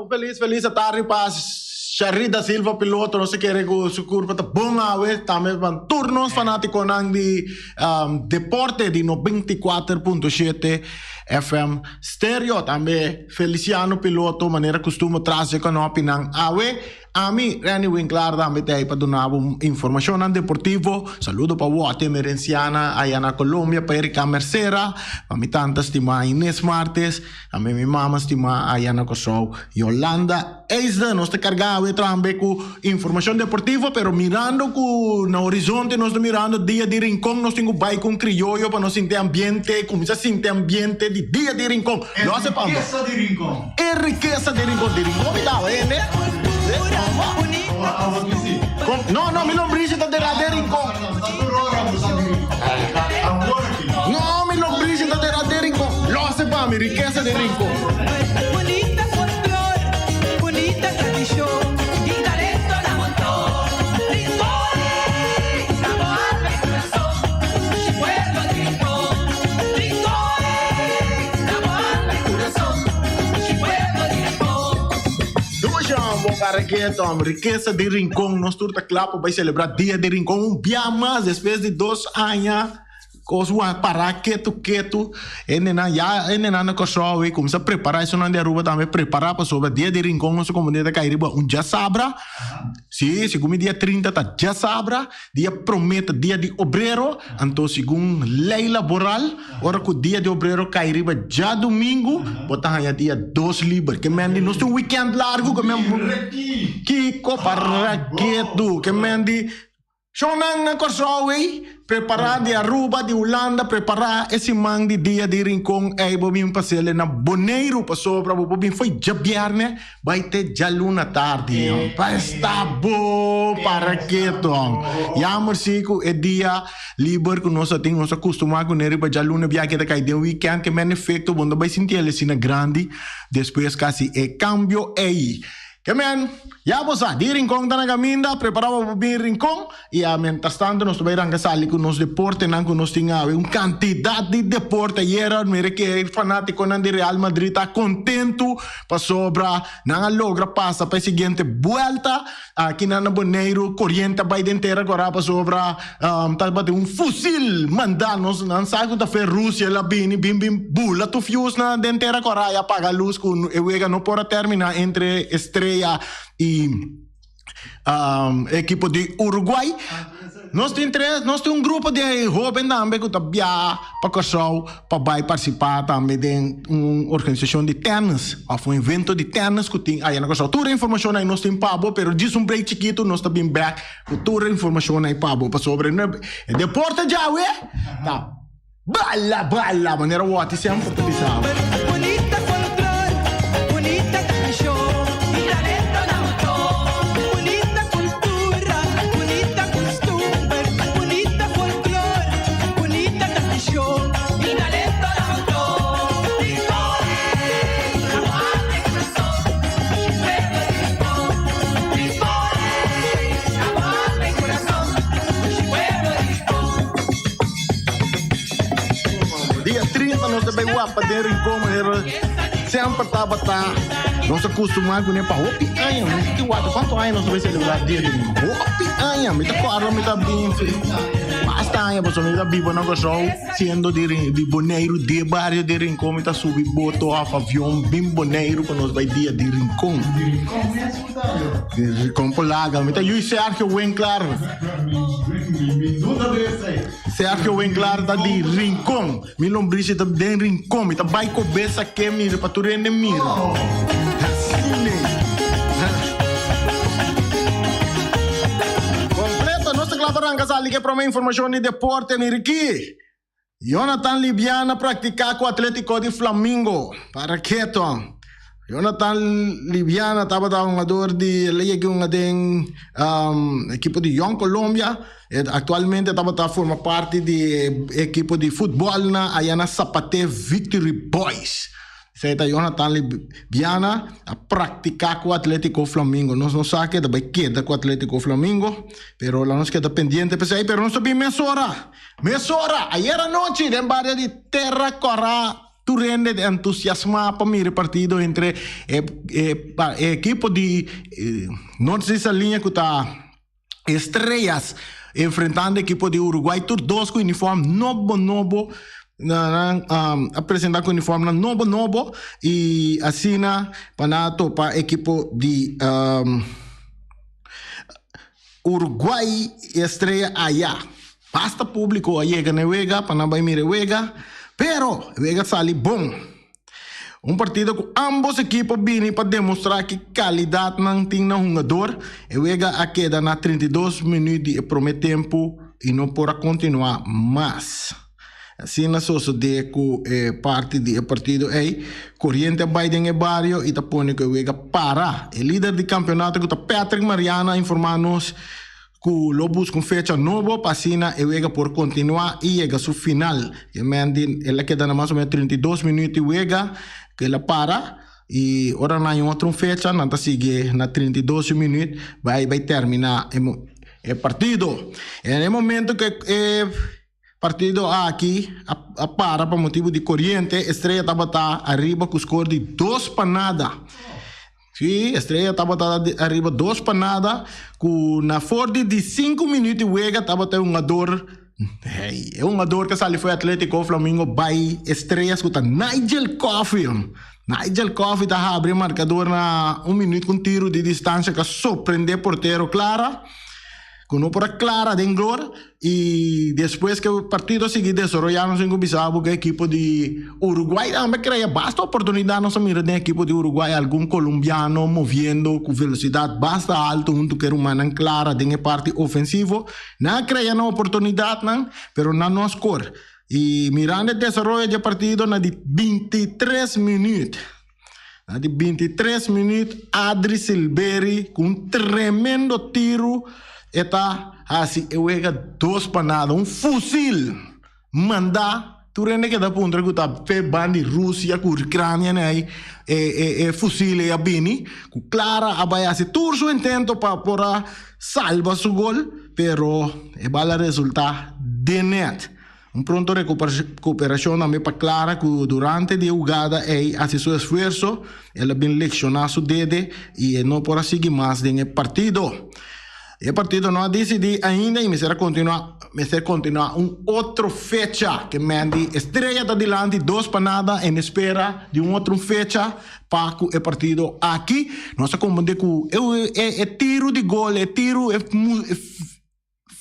Un felis felis atardi pa Sharida Silva piloto nos ta kere ku su kurpa ta bon awe tambe pa tur nos fanatikonan di deporte di 94.7 FM Stereo tambe Feliciano piloto manera kustumber tras dje kanopinan awe. Ami, Renny Winklaar tambe ta ei pa duna bo informashonnan deportivo. Saludo pa Wote Emerenciana aya na Colombia, pa Erika Mercera, pa mi tanta stimá Inés Martes, tambe mi mama stimá aya na Kòrsou, Yolanda Eisden. Nos ta kargá awe tambe ku informashon deportivo, pero mirando ku na horizonte nos ta mirando Dia di Rincon, nos tin ku bai ku un krioyo pa nos sinti ambiente, kuminsá sinti ambiente di Dia di Rincon. Lo hasi pa bo. Rikesa di Rincon. E rikesa di Rincon, di Rincon mi daba hende. No, no, mi lombrishi ta dera den Rincon. No, mi lombrishi ta dera den Rincon. Lose pa mi, rikesa di Rincon. Bunita folklor, bunita tradishon i talento na monton. Rincon, ta bo alma i kurason, dushi pueblo di Rincon. Rincon, ta bo alma i kurason. Dushi hom, bo cara keto hom. Rikesa di Rincon, nos tur ta kla pa bai celebra Dia di Rincon un bia mas despues di dos aña cos wak para ketu ketu. Hendenan ya hendenan na Kòrsou awey cuminsa prepara, esunnan di Aruba tambe prepara pasobra Dia di Rincon nos comunidad ta cay riba un djasabra. Si, segun mi dia 30 ta djasabra. Dia promé ta dia di obrero, anto segun lei laboral, ora ku dia di obrero kai riba djadumingu, bo ta haña dia dos liber. Ke men di nos tin un wikènt largu, ke men Kiko para ketu? Ke men di shownan na Kòrsou ei, prepará di Aruba, di Hulanda, prepará e siman di dia di Rincon ei bo bin pas'el na Boneiru pasobra bo por bin fo'i djabièrnè. Bai te djaluna tardi hon. Pa esta bo para keto hon. Jammer si ku e dia liber ku nos a tin, nos a kustumá kuné riba djaluna bia ke ta kai den weekend ke men efekto bo no ta bai sinti el asina grandi despues kasi e kambio ei. Ke men, ya bo sa, di Rincon ta na kaminda, prepará bo pa bin Rincon. I a mientras tanto nos ta bai ranka sali ku nos deportenan ku nos tin awe. Un kantidat di deporte. Ayera mira ke e fanatikonan di Real Madrid ta kontentu pasobra nan a logra pasa pa e siguiente buelta. Aki nan na Boneiru koriente a bai den tera kora pasobra tabatin un fusil manda nos. Nan sa ku ta fe Rusia el a bini bin bin bula tur fiusnan den tera kora i a paga lus ku e wega no por a termina entre Estrella i Ekipo di Uruguay. Nos tin tres, nos tin un grupo di hoben tambe ku ta biaha pa Kòrsou pa bai partisipá tambe den un organisashon di tènis òf un evento di tènis ku tin aya na Kòrsou. Tur e informashon ei nos tin pa bo, pero djis un break chikitu nos ta bin bèk ku tur e informashon ei pa bo pasobra e deporte djawe ta bala bala manera wòti semper ta bisa bo. Bunita folklor, bunita tradishon i talento na motor. Bunita kultura, bunita kustumber, bunita folklor, bunita tradishon i talento na motor. Rincon, na bo alma i kurason, dushi pueblo di Rincon. Rincon, na bo alma i kurason, dushi pueblo di Rincon. Dia 30 nos ta bay wapa den Rincon manera semper tabata. Nos a custuma cune pa hopi aña. Mi tin wak cuanto aña nos ta bay celebra dia di Rincon. Hopi aña. Mi ta corda mi ta bin basta aña pasobra mi ta biba na Curaçao siendo di di Boneiru di bario di Rincon mi ta subi boto of avion bin Boneiru pa nos bay dia di Rincon. Di Rincon mes bo ta yo? Di Rincon Polaga. Mi ta yu Sergio Winklar. Mi no ta de esey. Sergio Winklaar ta di Rincon. Mi lombrishi ta den Rincon. Mi ta bai kobesa ke mira pa tur hende mira. Asina. Kompleto. Nos ta kla pa ranka sali ke prome informashon di deporte. Mira aki. Jonathan Libiana praktika ku Atletico di Flamingo. Para keto. Jonathan Libiana tabata hungador di el a yega hunga den ekipo di Jong Colombia. E aktualmente tabata forma parti di e ekipo di futbòl na aya na Sapaté Victory Boys. Esei ta Jonathan Libiana a praktiká ku Atletico Flamingo. Nos no sa ke ta bai keda ku Atletico Flamingo, pero la nos keda pendiente p'esei. Pero nos ta bin mesora, mesora, ayer anochi den bario di Terra Kòrá. Tur hende ta entusiasmá pa mira e partido entre e e ekipo di Norte Saliña ku ta Estrellas enfrentando ekipo di Uruguay. Tur dos ku uniform nobo nobo. Nan a presenta ku uniformnan nobo nobo i asina pa nan a topa ekipo di Uruguay i Estrella aya. Basta públiko a yega na e wega pa nan bai mira e wega, pero e wega sali bon. Un partido ku ámbos ekipo bini pa demostrá ki kalidat nan tin na hungador. E wega a keda na 32 minüt di e promé tempu i no por a kontinuá mas. Asina sosodé ku e parti di e partido ei, koriente a bai den e bario i ta pone ku e wega para. E lider di kampeonato ku ta Patrick Mariano a informá nos ku lo buska un fecha nobo pa asina e wega por kontinuá i yega su final. E men di el a keda na mas o menos 32 minüt di wega ku el a para i ora nan haña otro un fecha nan ta sigui na 32 minüt bai bai terminá e partido. En e momento ku e Partido aki a para pa motibu di koriente. Estrella tabata ariba ku skor di dos pa nada. Sí, Estrella tabata ariba dos pa nada ku na for di di sinku minüt di wega tabata e hungador, hey, e hungador ku a sali for Atletico Flamingo bai Estrellas ku ta Nigel Coffey. Nigel Coffey ta habri e markador na un minüt ku un tiru di distansha ku a sorprende portero Clara. Ku no por a klara den glor i despues ku e partido a sigui desaroyá nos tin ku bisa bo ku e ekipo di Uruguay tambe krea basta oportunidat. Nos a mira den ekipo di Uruguay algun kolombiano moviendo ku velosidat basta alto huntu ku e rumannan Clara den e parti ofensivo. Nan a krea nan oportunidatnan pero nan no a skor. I mirando e desaroyo di e partido na di 23 minüt. Na di 23 minuut Adri Silberi ku un tremendo tiru e ta hasi e wega dos pa nada. Un fusil manda tur hende keda puntra ku ta fe ban di Rusia ku Ucrania nei e e e fusil ei a bini. Ku Clara a bai hasi tur su intento pa por a salba su gol pero e bal a resulta den net. Un pronto recuperacion tambe pa Clara cu durante di e hugada ey haci su esfuerzo, el a bin lecciona su dede y e no por a sigui mas den e partido. E partido no a dicidi ainda y mester a continua mester continua un otro fecha ke Mandy Estrella ta dilanti dos pa nada en espera di un otro fecha pa cu e partido aki. Nos a comprende cu e e tiro di gol e tiro e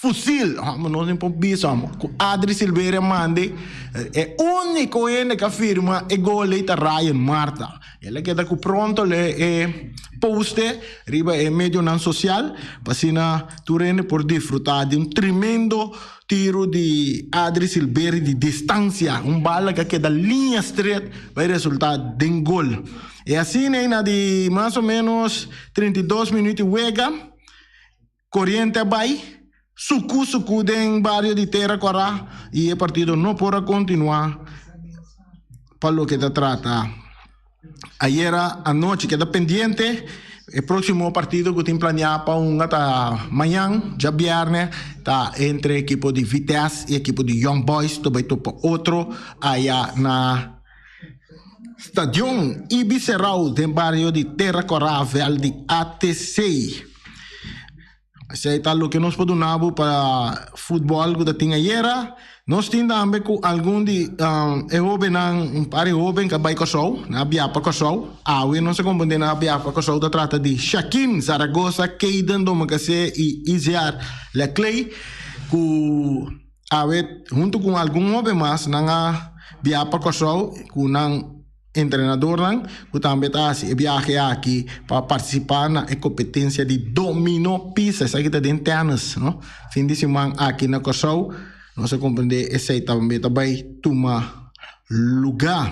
Fusil, hòmber nos tin por bisa hòmber ku Adri Silveria mande e úniko hende ku a firma e gol ei ta Ryan Marta. El a keda ku pronto lo e poste riba e medionan sosial pa asina tur hende por disfrutá di un tremendo tiru di Adri Silveria di distansia, un bala ku a keda liña stret bai resultá den gol. E asina ei na di mas o ménos 32 minüt di wega. Koriente a bai suku suku den bario di Tera Kòrá i e partido no por a kontinuá pa loke ta trata ayera anochi. Keda pendiente e próksimo partido ku tin planiá pa hunga ta mañan djabièrnè ta entre ekipo di Vitesse i ekipo di Young Boys ta bai topa otro aya na Stadion Ibi Serrao den bario di Terra Corá vèlt di ATC. Esei ta loke nos por duna bo pa futbòl ku ta tin ayera. Nos tin tambe ku algun di e hóbennan, un par di hóben ku a bai Kòrsou, nan a bia pa Kòrsou. Awe nos a komprendé nan a bia pa Kòrsou ta trata di Shaquin Zaragoza, Kayden Domacassé i Iziar Leclay ku awe huntu ku algun hóben mas nan a bia pa Kòrsou ku nan Entrenadornan ku tambe ta hasi e biahe aki pa partisipá na e kompetensia di Domino Pisa, esaki ta den tènis, no? Fin di siman aki na Kòrsou, nos a komprendé esei tambe ta bai tuma lugá.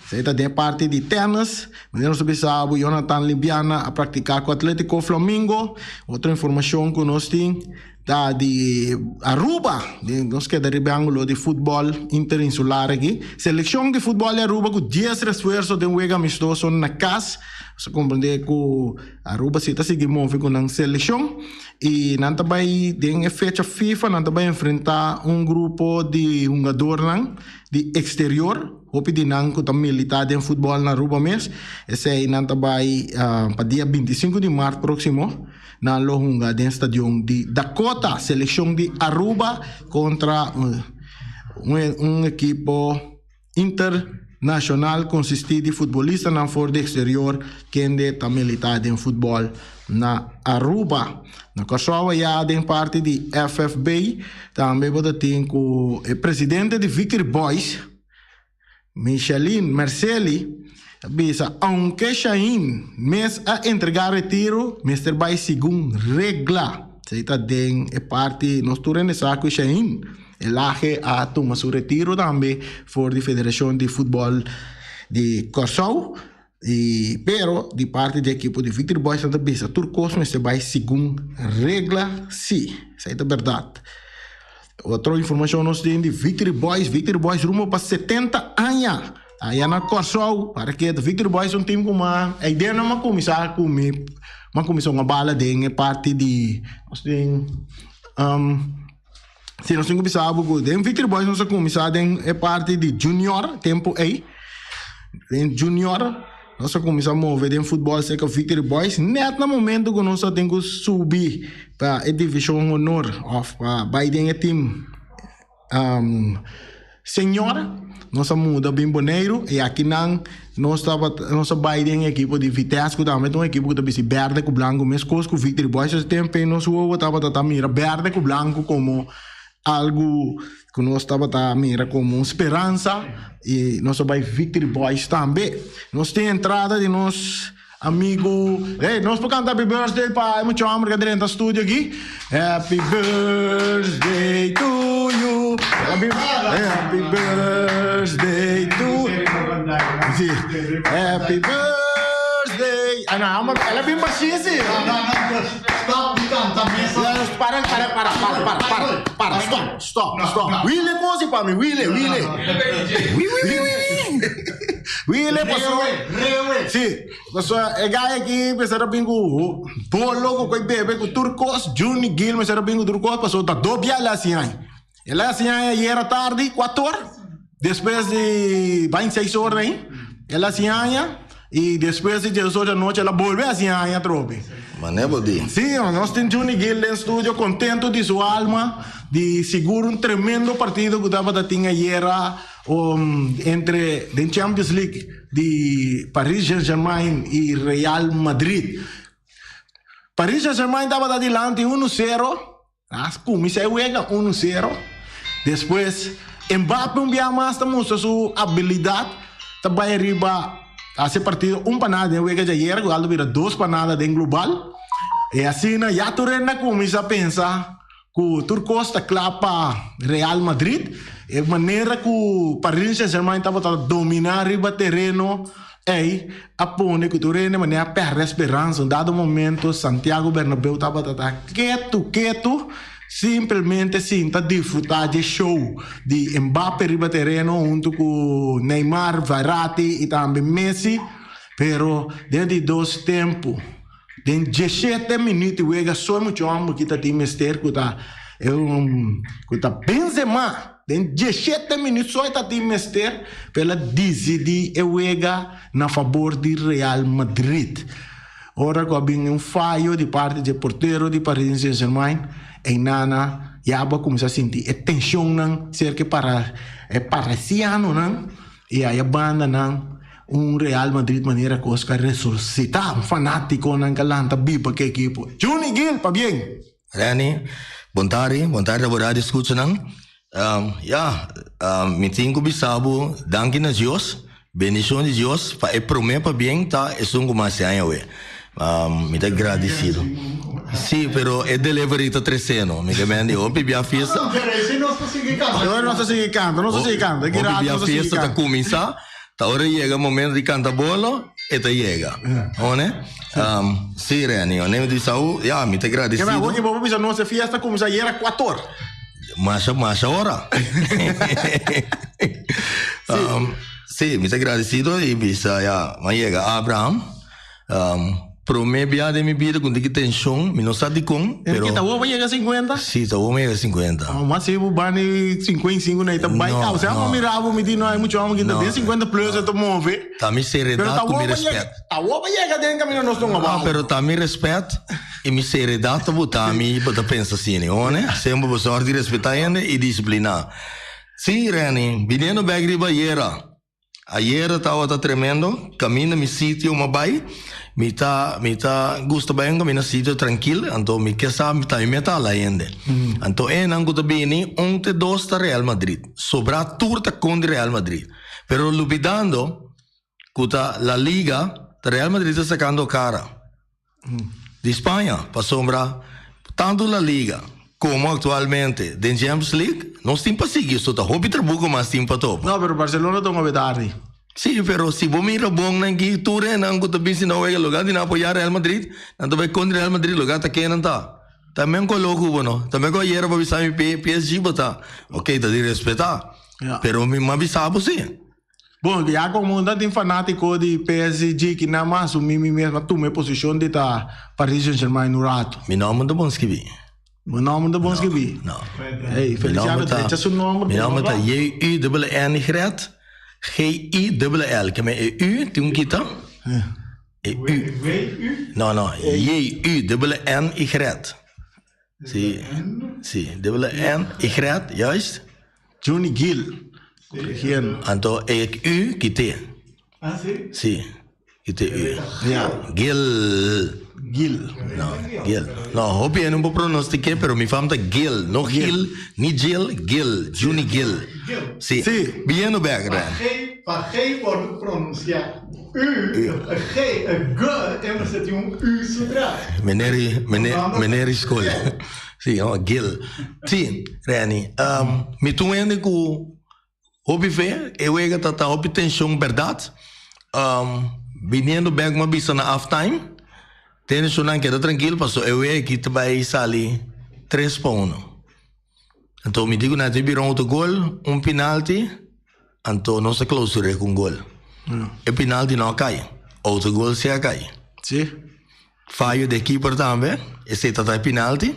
Esei ta den e parti di tènis. Manera nos a bisa bo, Jonathan Limbiana a praktiká ku Atlético Flamingo. Otro informashon ku nos tin. Ta di Aruba, nos keda riba e angulo di futbol interinsular aki. Seleccion di futbol di Aruba cu dies refuerzo den wega amistoso na cas. Nos a comprende cu Aruba si ta sigui move cu nan seleccion. I nan ta bai den e fecha FIFA nan ta bai enfrentá un grupo di hungadornan di eksterior, hopi di nan ku ta militá den futbòl na Aruba mes. Esei nan ta bai pa dia bintisinku di mart próksimo nan lo hunga den stadion di Dakota, selekshon di Aruba kontra un ekipo. Internacional consisti di futbolistanan for di exterior kende ta milita den futbol na Aruba. Na Kòrsou aya den parti di FFB tambe bo ta tin ku e presidente di Victory Boys, Micheline Merceli, a bisa aunke Shahin mes a entrega retiro mester bai segun regla. Esei ta den e parti nos tur hende sa ku Shahin. Elage a tuma su retiro tambe for di Federashon di Futbòl di Kòrsou i pero di parti di ekipo di Victory Boys nan ta bisa tur kos mester bai segun regla si, esei ta bèrdat. Otro informashon nos tin di Victory Boys, Victory Boys rumbo pa 70 aña aya na Kòrsou para ke Victory Boys un tim ku ma e idea nan a kuminsá ku mi a kuminsá un bala den e parti di nos tin. Si nos tin ku bisa bo ku den Victory Boys nos a kuminsá den e parti di junior tempu ei. Den junior nos a kuminsá move den futbòl serka Victory Boys nèt na momento ku nos a tin ku subi pa e divishon honor òf pa bai den e tim Señor, nos a muda bin Boneiru i akinan nos tabata nos a bai den ekipo di Vitesse ku tambe ta un ekipo ku ta bisti berde ku blanku meskos ku Victory Boys. Esei tempu ei nos wowo tabata ta mira berde ku blanku komo algu ku nos tabata mira komo un speransa i nos a bai Victory Boys tambe. Nos tin entrada di nos Amigu, hey, nos por canta happy birthday pa e mucha homber que drenta studio aki. Happy birthday to you. Happy, happy birthday to Sí. Happy birthday. Ah, no, amor, ela bem baixinho, sim. No, no, no, stop di canta mesa. Para, para, para, para, para, para, para, stop, stop, No, stop. no. Wile kosi pa mi, wile, wile. Wi, wi, wi, wi. Wile pasó. Rewe, rewe. Sí, pasó e guy aki mester a bin ku bolo ku koi bebe ku tur kos. Juni Gil mester a bin ku tur kos pasó ta dobia el a hasi ai. El a hasi ai ayer atardi kuator despues di bain seis ora ahi. El a hasi ai i despues di dies ora di anochi el a bolbe hasi ai atrobe. Mane bo di. Sí, nos tin Juni Gil den studio contento di su alma, di sigur un tremendo partido cu tabata tin ayera entre den Champions League di Paris Saint Germain y Real Madrid. Paris Saint Germain tabata dilanti uno cero, a cuminsa e wega uno cero, despues Mbappe un bia mas ta mustra su habilidad ta bay ariba haci partido un pa nada den wega di ayer cu aldo bira dos pa nada den global y asina ya tur hende a cuminsa pensa cu tur cos ta cla pa Real Madrid. E manera cu Paris Saint Germain tabata domina riba tereno ey a pone cu tur hende manera a perde speransa. Un dado momento Santiago Bernabeu tabata ta ketu ketu simplemente sinta disfruta dje show di Mbappe riba tereno hunto cu Neymar, Verratti y tambe Messi. Pero den di dos tempo. Den diesshete minuut di wega so e mucha homber ki ta tin mester ku ta ku ta Benzema. Den diesshete minuut so e ta tin mester pa el a disidí e wega na fabor di Real Madrid. Ora ku a bin un fayo di parti dje portero di Paris Saint Germain, einana ya bo a kuminsá sinti e tenshonnan serka e para e parisianonan i aya bandanan. Un Real Madrid manera cos ka resucita, un fanaticonan ka lanta biba ke ekipo. Juni Gil, pabien! Renny, bon tardi, bon tardi abo radio scuchanan. Ya, mi tin cu bisa bo danki na Dios, bendicion di Dios pa e prome pabien ta esun cu mas e aña awe. Mi ta gradicido. Si, pero e delivery ta treceno. Mi ke mende hopi bia fiesta. No, pero ese nos ta sigui canta. Nos ta sigui canta, nos ta sigui canta. Hopi bia fiesta ta cuminsa. Ta ora yega momento di canta bolo, e ta yega. One? Si, Renny, one mi di Saul, ya, mi ta gradecido. Kema, hoki bo bisa nos e fiesta cuminsa ayera cuator. Masha, masha ora. Si, mi ta gradecido y bisa, ya, m'a yega Abraham. Prome bia den mi bida ku tiki tenshon, mi no sa dikon, pero. Enrique, ta bo pa yega 50? Si, ta bo pa yega 50. Oh, mas si bo bani 55 na ta bai cabo. Si amo mira bo mi di no hay mucho amo ki ta den 50 plus e ta move. Ta mi seriedad ku mi respet. Ta bo pa yega den camino nos tonga No, pero ta mi respet y mi seriedad ta buta mi pa ta pensa asina, one? Semper bo sòrg di respetá hende y disipliná. Si, Renny, biniendo bek riba ayera. Ayera tabata tremendo, caminda mi sitio m'a bay, mi ta mi ta gusta bay un caminda sitio trankil, anto mi ke sa ta mi meta ala hende. Anto enan cu ta bini un te dos ta Real Madrid, sobra tur ta contra Real Madrid. Pero lubidando cu ta La Liga, ta Real Madrid ta sacando cara. Di Spaña, pasobra tantu La Liga komo aktualmente den Champions League nos tin pa sigui, so ta hopi trabuko mas tin pa topa. No, pero Barcelona ta un hopi tardi. Sí, pero si bo mira bon nan ki tur enan ku ta bin si nan wega loga di nan apoyá Real Madrid, nan ta bai kontra Real Madrid loga ta ken nan ta. Ta men kolo ku bo no, ta men ku ayera bo bisa mi PSG bo ta. Ok, ta di respetá, pero mi a bisa bo si. Bon, ya como no tin fanatico di PSG ki nan a asumi mi mes a tuma e posicion di ta Paris Saint Germain un rato. Mi nomber ta bon skibi. Bo nomber ta bon skibi? No. Hey, Feliciano drecha su nomber. Mi nomber ta J-U-N-N-Y G-I-L-L. Ke men e U tin un kita. E U. No, no. J-U-N-N-Y. Si, si. Dubbele N, Y, juist. Johnny Gil, corrigiendo. Anto e U kite. Ah, si? Si, kite U. Ja. Gil. Gil. No, Gil. No, hopi hende no por pronostiké, pero mi fam ta Gil, no Gil, ni Jill, Gil, Johnny Gil. Gil. Si. Si. Biendo bek, Ren. Pa G, pa G por pronuncia U, e G, e G, e mester tin un U su tras. Meneer, meneer, meneer di skol. Si, no, Gil. Si, Renny, mi ta un hende ku hopi fe, e wega ta ta hopi tenshon bèrdat. Biniendo bèk mi a bisa na half time, tenshonnan keda trankil pasobra e wega aki ta bai sali tres pa uno. Anto mi di ku nan ta bira un outogol, un pinalti. Anto nos a clausur'é cu un gol. E penalti no a cay, otro gol si a cay. Sí. Fallo di e keeper tambe, esey ta ta e penalti.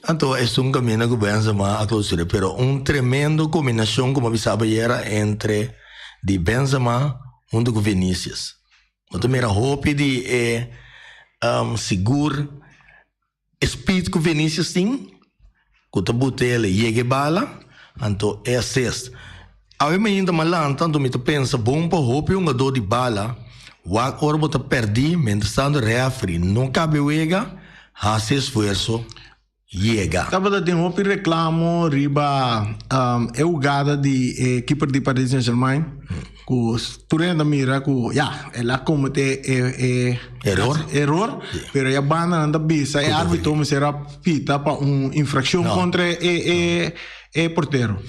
Anto esun caminda cu Benzema a clausur'é, pero un tremendo combinacion como a bisa ayera entre di Benzema hunto cu Vinicius. Bo ta mira hopi di e sigur. E speed ku Vinicius tin, ku ta buta el yega e bala, anto e assist. Awe mainta mi a lanta, anto mi ta pensa bon pa hopi hungadó di bala wak ora bo ta pèrdí, mientrastanto rèfri no kabe wega, hasi esfuerso yega. Tabata tin hopi reklamo riba e hugada di e keeper di Paris Saint Germain. Ku tur hende a mira ku ya, el a komete e e Eror. eror, pero e bandanan ta bisa e arbitro mester a pita pa un infrakshon No. kontra e e e portero.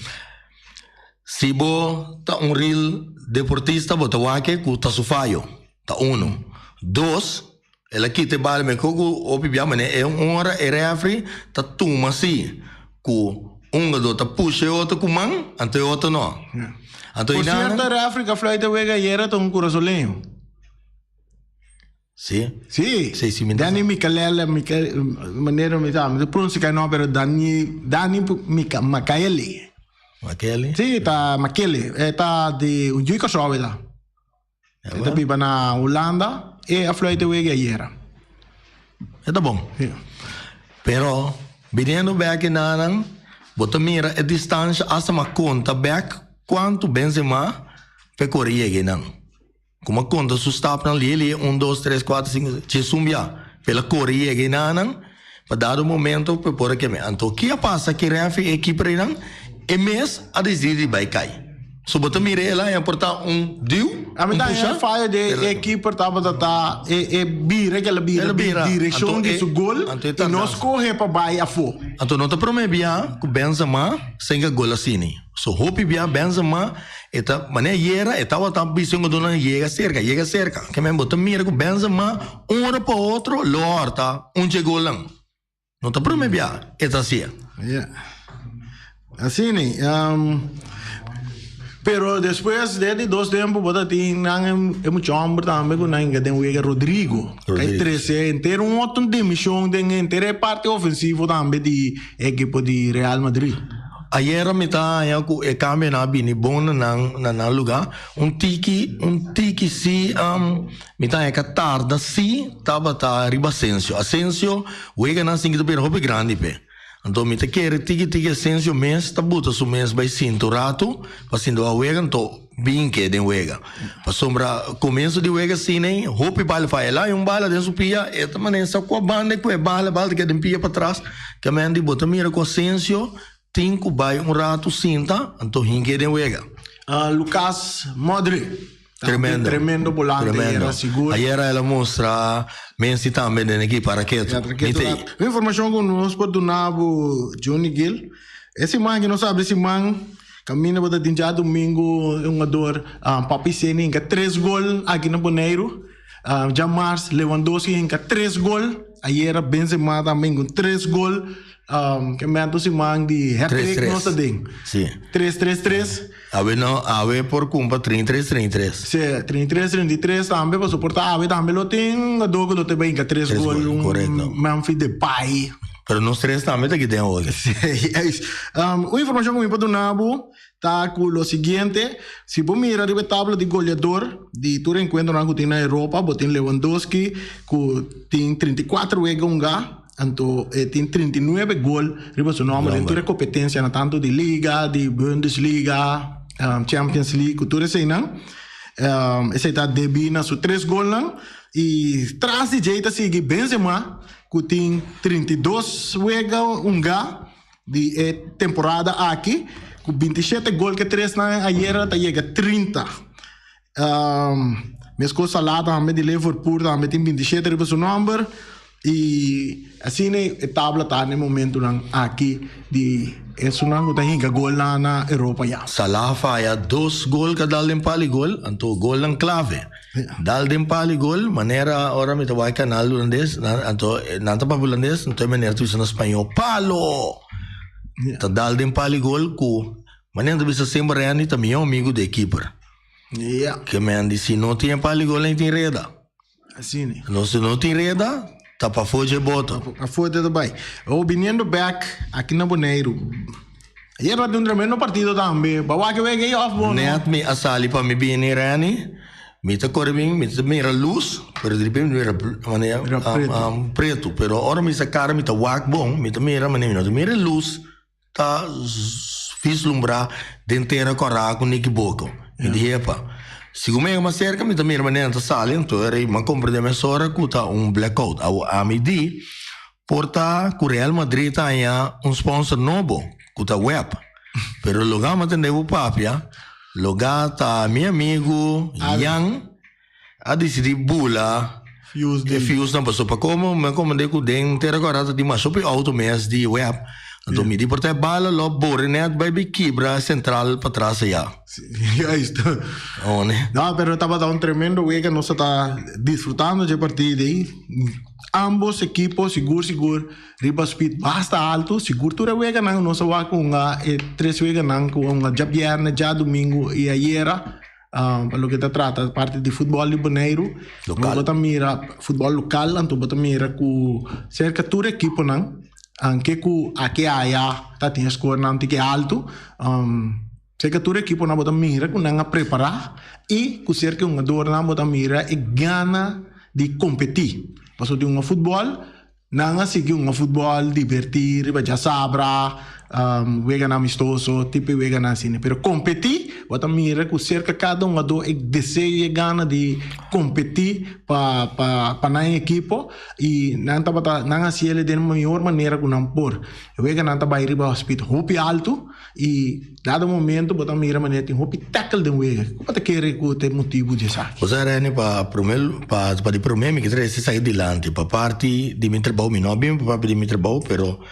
Si bo ta un real deportista bo ta wak e ku ta su fayo, ta uno. Dos, el a kita e bal mehor ku hopi bia manera e un ora e refri ta tuma si ku un gador ta pusha e otro ku man anto e otro no. Anto Por einan cierto, refri ku a fluit e wega ayera ta un kurasoleño. Si? Si. Si, si mi ta Danny sa. Micalele, Mica, manera mi sa, mi ta pronuncia e nomber, pero Danny, Danny Mica, Macaele. Macaele? Si, ta Makele. E ta di un yu Kòrsou e ta. E ta biba na Hulanda e a fluit e wega ayera. E ta bon. Sí. Pero biniendo bek enanan, bo ta mira e distancia hasta m'a conta bek cuanto Benzema p'e core yega enan. Como a conta su stapnan lihe lihe, un, dos, tres, cuatro, cinco, seis, djesun bia p'el a core yega enanan pa dado momento p'e por a keme. Anto ki a pasa ki refi e ekipo einan? E mes a disidi di bai kai. So bo ta mira el a importa un duw, A mi un ta pusha. e fallo de Pero e keeper tabata ta e e bira ke el a bira El a bira. direccion Anto di e- su gol anto e y no tardanza. scoge pa bai afo. Anto no ta prome bia ku Benzema senga gol asini. So hopi bia Benzema e ta manera ayera e tabata bisa un godonan yega serka, yega serka. Ke men bo ta mira ku Benzema un ora pa otro lo horta un dje golnan. No ta prome bia e ta hacié. Ja. Asina, um, Pero despues den di dos tempo bo ta tin nan e mucha homber tambe ku nan hinka den wega Rodrigo. Kai trese henter un otro dimension den henter e parti ofensivo tambe di e ekipo di Real Madrid. Ayera mi ta haña ku e kambionan a bini bon na nan na nan lugá. Un tiki un tiki si mi ta haña ka tarda si tabata riba Asensio. Asensio weganan sinki ta bira hopi grandi p'e. Anto mi ta kere tiki tiki Asensio mes ta buta su mes bai sinta un ratu pa sinta wak wega anto bin ke den wega. Pasobra komienso di wega asina hopi bala faya. El haña un bala den su pia e ta manera sa kua banda ku e bala, bala ta keda den pia patras. Ke men di bo ta mira ku Asensio tin ku bai un ratu sinta anto hinke den wega. Lucas Modric. Tremendo. Tremendo volante Tremendo. ayera sigur. Ayera el a mustra Messi tambe den ekipo Araketo. Ja, Mi te. Un informacion cu nos por duna bo Johnny Gil. E siman que nos abri siman caminda bo ta tin djadomingo e hungador Papi Seni hinca tres gol aki na Boneiru. Djamars Lewandowski hinca tres gol. Ayera Benzema tambe hinca un tres gol. Ke mento siman di hat-trick nos ta den. Si. Tres tres tres. Awe no, awe por kumpa 33 33. Si, 33 33 tambe paso por ta awe tambe lo tin hungador ku lo ta bai hinka tres gol, un Korekto. Memphis Depay. Pero nos tres tambe ta aki den hoy. Si, un informashon ku mi por duna bo ta ku lo siguiente, si bo mira riba e tabla di goleador di tur e enkuentronan ku tin na Europa, bo tin Lewandowski ku tin 34 wega hunga, Anto e tin 39 gol riba su nomber den tur e competencianan, tanto di liga, di Bundesliga, Champions League, cu tur eseinan. Esei ta debi na su tres golnan. Y tras di djei ta sigui Benzema cu tin 32 wega hunga di e temporada aki, cu 27 gol cu e tresnan ayera ta yega 30. Meskos Salah tambe di Liverpool tambe tin 27 riba su nomber y asina e tabla ta na e momentonan aki di esunnan ku ta hinka gol na na Europa ya. Salah faya dos gol ka dal den pali gol, anto golnan clave. Dal den pali gol, manera ora mi ta wak canal hulandes, anto nan ta papia hulandes, anto e manera ta bisa na spañó, palo! Ta dal den pali gol ku manera ta bisa semper Randy ta mihó amigo di e keeper. Ja. Ke men di si no tin e pali gol no tin reda. Asina. No si no tin reda, ta pafó dje boto. Pafó dje ta bai. O biniendo bek aki na Boneiru. Ayer ta tin un tremendo partido tambe. Bo a wak e wega ei of bo no? Net mi a sali pa mi bini Renny, mi ta kore bin, mi ta mira lus, pero di repente mi mira manera Mira pretu. pretu. Pero ora mi sa kara mi ta wak bon, mi ta mira manera mi no ta mira e lus. Ta vislumbrá den tera kòrá ku Nicky Boko. Mi di, Epa. Sigun mi yega mas serka, mi ta mira manera nan ta sali, anto e rei m'a komprendé mesora ku ta un blackout. Awo ami di, por ta ku Real Madrid ta haña un sponsor nobo, ku ta web. Pero logá m'a tendé bo papia, logá ta mi amigu Jan. A disidí bula e fiusnan paso pa komo mi a komprendé ku den tera kòrá ta tin masha hopi outo mes di web anto mi di por ta e bala lo bore nèt bai bi kibra e sentral patras ayá. No pero tabata un tremendo wega nos ta disfrutando dje partido ei ambos ekipo sigur sigur riba speed basta alto sigur tur e weganan nos a wak hunga e tres weganan ku a hunga djabièrnè djadumingu i ayera. Pa loke ta trata parti di futbòl di Boneiru, Lokal. bo ta mira futbòl lokal, anto bo ta mira ku serka tur ekiponan, anke ku aki aya ta tin e skornan tiki altu, serka tur ekiponan bo ta mira ku nan a prepará i ku serka e hungadornan bo ta mira e gana di kompetí. Pasobra di hunga futbòl Nan a sigui hunga futbòl, dibertí riba djasabra, weganan amistoso, tipo e weganan asina. Pero kompetí, bo ta mira ku serka kada hungadó e deseo i e gana di kompetí pa pa pa nan ekipo i nan tabata nan hasi el den e mihor manera ku nan por. E weganan ta bai riba speed hopi altu. I dado momento bo ta mira manera tin hopi tackle den wega. Ku bo ta kere ku ta e motibu di esaki? Bo sa Rene pa prome pa pa di prome mi ke trese esaki dilanti pa parti di mi trabou mi no a bin pa papia di mi trabou pero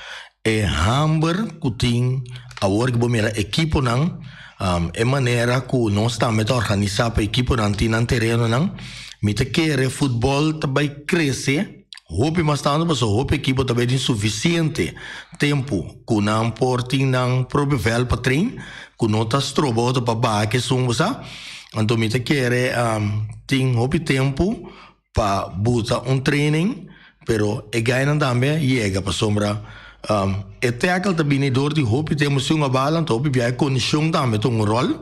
e hamber ku tin awor ku bo mira ekiponan e manera ku nos tambe ta organisa pa ekiponan tin nan terenonan mi ta kere futbol ta bai krese. Hopi mas tantu pasobra hopi ekipo ta bay tin sufisiente tempu ku nan por tin nan propio vèlt pa train, ku no ta stroba otro pa baha kesun bo sa. Anto mi ta kere tin hopi tempu pa buta un training, pero e gainan tambe yega pasobra e tackle ta bini dor di hopi tempu sin un bala, anto hopi bia e kondishon tambe ta un ròl.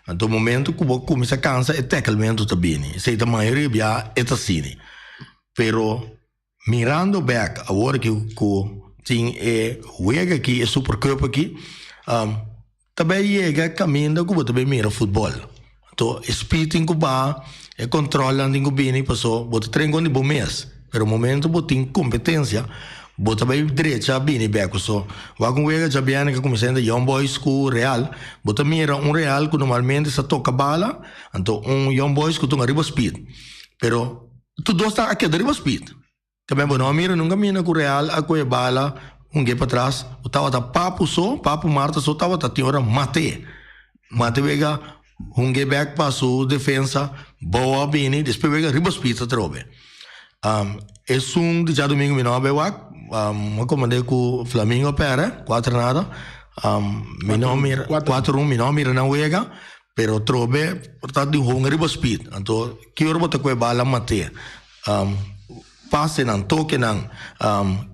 Anto momento ku bo kuminsá kansa e tacklementu ta bini. Esei ta mayoria bia e ta asina. Pero mirando bek awor aki ku tin e wega aki, e Super Cup aki, ta bay yega kaminda ku bo ta bay mira futbòl. Anto e speed tin ku baha, e kòntròlnan tin ku bini paso bo ta train kon di bo mes. Pero momento bo tin kompetensia, bo ta bay drecha bini bek. Paso wak un wega djabièrnè ku a kuminsá entre Young Boys ku Real, bo ta mira un Real ku normalmente sa toka bala, anto un Young Boys ku ta un ariba speed. Pero Tur dos ta a keda riba speed. Tambe bo no a mira nunca mina cu Real a coge bala hungue patras. Bo tabata Papu so, Papu Marta so tabata tin ora mate. Mate wega hungue bek pa su defensa, Boa a bini, despues wega riba speed atrobe. Esun di djadomingo mi no a bay wak, mi a komende cu Flamingo a perde, cuatro nada. Mi no a mira, cuatro un, mi no a mira nan wega. Pero trobe por ta di hunga riba speed. Anto ki ora bo ta koe bala mat'é? Pasenan, tokenan,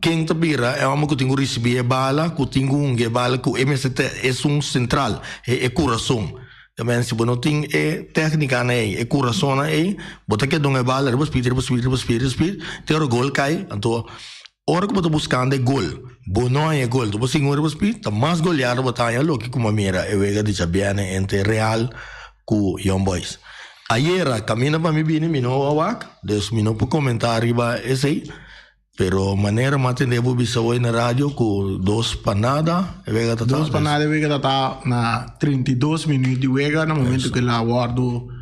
ken ta bira e hòmber ku tin ku risibí e bala, ku tin ku hunga e bala, ku e mester ta esun sentral, e kurason. Tamen si bo no tin e tèknikanan ei, e kurasonnan ei, bo ta keda hunga e bala riba speed, riba speed, riba speed, riba speed, te ora gol kai. Anto Ora ku bo ta buskando e gol, bo no haña e gol. Bo sigui un riba speed, ta mas goleado bo ta haña loke ku bo a mira e wega di djabièrnè entre Real ku Young Boys. Ayera kaminda pa mi bini mi no a wak, dus mi no por komentá riba esei, pero manera mi a tende bo bisa hoy na radio ku dos pa nada e wega ta ta. Dos pa nada e wega ta ta na 32 minuut di wega na momento ku el a wòrdu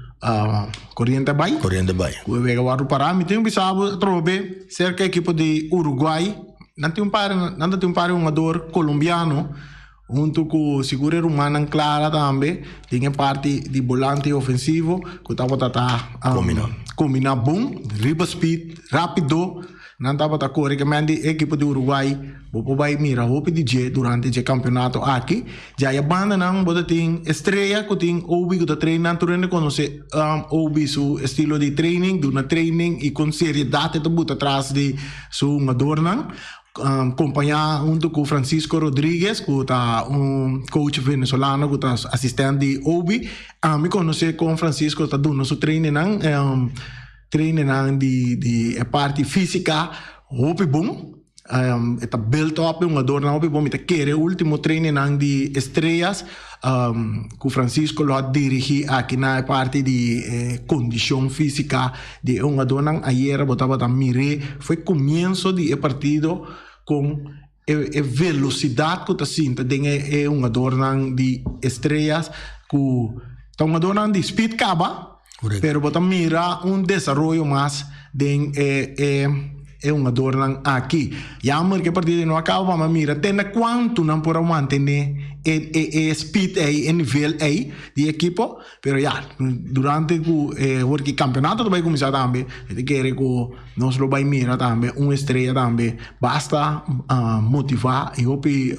Koriente a bai. Koriente a bai. Ku e wega wòrdu pará. Mi tin bisa bo atrobe serka ekipo di Uruguay. Nan tin un par, nan ta tin un par di hungador kolombiano huntu ku sigur e rumannan Clara tambe den e parti di bolante ofensivo ku tabata ta Kombiná. kombiná bon riba speed rápido. Nan tabata kore ke men di ekipo di Uruguay. Bo por bai mira hopi di dje durante dje kampeonato aki. Djaya bandanan bo ta tin Estrella ku tin Obi ku ta train nan. Tur hende konosé Obi su estilo di training, duna training i kon seriedat e ta buta tras di su hungadornan. Kompañá huntu ku Francisco Rodriguez ku ta un coach venezolano ku ta asistent di Obi. Ami konosé kon Francisco ta duna su trainingnan. Trainingnan di di e parti físika hopi bon. E ta build up e hungadornan hopi bon. Mi ta kere e ultimo trainingnan di Estrellas ku Francisco lo a dirigí aki na e parti di e kondishon físika di e hungadornan. Ayera bo tabata mir'é for e komienso di e partido kon e velosidat ku ta sinta den e hungadornan di Estrellas ku ta hungadornan di speed kaba. Pero bo ta mira un desaroyo mas den e e e hungadornan aki. Jammer ku e partido no a kaba pa mi mira te na kuantu nan por a mantené e e e speed ei, e nivel ei di ekipo. Pero ya, durante ku e wor ki kampeonato ta bai kuminsá tambe, mi ta kere ku nos lo bai mira tambe un estrella tambe basta motivá i hopi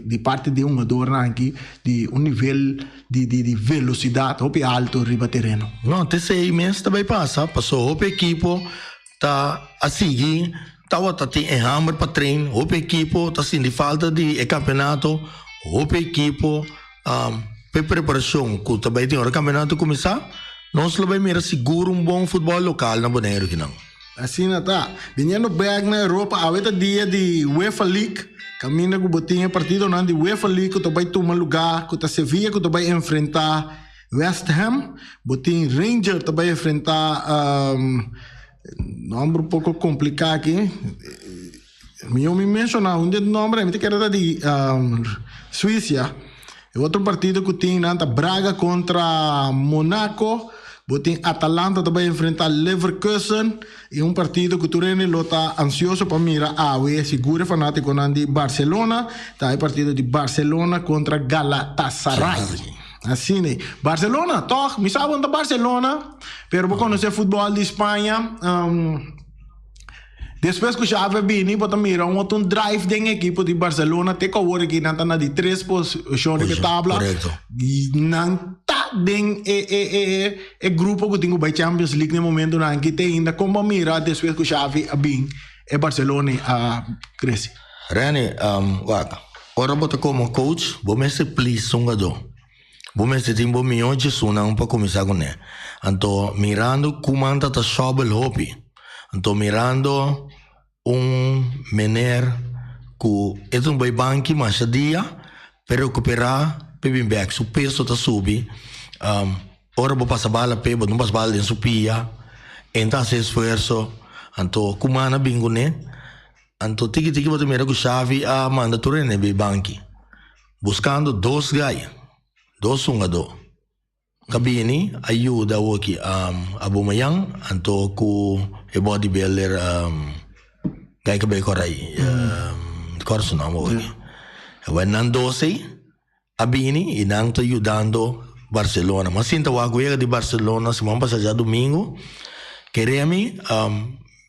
di parti di e hungadornan aki di un nivel di di di velocidad hopi alto riba tereno. No, te esei mes ta bay pasa, paso hopi ekipo ta a sigui tawata tin e hamber pa train, hopi ekipo ta sinti falta di e campeonato, hopi ekipo p'e preparacion cu ta bay tin ora campeonato cuminsa, nos lo bay mira sigur un bon futbol local na Boneiru kinan. Asina ta. Biniendo bek na Europa, awe ta dia di UEFA League, kaminda ku bo tin e partidonan di UEFA League ku ta bai tuma lugá, ku ta Sevilla ku ta bai enfrentá West Ham, bo tin Ranger ta bai enfrentá, nòmber un poko kompliká aki, mi mi menshoná un di e nòmber mi ta kere ta di Suisia. E otro partido ku tin nan ta Braga kontra Monaco, bo tin Atalanta ta bai enfrentá Leverkusen i un partido ku tur hende lo ta ansioso pa mira awe, sigur e fanátikonan di Barcelona, ta e partido di Barcelona kontra Galatasaray. Asina ei. Barcelona, tòg, mi sa bo no ta Barcelona, pero bo konosé futbòl di Spaña. Despues ku Xavi a bini bo ta mira un otro un drive den ekipo di Barcelona te ku awor aki nan ta na di tres posishon riba e tabla. Korekto. I nan ta den e e e e grupo ku tin ku bai Champions League na e momentonan aki te ainda. Kon bo a mira despues ku Xavi a bin e Barcelona a krese? Rene, wak, ora bo ta komo coach bo mester please un hungadó. Bo mester tin bo mihó djesunnan pa kuminsá kuné. Anto mirando kuman ta ta shòbel hopi. Anto mirando un mener ku e ta bai banki masha dia pa e rekuperá pa e bin bèk. Su peso ta subi. Ora bo pasa bala p'e bo no pasa bala den su pia. E ta hasi esfuerso. Anto kuman a bin kuné. Anto tiki tiki bo ta mira ku Xavi a manda tur hende bai banki. Buskando dos gai, dos hungadó ka bini a yuda awoki Aubameyang anto ku e bodybuilder gai ka bai kòrda ei, mi ta kòrda su nòmber awoki. Awor nan dos ei a bini i nan ta yudando Barcelona. Mi a sinta wak wega di Barcelona siman pasá djadumingu. Kere mi,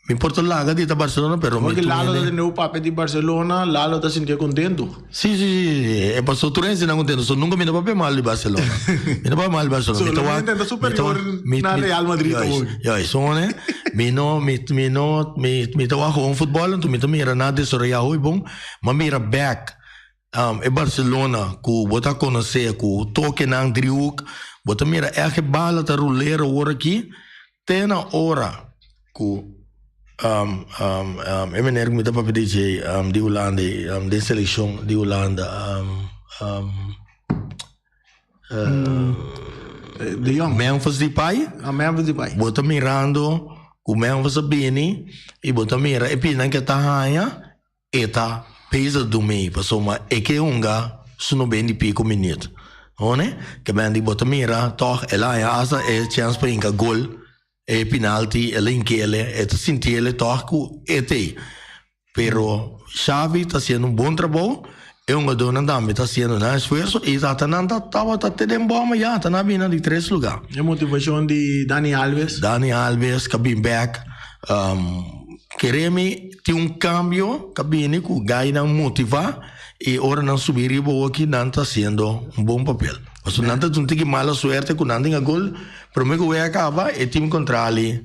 mi por ta laga di ta Barcelona pero mi Porque tur Lalo ta hende. tende un papia di Barcelona, Lalo ta sintié contento. Sí, sí, sí, sí. E pasó tur hende sinti contento. So nunca mi no papia mal di Barcelona. Mi no papia mal di Barcelona. Mi ta wak, Solamente ta mi ta superior wak, mi, na mi, Real Madrid juist, awor. juist. So ne, mi no, mi, mi no, mi, mi ta wak gewoon futbol, anto mi ta mira nan a desaroyá hopi bon. Mi a mira bek. E Barcelona ku bo ta konosé ku tokenan driehoek, bo ta mira ègt e bala ta rulera awor aki te na ora ku e meneer ku mi ta papia di dje di Hulanda ei, den selekshon di Hulanda De Jong. Memphis Depay. Ah, Memphis Depay. Bo ta mirando ku Memphis a bini i bo ta mira e pinan ke ta haña. E ta peza dumei pasobra e ke hunga su no ben di pico minuut. Hone? Ke ben di bo ta mira toch el a haña hasta e chens pa hinka gol, e penalti el a hinkele, e ta sintiele toch ku e t'ei. Pero Xavi ta haciendo un bon trabou, e hungadornan tambe ta haciendo nan esfuerzo y ata nan ta tabata te den boma ya, ta nan a bini na di tres lugar. E motivacion di Dani Alves. Dani Alves ka bin bek. Kere mi tin un kambio ta bini ku gainan motivá i ora nan subi riba hoki nan ta hasiendo un bon papel. Pasobra nan ta un tiki mala suerte ku nan tin a gol prome ku wega a kaba e tim kontrali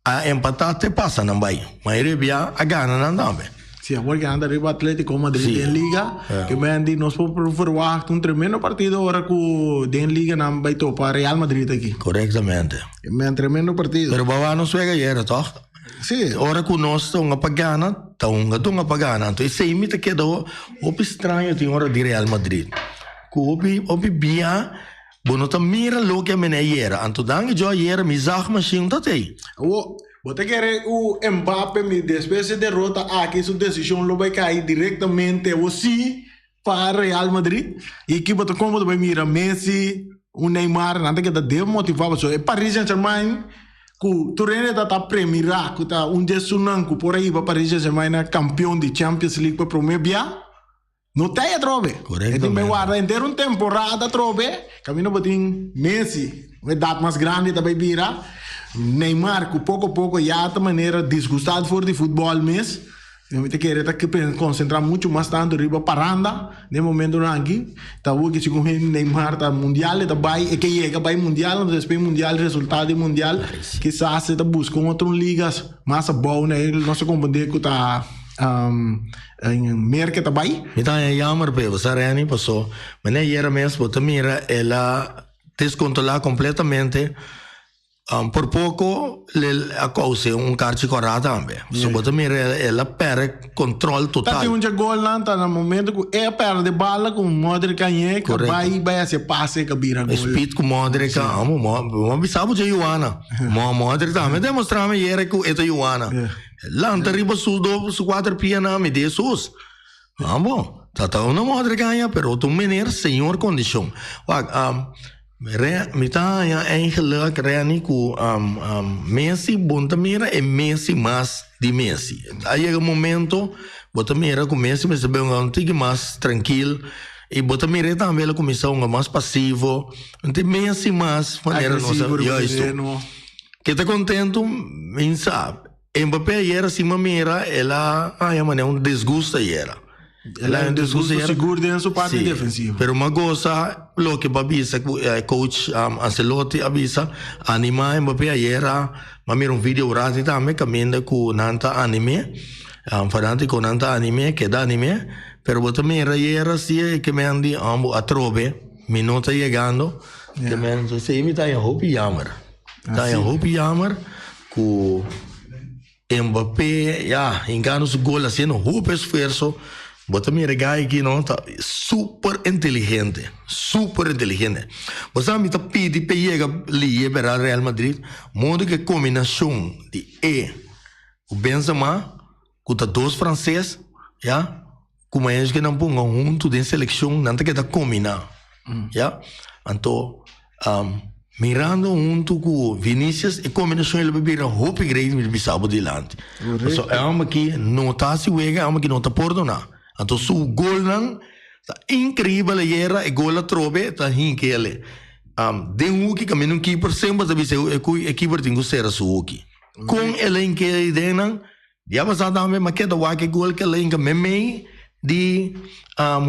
a empatá te pasa nan bai. Ma e rebia a gana nan tambe. Si, awor ke nan ta riba Atletico Madrid Sí. den liga, Ja. ke men di nos por verwacht un tremendo partido ora ku den liga nan bai topa Real Madrid aki. Korektamente. Ke men tremendo partido. Pero baba nos wega ayera tòg? Sí. Ora ku nos ta hunga pa gana, ta hunga dunga pa gana. Anto esei mi ta keda hopi straño tin ora di Real Madrid. Ku hopi hopi bia bo no ta mira loke a mene ayera. Anto danki Dios ayera mi zag mashin ta tei. Awo, bo ta kere ku Mbappe mi despues e derota aki su desishon lo bai kai direktamente awo si pa Real Madrid? I ki bo ta kon bo ta bai mira Messi, un Neymar, nan ta keda demotivá pasobra e Paris Saint Germain ku tur hende ta ta premirá ku ta un di esunnan ku por a hiba Paris Saint Germain na kampion di Champions League pa promé bia. No ta e atrobe. E tin bai warda henter un temporada atrobe. Kaminda bo tin Messi, un edat mas grandi ta bai bira. Neymar ku poko poko ya ta manera disgustado for di futbòl mes. Mi ta kere ta konsentrá muchu mas tantu riba paranda den momentunan aki. Ta awor ki segun hende Neymar ta mundial e ta bai e ke yega bai mundial anto despues mundial resultado di mundial kisas e ta buska un otro ligas mas abou na e nos ta komprende ku ta Merca ta bai. Mi ta haña jammer p'e, bo sa Renny, paso manera ayera mes bo ta mira el a descontrola completamente, por poco el a cause un karchi kòrá tambe. So bo ta mira el a pèrdè control total. Ta tin un dje golnan ta na momento ku e a pèrdè bala ku Modric a hañ'é ka bai bai hasi e pase ka bira gol. Speed ku Modric a amo, bo a bisa bo dje Juana. Modric tambe a demostrá mi ayera ku e ta Juana. Lanta riba su do su cuater pianan mi di Jesus. Amo, ta ta una madre gaña, pero ta un meneer señor condicion. Wak, um, re, mi ta haña eigenlijk Renny cu um, um, Messi, bon ta mira e Messi mas di Messi. A yega un momento, bo ta mira cu Messi mester ben un tiki mas tranquil, y bo ta mira tambe el a cuminsa hunga mas pasivo. Ente Messi mas manera nos a, Agresivo riba juist. terreno. Ke ta contento, min sa. Mbappé ayera si mi a mira el a haña manera un disgusto ayera. El a haña un disgusto sigur den su parti defensivo. Pero mi a gosa loke bo a bisa ku coach Ancelotti a bisa anima Mbappé ayera. Mi a mira un video rati tambe kaminda ku nan ta anim'é. Fanátiko nan ta anim'é, keda anim'é. Pero bo ta mira ayera si e ke men di ambo atrobe mi no ta yegando. Ke men esei mi ta haña hopi jammer. Ta haña hopi jammer. Ku Mbappé ya hinkando su gol hasiendo hopi esfuerso bo ta mira e guy aki no ta super inteligente super inteligente bo sa mi ta pidi p'e yega liye bera Real Madrid modo ku e kombinashon di e ku Benzema ku ta dos franses ya. Kuma es ke nan ponga huntu den selekshon nan ta keda kombiná ya anto mirando huntu ku Vinicius e kombinashon el a bira hopi great mi ta bisa bo dilanti pasobra e hòmber aki no ta hasi wega e hòmber aki no ta pordoná anto su golnan ta inkreibel ayera e gol atrobe ta hinka el den huki kaminda un kiper semper ta bisa e kiper tin ku sera su huki kon el a hinka e den nan. Dia pasá tambe m'a keda wak e gol ke Lenka meimei di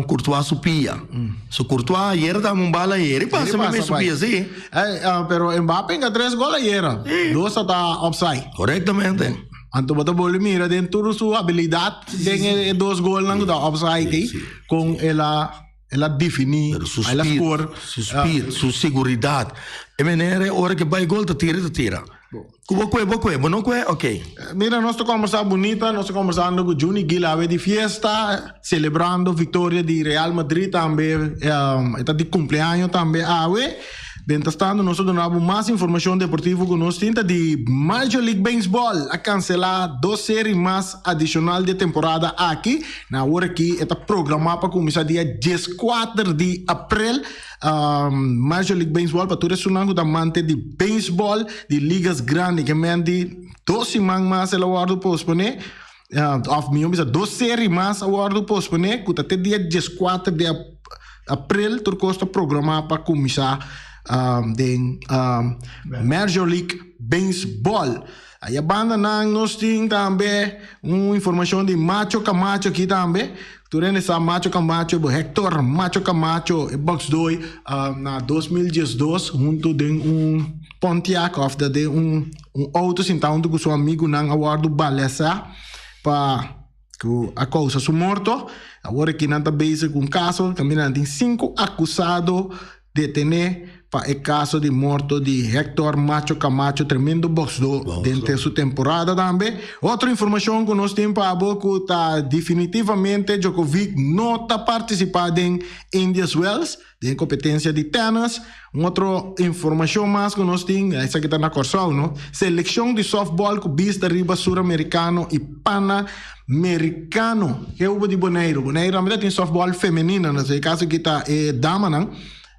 Courtois su pia. So Courtois ayera tambe un bala ayera i pasa meimei su pia, si. Pero Mbappe hinka tres gol ayera. Dos ta ta offside. Korektamente. Anto bo ta bolbe mira den tur su abilidat den e dos golnan ku ta offside ei kon el a el a definí, Pero su el a speed, score. su speed, su seguridad. E manera ora ke bai gol ta tira ta tira. Ku bo kue, bo kue, bo no kue, ok. Mira, nos ta kombersá bunita, nos ta kombersando ku Juni Gil awe di fiesta, selebrando viktoria di Real Madrid tambe, e ta di kumpleaño tambe awe. Mientrastando nos ta duna bo mas informashon deportivo ku nos tin ta di Major League Baseball a kanselá dos seri mas adishonal di e temporada aki. Na awor aki e ta programá pa kuminsá dia dieskuater di aprel. Major League Baseball pa tur esunnan ku ta amante di baseball di ligas grandi ke men di dos siman mas el a wòrdu posponé òf mihó bisa dos seri mas a wòrdu posponé ku ta te dia dieskuater di aprel tur kos ta programá pa kuminsá den Major League Baseball. Aya banda nan nos tin tambe un informashon di Macho Camacho aki tambe. Tur hende sa Macho Camacho, bo Hector Macho Camacho e boksdoi na 2012 huntu den un Pontiac of den un auto sintá huntu ku su amigunan a wòrdu balesá pa ku a kousa su morto. Awor aki nan ta bezig ku un kaso kaminda nan tin sinku akusado detené pa e kaso di morto di Hector Macho Camacho, tremendo boksdó denter su temporada tambe. Otro informashon ku nos tin pa bo ku ta definitivamente Djokovic no ta partisipá den Indias Wells. Den kompetensia di tènis, un otro informashon mas ku nos tin, esaki ta na Kòrsou no, selekshon di sòftbòl ku bista riba Suramerikano i Panamerikano. Ke hubo di Boneiru? Boneiru tambe ta tin sòftbòl femenino, na e kaso aki ta e damanan.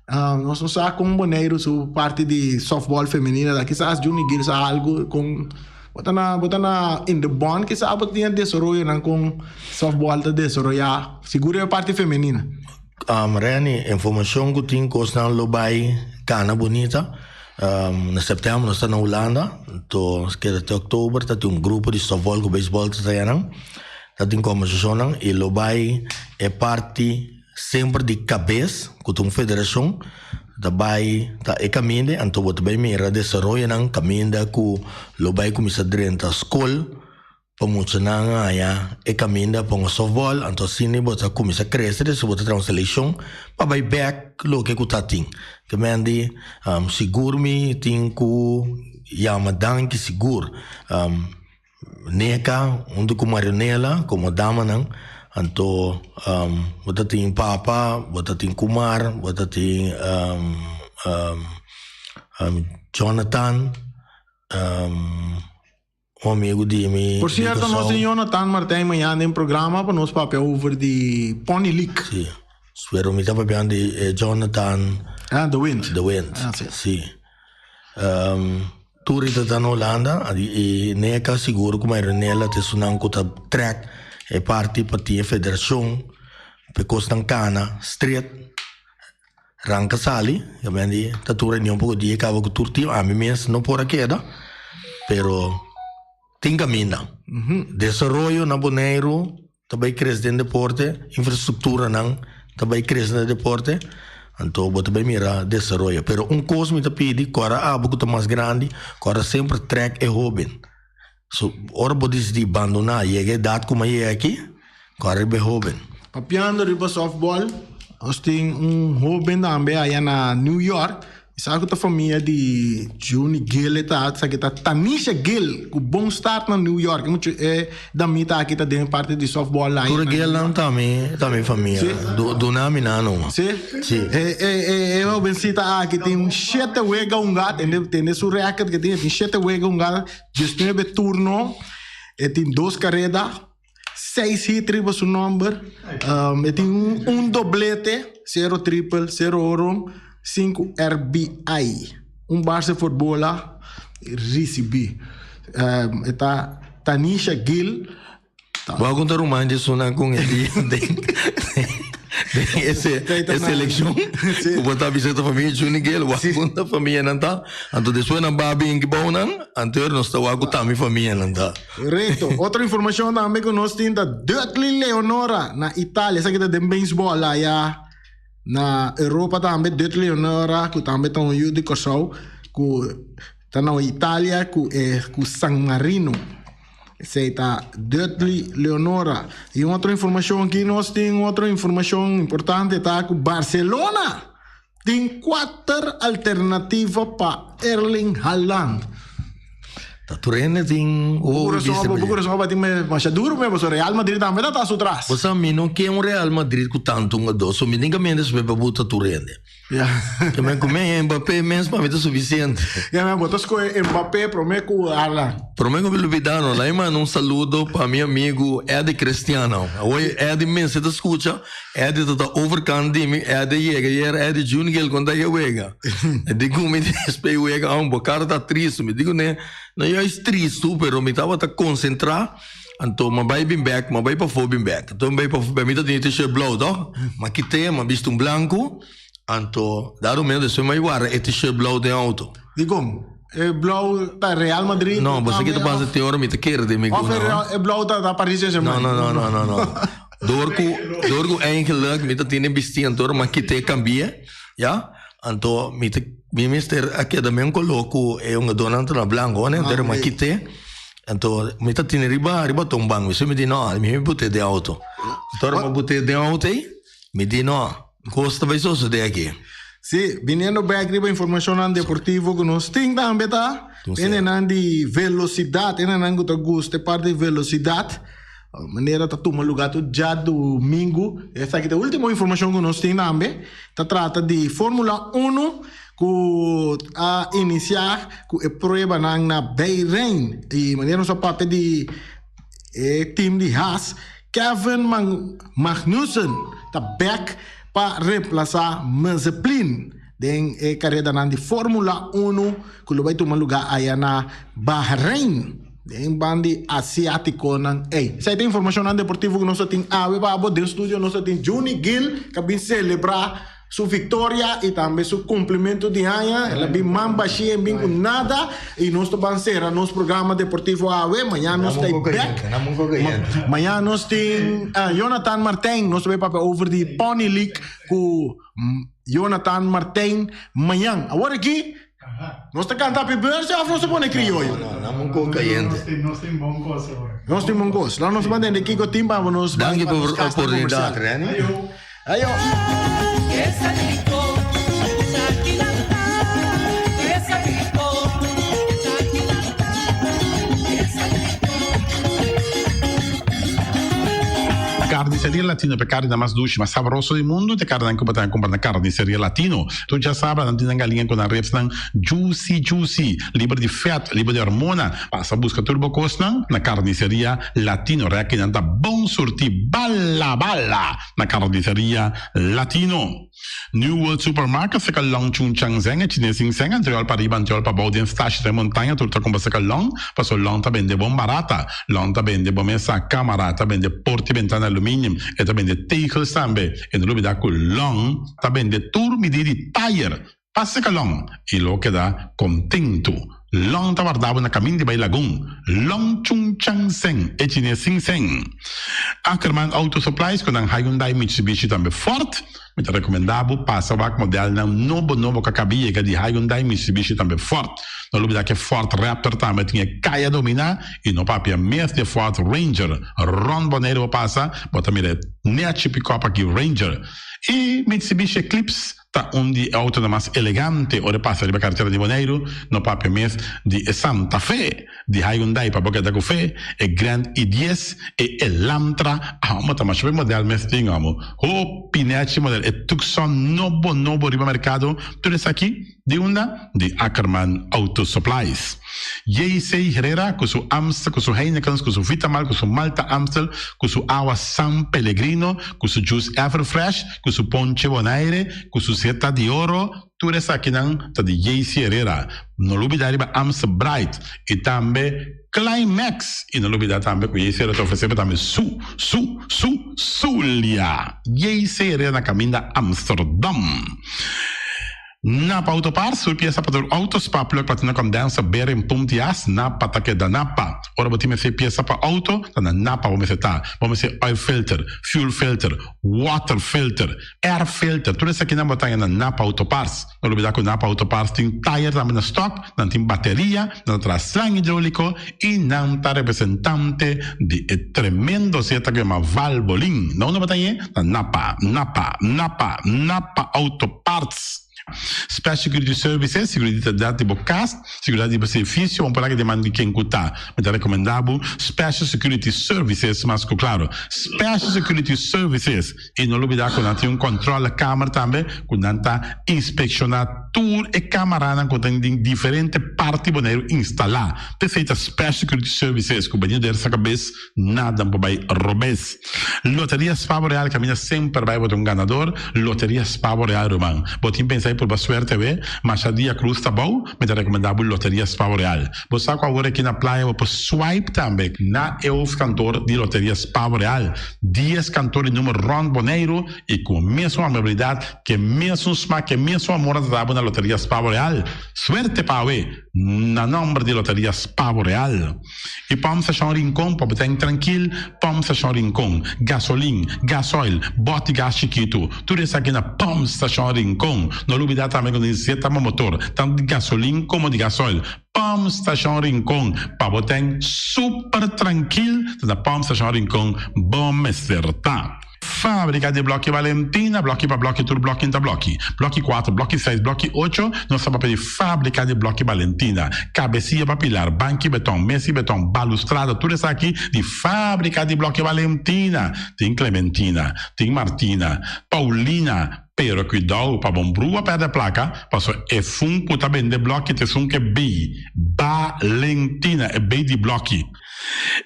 Nos no sa kon Boneiru su parti di sòftbòl femenino ta, kisas Juni Gil sa algu kon bo ta na bo ta na in de bond kisas bo tin e desaroyonan kon sòftbòl ta desaroyá, sigur e parti femenino. Renny, informacion cu tin cosnan lo bay cana bunita. Na september nos ta na Hulanda, to keda te october ta tin un grupo di softball cu baseball ta traha nan. Ta tin conversacionnan y lo bay e parti semper di cabes cu ta un federacion ta bay ta e caminda anto bo ta bay mira desaroyonan caminda cu lo bay cuminsa drenta scol. Pa muchanan haña e kaminda pa un softball, anto asina bo ta kuminsá krese despues bo ta traha un selekshon pa bai bèk loke ku ta tin. Ke men di sigur mi tin ku yama danki sigur Neka huntu ku Marionela komo damanan, anto bo ta tin papa, bo ta tin Kumar, bo ta tin Jonathan. Un amigu di mi Por di cierto, nos Kòrsou. tin Jonathan Martijn mañana den programa pa nos papia over di Pony League. Sí. Pero mi ta papiando di eh, Jonathan Ah, De Wind. De Wind. Ah, sí. Sí. Um, tur ita ta na Holanda i neka sigur ku Marinela ta esunnan ku ta trek e parti pa tin e federashon pa e kosnan kana stret. Ranka sali, ya men di ta tur reunion poko dia kaba ku tur team, ami mes no por a keda, pero. Tin kaminda. Desaroyo na Boneiru ta bai krese den deporte, infrastrukturanan ta bai krese na deporte, anto bo ta bai mira desaroyo. Pero un kos mi ta pidi, ku ora abo ku ta mas grandi, ku ora semper trèk e hóben. So, ora bo disidí bandoná, yega e edat ku mi a yega aki, ku ora riba e hóben. Papiando riba softball, nos tin un hóben tambe aya na New York. Mi sa ku ta famia di Juni Gill e ta, esaki ta Tanisha Gill ku bon start na New York. E mucha e damita aki ta den parti di softball aya Tur na New Gill nan York. ta mi ta mi famia. Sí? Du duna mi nan numa. Sí? Sí. E e e e hobencita aki tin shete wega hunga, tende tende su record ke tin, e tin shete wega hunga, diesnuebe turno, e tin dos kareda. Seis hit riba su nomber. Um, e tin un, un doblete, cero triple, cero horon, 5 RBI. Un base for bola ricibi. Um, e ta Tanisha Gill. Bo a conta ruman di esunnan con e di den den ese e seleccion cu bo ta bisa ta famia Juni Gill, bo a conta famianan ta. Anto despues nan ba bin gebouw nan, anto nos ta wak cu tambe famianan ta. Correcto. Otro informacion tambe cu nos tin ta Dudley Leonora na Italia. Esaki ta den baseball aya na Europa tambe. Dudley Leonora cu tambe ta un yu di Corsou cu ta na Italia cu e cu San Marino. Esey ta Dudley Leonora. Y un otro informacion aki nos tin otro informacion importante ta cu Barcelona tin cuater alternativa pa Erling Haaland. Ta tur hende tin Bo hopi corazon, bista bo p'e. corazon a bati masha duro me, pasobra Real Madrid tambe ta ta su tras. Bo sa mi no ke un Real Madrid ku tantu hungadó, so mi tin kaminda espe pa buta tur hende. Ya. Ke men ku men Mbappé mes pa mi ta sufisiente. Ya men bo ta skohe Mbappé prome ku Haaland. Prome ku mi lubida no, la'i manda un saludo pa mi amigu Eddy Cristiano. Awor Eddy mester ta skucha. Eddie ta ta overkant di mi, Eddie yega yer, Eddie Junior kon ta e wega. E di ku mi despe wega, oh, bo kara ta tristu. Mi di kuné, no juist tristu, pero mi tabata konsentrá, anto mi a bai bin bèk, mi a bai pafó bin bèk. Anto mi bai pafó, mi ta tin e t-shirt blou tòg? Mi a kit'é, mi a bisti un blanku, anto dado momento despues mi a warda e t-shirt blou den outo. Dikon? E blou ta Real Madrid? No, bo sa ke ta pasa te ora mi ta kere den mi Of kuna. e blou ta Paris Saint-Germain? No, no, no, no, no, no. Door ku, door ku eigenlijk mi ta tene bisti anto ma kite kambie, ya. Anto mi ta, mi mester a keda men kolo ku e hungadónan ta na blanko, ne. Anto ma kite, anto mi ta tene riba, riba tombang. Mi so mi di no, mi mi bute den auto. Anto mi bute den auto ei, mi di no, kos ta bai sosode aki. Sí, biniendo bek riba informashonnan deportivo ku nos tin tambe ta, hendenan di velosidat, hendenan ku ta gusta e parti di velosidat. Manera ta tuma luga tur djadumingu. Esaki ta e ultimo informashon ku nos tin tambe. Ta trata di Formula Uno ku a inisiá ku e pruebanan na Bahrein. I manera nos a papia di e team di Haas, Kevin Magnussen ta bèk pa remplasá Mazepin den e karedanan di Formula Uno ku lo bai tuma luga aya na Bahrein. Den ban di asiatikonan ey. Esei ta informashonnan deportivo ku nos a tin awe pa abo. Den studio nos a tin Juni Gil ku a bin selebrá su viktoria i tambe su kumplimentu di aña. El a bin man bashí en bin ku nada i nos ta ban sera nos programa deportivo awe. Mañana nos ta bèk. Mañana nos tin Jonathan Martijn. Nos ta bai papia over di Pony League ku Jonathan Martijn mañan. Awor aki. Nos ta canta happy birthday of nos ta pone crioyo? No, no, no, un poco cayente. Nos tin bon cos awor. Nos tin bon cos. Laat nos manda hende kico tin pa nos bai Danki pa nos pa casnan oportunidad, comercial. Renny. Ayo. Ayo. Carniceria Latino pe carne mas dushi, mas sabroso di mundo, te carne nan cu bo ta cumpra na Carniceria Latino. Tur djasabra nan tin nan galiña ku nan ribsnan juicy juicy, liber di fèt, liber di hormona. Pasa buska tur bo kosnan na Carniceria Latino. Rèki nan ta bon surtí bala bala na Carniceria Latino. New World Supermarket seka long chun chang zeng e chines sin seng antriol pa riba antriol pa bou den stashi den montaña tur ta kumpra seka long paso long ta bende bon barata. Long ta bende bo mesa, kamara, ta bende porta i bentana aluminium, e ta bende tegels tambe. E no lubida ku long ta bende tur midi di tayer. Pasa kalon i lo keda kontentu. Long ta warda bo na kamin di bai Lagun. Long Chung Chang Seng, e chines sin seng. Ackerman Auto Supplies ku nan Hyundai, Mitsubishi tambe Ford. Mi ta rekomendá bo pasa wak modelnan nobo nobo ku a kaba yega di Hyundai, Mitsubishi tambe Ford. No lubidá ku e Ford Raptor tambe tin e kaya dominá i no papia mes di e Ford Ranger. Rònt Boneiru bo pasa, bo ta mira e nèchi pikòp aki Ranger. I Mitsubishi Eclipse Ta un di e autonan mas elegante ora e pasa riba karetera di Boneiru, no papia mes di e Santa Fe, di Hyundai pa bo keda ku fe, e Grand i dies, e Elantra, amo ta masha hopi model mes tin amo, hopi nechi model, e Tucson nobo nobo riba merkado, tur esaki di unda? Di Ackerman Auto Supplies. JC Herrera ku su Amstel, ku su Heinekens, ku su Vitamal, ku su Malta Amstel, ku su awa San Pellegrino, ku su juice Everfresh, ku su ponche Bonaire, ku su seta di oro, tur esakinan ta di JC Herrera. No lubida riba Amstel Bright i tambe Climax. I no lubida tambe ku JC Herrera ta ofresé bo tambe su, su, su, Zulia. JC Herrera na kaminda Amsterdam. Napa Auto Parts, tur piesa pa tur auto, spark plug, platina condenser, bearing, pump di as, Napa ta keda Napa. Ora bo tin mester piesa pa auto, ta na Napa bo mester ta. Bo mester oil filter, fuel filter, water filter, air filter, tur esakinan bo ta haña na Napa Auto Parts. No lubida ku Napa Auto Parts tin tire tambe na stock, nan tin bateria, nan ta traha slang hidrolico y nan ta representante di e tremendo zeta ku yama Valvoline. Na unda bo ta hañ'e? Na Napa, Napa, Napa, Napa Auto Parts. Special Security Services, seguridat di bo kas, seguridat di bo servicio, bo por laga den man di ken ku ta. Mi ta rekomendá bo Special Security Services mas ku klaro. Special Security Services. I no lubidá ku nan tin un kòntròle kamer tambe ku nan ta inspekshoná tur e kamaranan ku tin den diferente parti Boneiru instalá. P'esei ta Special Security Services ku bini der sa kabes nada por bai robes. Loteria Spa Boreal kaminda semper bai bo ta un ganador. Loteria Spa Boreal ruman. Bo tin pensa di purba suerte awe? Masha dia cruz ta bou, mi ta rekomendá bo Loteria Spa Boreal. Bo sa ku awor aki na playa bo por swipe tambe na e hoofdkantoor di Loteria Spa Boreal. Dies kantoor di numer rònt Boneiru i ku e mesun amabilidat, ku e mesun smak, ku e mesun amor a trata bo na Loteria Spa Boreal. Suerte pa awe! Na nòmber di Loteria Spa Boreal. I Pòmp Stashon Rincon pa bo ta en trankil, Pòmp Stashon Rincon, gasolin, gasoil, bòt di gas chikitu, tur esaki na Pòmp Stashon Rincon. No lubidá tambe ku nos zeta bo motor, tantu di gasolin komo di gasoil. Pòmp Stashon Rincon, pa bo ta en super trankil, ta na Pòmp Stashon Rincon bo mester ta. Fábrika di blòki Valentina, blòki pa blòki tur blòki ta blòki. Blòki kuater, blòki seis, blòki ocho, nos ta papia di fábrika di blòki Valentina. Kabesia pa pilar, banki beton, mesa di beton, balustrada, tur esaki di fábrika di blòki Valentina. Tin Clementina, tin Martina, Paulina, pero kuidou pa bon brua pèrdè plaka, pasobra e fun ku ta bende blòki ta esun ku e bei Valentina, e bei di blòki.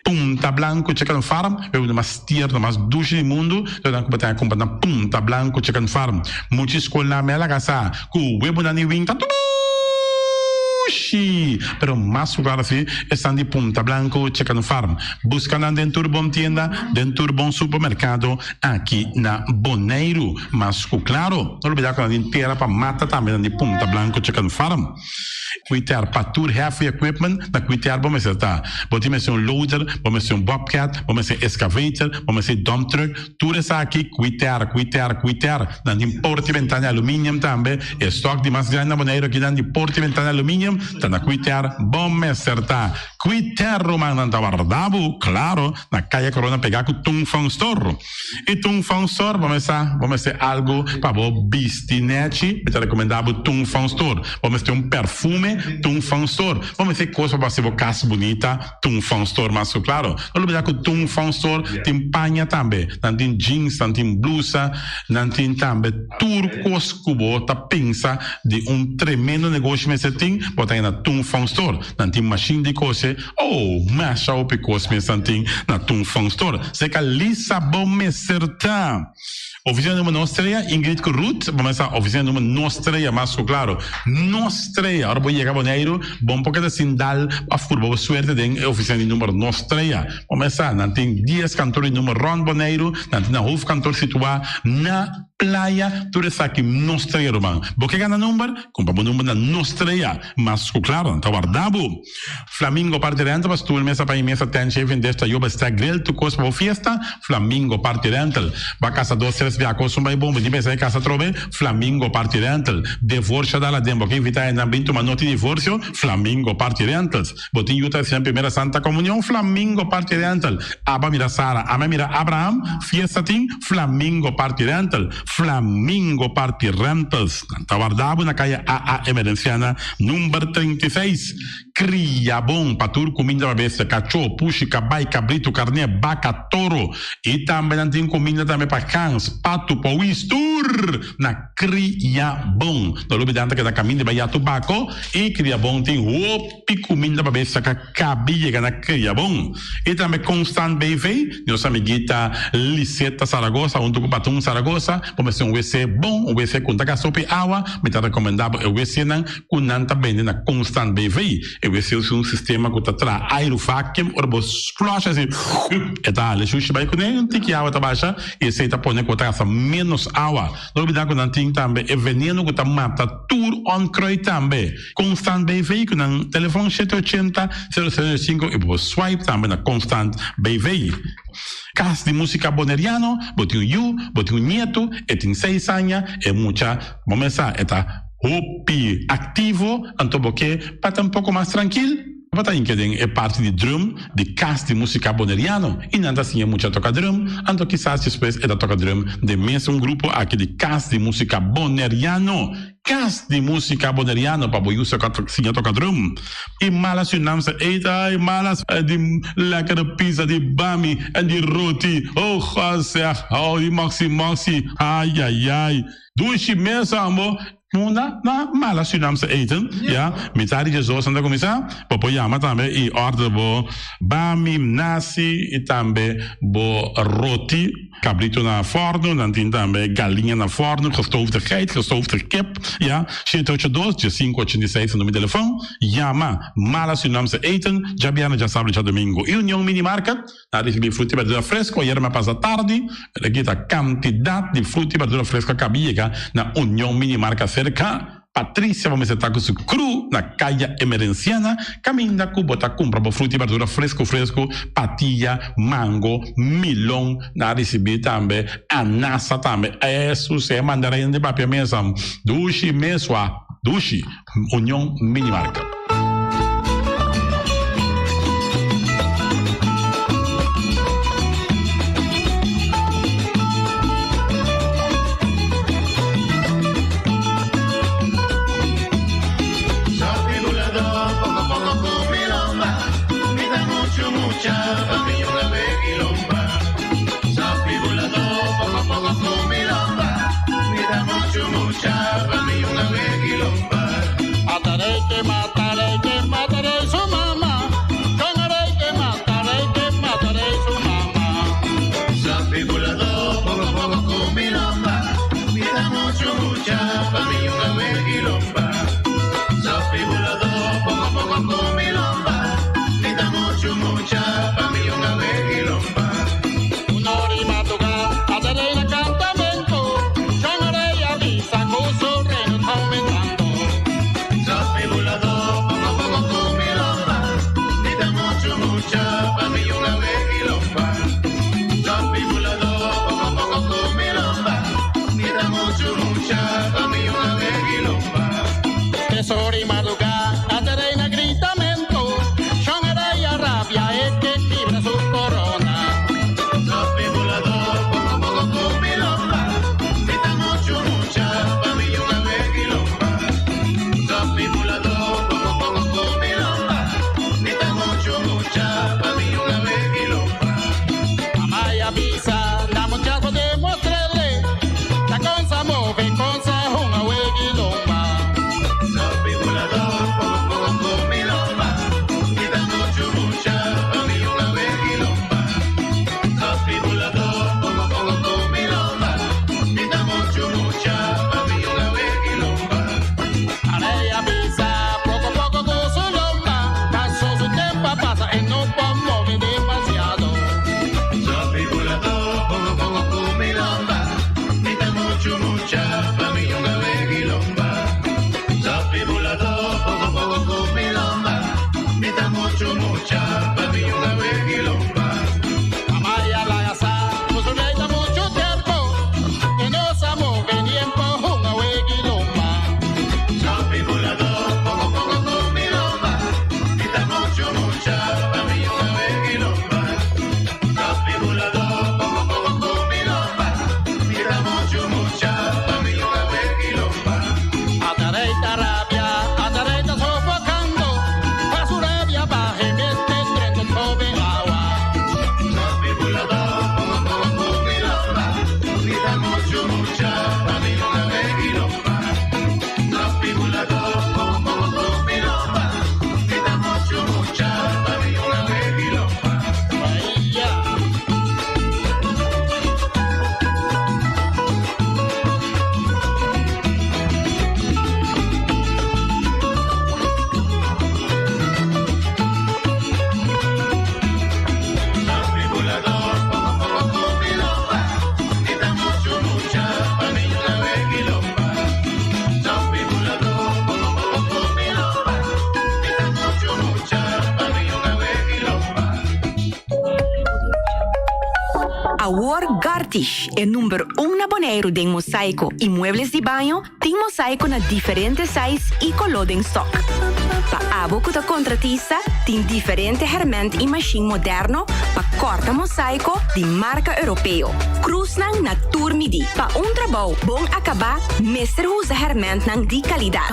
Punta Blanco Chicken Farm, e uno mas tierno, mas dushi di mundu, lo nan ku bo ta kumpra na Punta Blanco Chicken Farm. Mucha skolnan me a laga sa ku webonan di winta dushi, pero mas ku klaro si esnan di Punta Blanco Chicken Farm. Buska nan den tur bon tienda, den tur bon supermerkado aki na Boneiru. Mas ku klaro, no lubida ku nan tin tera pa mata tambe nan di Punta Blanco Chicken Farm. Kwiter pa tur heavy equipment na kwiter bo mester ta. Bo tin mester un loader, bo mester un bobcat, bo mester excavator, bo mester dump truck, tur esaki kwiter, kwiter, kwiter. Nan tin porta y bentana di aluminium tambe. E stock di mas grandi na Boneiru aki nan di porta y bentana di aluminium ta na kwiter bo mester ta. Kwiter ruman nan ta warda bo, claro, na Kaya Corona pega ku Tung Fong Store. I Tung Fong Store bo mester bo mester algu pa bo bisti nechi, mi ta rekomendá bo Tung Fong Store. Bo mester un perfume, Tung Fong Store. Bo mester kos pa bo hasi bo kas bunita, Tung Fong Store mas ku klaro. No lubidá ku Tung Fong Store tin paña tambe. Nan tin jeans, nan tin blusa, nan tin tambe tur kos ku bo ta pensa di un tremendo negoshi mester tin, bo ta haña na Tung Fong Store. Nan tin mashin di kose. Oh, masha hopi kos mes nan tin na Tung Fong Store. Seka Lisa bo mester ta. Oficina numero nos trea, Ingrid ku Ruth, bo mester oficina numero nos trea, mas ku klaro. Nos trea. Ora bo yega Boneiru, bo no por keda sin dal of purba bo suerte den e oficina di numero nos trea. Bo mester sa, nan tin dies kantor di numero rond Boneiru, nan tin nan hoofdkantoor situa na. Playa, tur esaki no strea ruman. Bo ke gana number? Kumpra bo number na no strea. Mas ku klaro, nan ta warda bo. Flamingo Party Rental pa stoel, mesa pa i mesa, tent, shaving dish, tayoba, stack, grill, tur kos pa bo fiesta. Flamingo Party Rental. Bo a kasa dos, tres bia kos un bai bon, bo tin pensa e kasa atrobe? Flamingo Party Rental. Devorsio dal aden, bo ke invita hendenan bin tuma noti divorsio? Flamingo Party Rentals. Bo tin yu ta hasinan primera santa komunion? Flamingo Party Rental. Aba mira Sara, ame mira Abraham, fiesta tin? Flamingo Party Rental. Flamingo Party Rentals. Nan ta warda bo na kaya AA Emerenciana number 36. Kria bon pa tur kuminda pa bestia, kachó, pushi, kabai, kabritu, karné, baka, toro. I tambe nan tin kuminda tambe pa gans, patu, powis, tur na. Kria bon. No lubida nan ta keda kaminda bai ya tobako i kria bon tin hopi kuminda pa bes saka kabi yega na kria bon. I tambe Constant BV, nos amiguita Liseta Zaragoza huntu ku Batun Zaragoza, bo mester un wc bon, un wc ku no ta gasta hopi awa, mi ta rekomenda bo e wcnan ku nan ta bende na Constant BV. E wc usa un sistema ku ta traha airu vacuum, ora bo flush asi e ta hala e shushi bai kuné, un tiki awa ta basha i esei ta pone ku bo ta gasta menos awa. No olbida ku nan tin tambe e veneno ku ta mata tur onkruid tambe. Constant BV ku nan telefon shete ochenta, sero sero sinku i bo por swipe tambe na Constant BV. Kas di Musika Boneriano, bo tin un yu, bo tin un nietu, e tin seis aña, e mucha bo mes sa e ta hopi aktivo, anto bo ke pa ta un poko mas trankil? Bo ta hinka den e parti di drum di Kas di Musika Boneriano i nan ta siña mucha toka drum, anto kisas despues e ta toka drum den mesun grupo aki di Kas di Musika Boneriano. Kas di Musika Boneriano pa bo yusa siña toka drum. I mala Surinaamse eten, ai malas di lekkere pizza, di bami en di roti, oh God zeg, oh di moksi moksi, ai ai ai. Dushi mes ambo. Munda na mala Surinaamse eten, ya. Mitad di diesdos nan ta kuminsá. Bo por yama tambe i order bo bami, nasi i tambe bo roti. Kabrito na fòrnu, nan tin tambe galiña na fòrnu, gestoofde geit, gestoofde kip, ya. Shete ocho dos, diesinku ochenta i seis ta number di telefòn. Yama Mala Surinaamse Eten, djabièrnè, djasabra i djadumingu. I Union Mini Market. A ricibi fruta y berdura fresco ayer me pasa tardi, pero aki ta cantidad di fruta y berdura fresco a caba yega na Union Mini Marca cerca Patricia bo mester ta cu su crew na Caya Emerenciana caminda cu bo ta cumpra bo fruta y berdura fresco fresco, patilla, mango, milon, na ricibi tambe anasa tambe, esu se mandarina di papia mesa dushi mesua dushi. Union Mini Market. Awor Gartish, e number un na Boneiru den mosaiko i muebles di baño, tin mosaiko na diferente size i koló den stock. Pa abo ku ta kontratista, tin diferente hèrmènt i mashin moderno pa kòrta mosaiko di marka europeo. Krusnan na tur midí. Pa un trabou bon akabá mester usa hèrmèntnan di kalidat.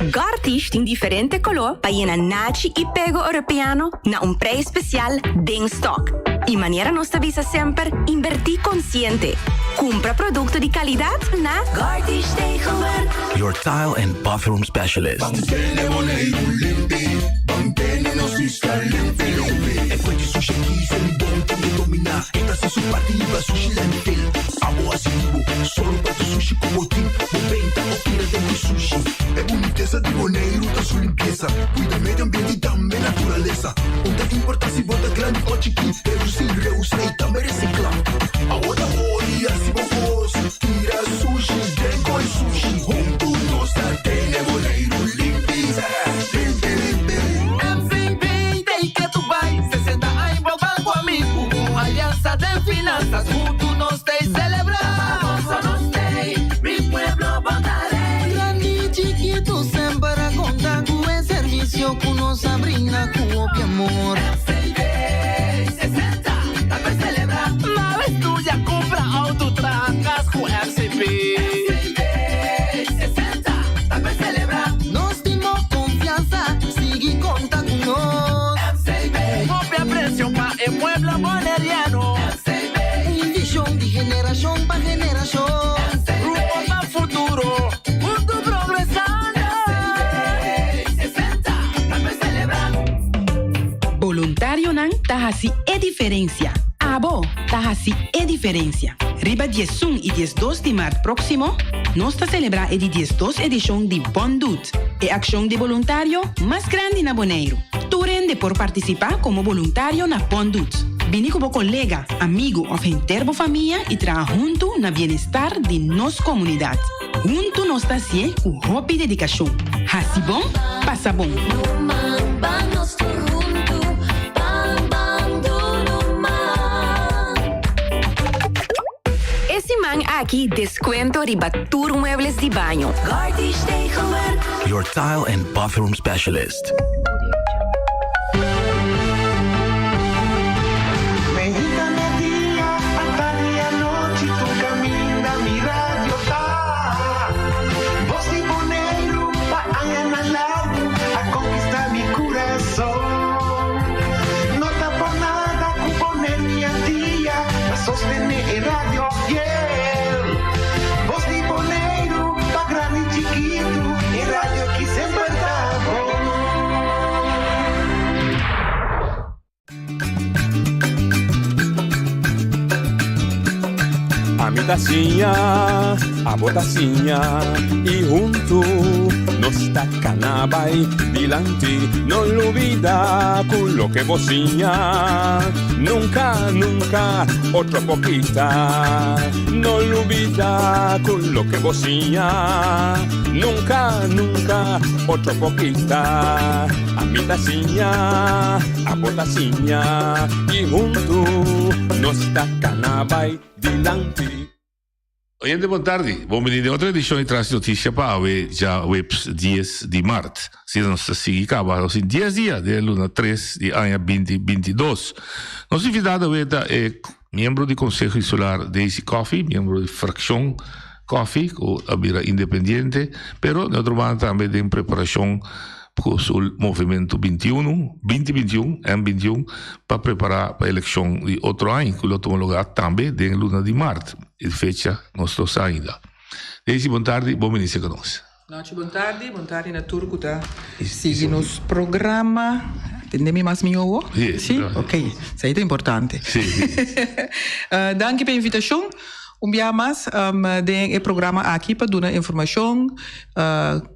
Gartish tin diferente koló pa yena nachi i pego europeano na un prijs spesial den stock. I manera nos ta bisa semper, inbertí konsiente. Kumpra produkto di kalidat na Gartish Tegelwerk. Your tile and bathroom specialist. MCB take it to buy 60 aña global cu amigo Alianza de finanzas junto nos te celebra Nos te, mi pueblo votaré Grandi chikitu semper a konta ku e servisio ku nos a brinda ku hopi amor. MCB 60, tambe celebra. Mawe studia, kumpra outo, traha kas ku MCB. MCB 60, tambe celebra. Nos tin bo konfiansa, sigui konta ku nos. MCB. Hopi apresio pa e pueblo boneriano. MCB. Un vishon di generashon pa generashon. Rumbo pa futuro, huntu progresando. MCB 60, tambe celebra. Boluntarionan ta hasi e diferensia. Abo ta hasi e diferensia. Riba 11 i 12 di mart próksimo, nos ta selebrá e di 12 edishon di Bon Dut, e akshon di boluntario mas grandi na Boneiru. Tur hende por partisipá komo boluntario na Bon Dut. Bini ku bo kolega, amigu òf henter bo famia i traha huntu na bienestar di nos komunidat. Huntu nos ta hasié ku hopi dedikashon. Hasi bon, pasa bon! E siman aki deskuento riba tur muebles di baño. Your tile and bathroom specialist. Ami ta siña, abo ta siña i huntu nos ta kana bai dilanti. No lubida ku loke bo siña nunka, nunka otro por kita. No lubida ku loke bo siña nunka, nunka otro por kita. Ami ta siña, abo ta siña i huntu nos ta kana bai dilanti. Oyente bon tardi, bon bini den otro edishon di Tras di Notisia pa awe djaweps dies di mart. Asina nos ta sigui kaba nos tin dies dia den e luna tres di aña binti binti dos. Nos invitado awe ta e miembro di Konseho Insular Daisy Coffie, miembro di frakshon Coffie ku a bira independiente, pero den otro banda tambe den preparashon ku su Movementu bintiunu, binti bintiun, M bintiun, pa prepará pa elekshon di otro aña ku lo tuma lugá tambe den luna di mart. E fecha nos no sa ainda. Daisy, bon tardi, bon bini serka nos. Nochi bon tardi, bon tardi na tur ku ta sigui nos programa. Tende mi mas mihó awo? Sí. Sí? Ok, esei ta importante. Sí, sí. Danki pa e invitashon un bia mas den e programa aki pa duna informashon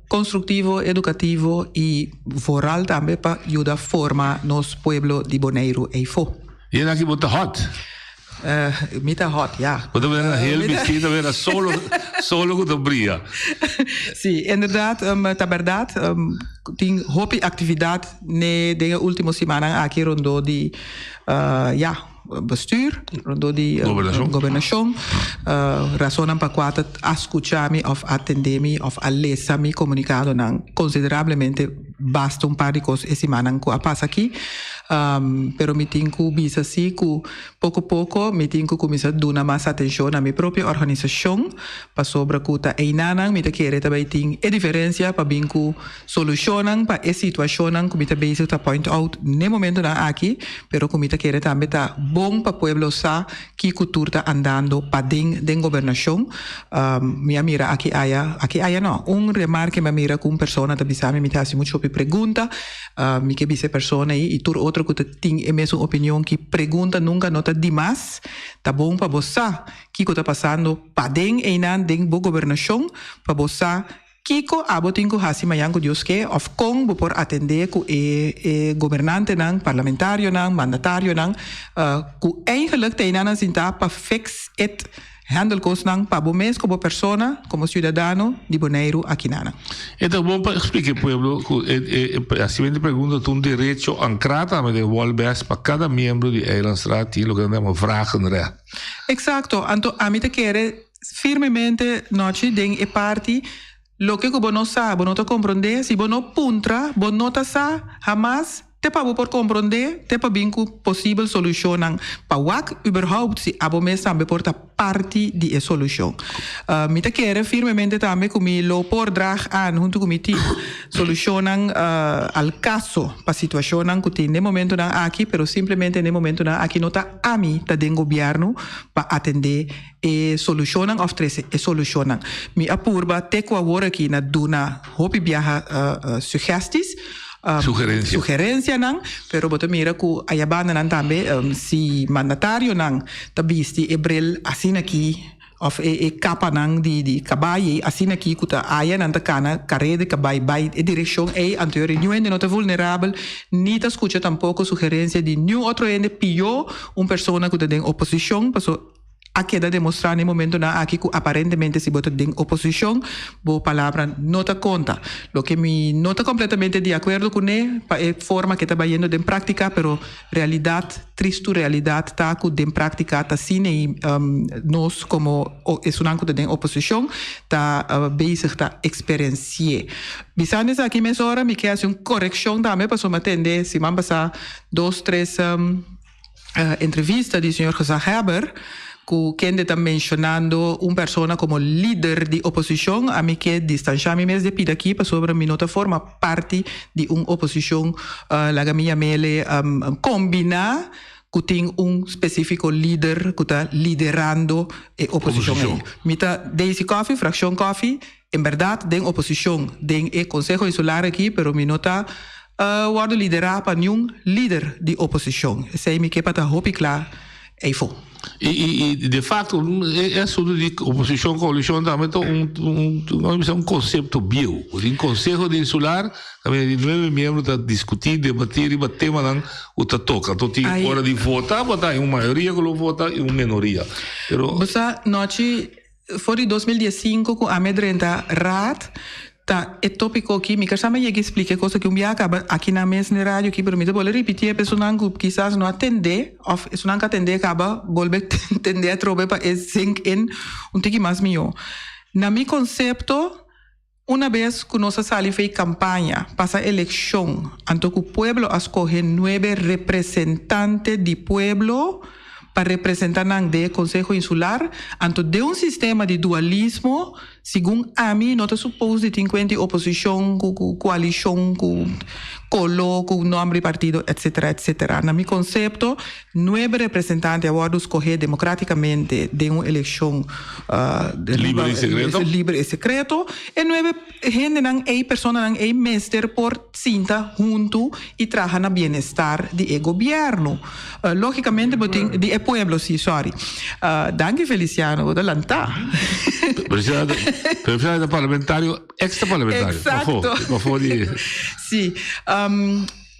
konstruktivo, edukativo i vooral tambe pa yuda forma nos pueblo di Boneiru eifó. Yen aki bo ta hot. Mi ta hot, ya. Bo ta bira heel bisti, ta bira solo, solo ku ta bria. Sí, inderdaad, ta bèrdat. Tin hopi aktividat ne den e último simannan aki rondó di, ya. bestuur, rondó di gobernashon, rasonnan pa kua ta a skucha mi òf a tende mi òf a lesa mi komunikadonan konsiderablemente basta un par di kos e simannan ku a pasa aki. Pero mi tin ku bisa si ku poko poko mi tin ku kuminsá duna mas atenshon na mi propio organisashon pasobra ku ta einanan mi ta kere ta bai tin e diferensia pa bin ku Solushonnan pa e situashonnan ku mi ta bezig ta point out n'e momentonan aki, pero ku mi ta kere tambe ta bon pa pueblo sa kiko tur ta andando paden den gobernashon. Mi a mira aki aya, aki aya no, un remarke mi a mira ku un persona ta bisa mi, mi ta hasi muchu hopi pregunta, mi ke bisa e persona ei i tur otro ku ta tin e mesun opinion ki pregunta nunka no ta dimas, ta bon pa bo sa kiko ta pasando paden einan den bo gobernashon, pa bo sa Kiko abo tin ku hasi mañan ku Dios ke òf kon bo por atendé ku e e gobernantenan, parlamentarionan, mandatarionan ku eigenlik ta einanan sintá pa fix it, handle kosnan pa bo mes komo persona, komo siudadano di Boneiru akinanan. E ta bon pa explica e pueblo cu e e hacimento di pregunta ta un derecho ancra tambe den Wolbes pa cada miembro di Eilandsraad tin loke nan ta yama vragenrecht. Exacto, anto ami ta kere Firmemente nochi den e parti loke ku bo no sa bo no ta komprondé, si bo no puntra bo no ta sa hamas te pa bo por komprondé te pa bin ku posibel solushonnan pa wak überhaupt si abo mes tambe por ta parti di e solushon. Mi ta kere firmemente tambe ku mi lo por drag aan huntu ku mi team solushonnan al kaso pa situashonnan ku tin den momentonan aki pero simplemente den momentonan aki no ta ami ta den gobièrnu pa atendé e solushonnan òf trese e solushonnan. Mi a purba te ku awor aki na duna hopi biaha sugesties, Sugerensia. sugerensianan, pero bo ta mira ku aya bandanan tambe si mandatarionan ta bisti e bril asina aki òf e e kapanan di di kabai ei asina aki ku ta aya nan ta kana kare di kabai bai e direkshon ei anto yori niun hende no ta vulnerabel ni ta skucha tampoko sugerensia di niun otro hende pió un persona ku ta den oposishon paso A keda demostrá na e momentonan aki ku aparentemente si bo ta den oposishon, bo palabra no ta konta. Loke mi no ta kompletamente di akuerdo kuné pa e forma ke ta bayendo den práktika, pero realidat, tristu realidat ta ku den práktika ta asina i nos komo esunnan ku ta den oposishon ta bezig ta eksperensi'é. Bisando esaki mesora mi ke hasi un korekshon tambe pasobra mi a tende siman pasá dos tres. entrevista di señor Gezaghebber ku kende ta menshonando un persona komo lider di oposishon, ami ke distansha mi mes di e pida aki pasobra mi no ta forma parti di un oposishon laga mi yam'ele kombiná ku tin un spesifiko lider ku ta liderando e oposishon ei. Mi ta Daisy Coffie, frakshon Coffie, En bèrdat den oposishon den e Konseho Insular aki, pero mi no ta wòrdu liderá pa niun lider di oposishon. Esei mi ke pa ta hopi kla eifo. I i de fakto e asuntu di oposishon koalishon tambe ta un un un bisa un konsepto bieu. Den Konseho di Insular tambe di nuebe miembro ta diskutí, debatí riba temanan ku ta toka. Anto tin ora di vota, bo ta hay un mayoria ku lo vota i un menoria. Pero. Bo sa nochi For di 2015 ku ami a drenta raad ta e topiko aki, mi kersa mi a yega splika e kos aki un biaha kaba aki nan mes na e radio aki pero mi ta bolbe ripiti e pa esunnan ku kisas no a tende òf esunnan ku a tende kaba bolbe tende atrobe pa e sink in un tiki mas mihó. Na mi konsepto una bes ku nos a sali fei kampaña pasa elekshon anto ku pueblo a skohe nuebe representante di pueblo pa representa nan den e Konseho Insular, anto den un sistema di dualismo, segun ami no ta supos di tin kuenta di oposishon ku ku koalishon ku kolo ku nomber di partido etcetera etcetera. Na mi konsepto nuebe representante a wòrdu skohé demokratikamente den un elekshon Liber i sekreto. Liber i sekreto. E nuebe hendenan ei, personanan ei mester por sinta huntu i traha na bienestar di e gobièrnu. Lógikamente bo tin di e pueblo, sí, sòri. Danki Feliciano, bo ta lantá. Feliciano ta parlamentario, extra parlamentario. Exacto. Pafó di. Sí.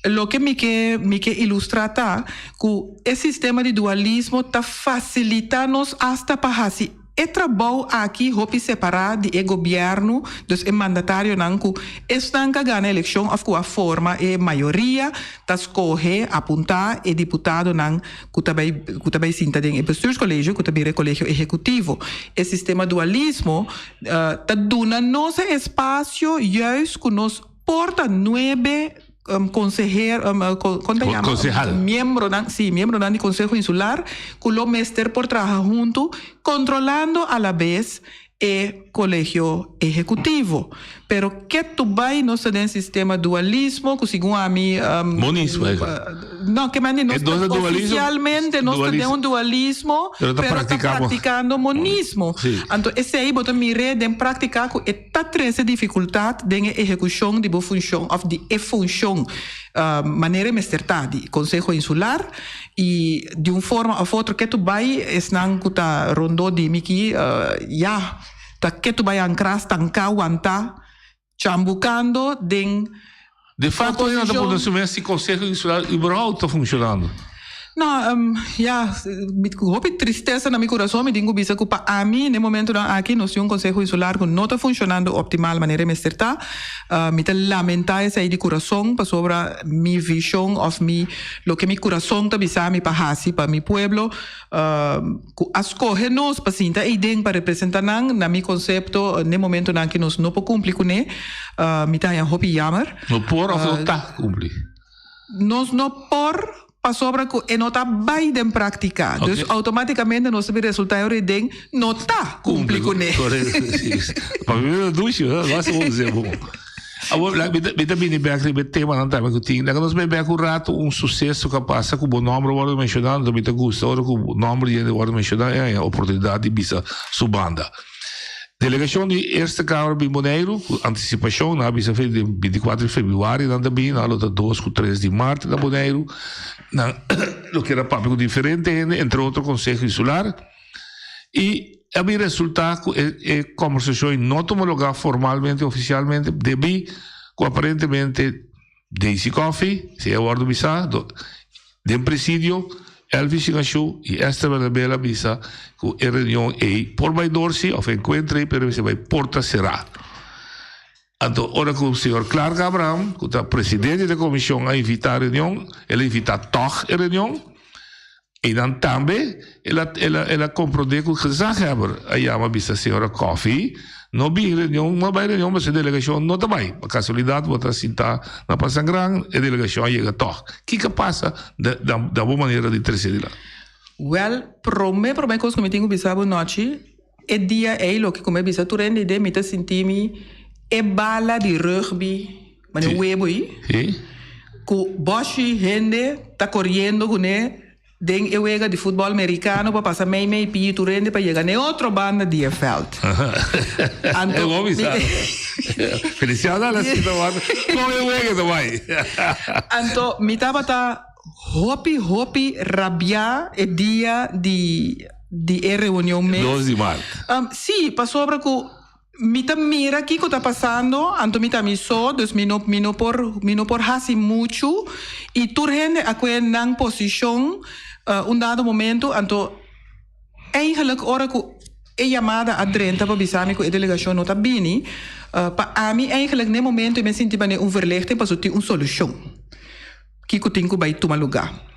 Loke mi ke mi ke ilustrá ta ku e sistema di dualismo ta fasilitá nos asta pa hasi. E trabou aki hopi separá di e gobièrnu, dus e mandatarionan ku esnan ku a gana elekshon òf ku a forma e mayoria ta skohe, apuntá e diputadonan ku ta bai ku ta bai sinta den e bestuurscollege ku ta bira e kolegio ehekutivo. E sistema dualismo ta duna nos e espasio juist ku nos por ta nuebe conseher con ta yama Concejal. miembronan si miembronan di conseho insular cu lo mester por traha hunto controlando a la bes e colegio ehecutivo pero ketu bay nos ta den sistema dualismo cu segun ami Monismo eigenlijk. no ke mandi nos E dos ta dualismo oficialmente nos ta den un dualismo Pero ta pero ta practicamo. practicando monismo Si. anto esey bo ta mire den practica cu e Ta trese difikultat den e ehekushon di bo funshon òf di e funshon manera e mester ta di Konseho Insular i di un forma òf otro ke tu bai esnan ku ta rondó di mi ki ya ta ke tu bai ankrá, stanká, wantá, chambukando den De facto oposishon. nan ta puntra su mes si Konseho Insular überhaupt ta funshonando. No, ya, mi ku hopi tristesa na mi kurason mi tin ku bisa ku pa ami na e momentunan aki nos tin un Konseho Insular ku no ta funshonando optimal manera e mester ta. Mi ta lamentá esei di kurason pasobra mi vishon òf mi loke mi kurason ta bisa mi pa hasi pa mi pueblo ku a skohe nos pa sinta eiden pa representá nan, na mi konsepto na e momentunan aki nos no por kumpli kuné. Mi ta haña hopi yamer. No por òf no ta kumpli? Nos no por Pasobra cu e no ta bay den practica. Ok. Dus automaticamente nos ta bin resulta e ora den no ta cumpli cune. Correcto, sí. Pa mi ta dushi, no hace bon ser bon. Awor, la, mi ta, mi ta bini bek riba e temanan tambe cu tin. Laga nos bay bek un rato un suceso cu a pasa cu bo nomber a wordo menciona, anto mi ta gusta ora cu nomber di hende wordo menciona e haña oportunidad di bisa su banda. Delegacion di Eerste Kamer bin Boneiru cu anticipacion, nan a bisa fe den 24 di februari nan ta bini, nan lo ta 2 cu 3 di maart na Boneiru. Nan lo kier a papia cu diferente hende, entre otro Conseho Insular. Y a bin resulta cu e e conversacion no tuma lugar formalmente, oficialmente, debi cu aparentemente Daisy Coffie, si e wordo bisa, do, den presidio, Elvis Shingashu y Esther Bernabela bisa cu e reunion ey por bay door si, of e encuentro ey, pero mester bay porta cera. Anto ora cu señor Clark Abraham, cu ta presidente di e comision a invita reunion, el a invita toch e reunion, Einan tambe el a el a el a comprende cu gezaghebber a yama bisa señora Coffie no bin reunion, no bay reunion pasobra e delegacion no ta bay. Pa casualidad bo ta sinta na Pasangran, e delegacion a yega tog. Kico a pasa da da da bo manera di trece dilanti? Wel, prome prome cos cu mi tin cu bisa bo nochi, e dia ey loke cu mi a bisa tur hende ey den mi ta sinti mi e bala di rugby, mane webo ey. Ku boshi hende ta koriendo kuné den e wega di futbòl merikano pa pasa mei mei pii tur hende pa yega na e otro banda di e vèlt. Anto Anto mi tabata hopi hopi rabiá e dia di di e reunion mes. Sí, pasobra ku. Mi ta mira kiko ta pasando, anto mi ta mi so, dus mi no mi no por mi no por hasi muchu i tur hende a kue nan posishon un dado momento, anto eigenlijk ora ku e yamada a drenta pa bisa mi ku e delegashon no ta bini, pa ami eigenlijk n'e momento mi a sinti manera un verlichting pasobra tin un solushon. Kiko tin ku bai tuma lugá.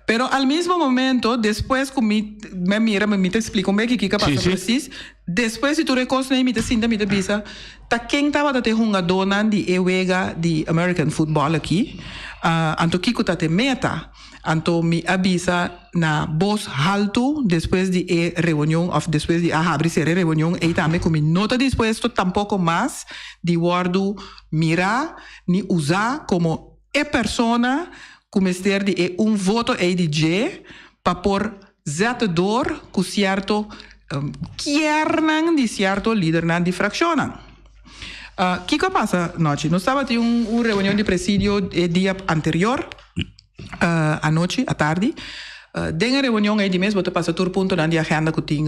Pero al mismo momento, despues ku mi mi a mira, mi ta splika un beki kiko a pasa presis. Despues di tur e kosnan ei mi ta sinta mi ta bisa, ta ken tabata ta e hungadónan di e wega di American football aki? Anto kiko ta ta e meta? Anto mi a bisa na bos haltu despues di e reunion òf despues di a habri sera e reunion ei tambe ku mi no ta dispuesto tampoko mas di wòrdu mirá ni usá komo E persona cu mester di e un voto ey di dje pa por zet door cu cierto kiernan di cierto lidernan di fraccionnan. Kico a pasa nochi? Nos tabatin un reunion di presidio e dia anterior. Anochi, atardi. Den e reunion ei di mes bo ta pasa tur puntonan di agenda ku tin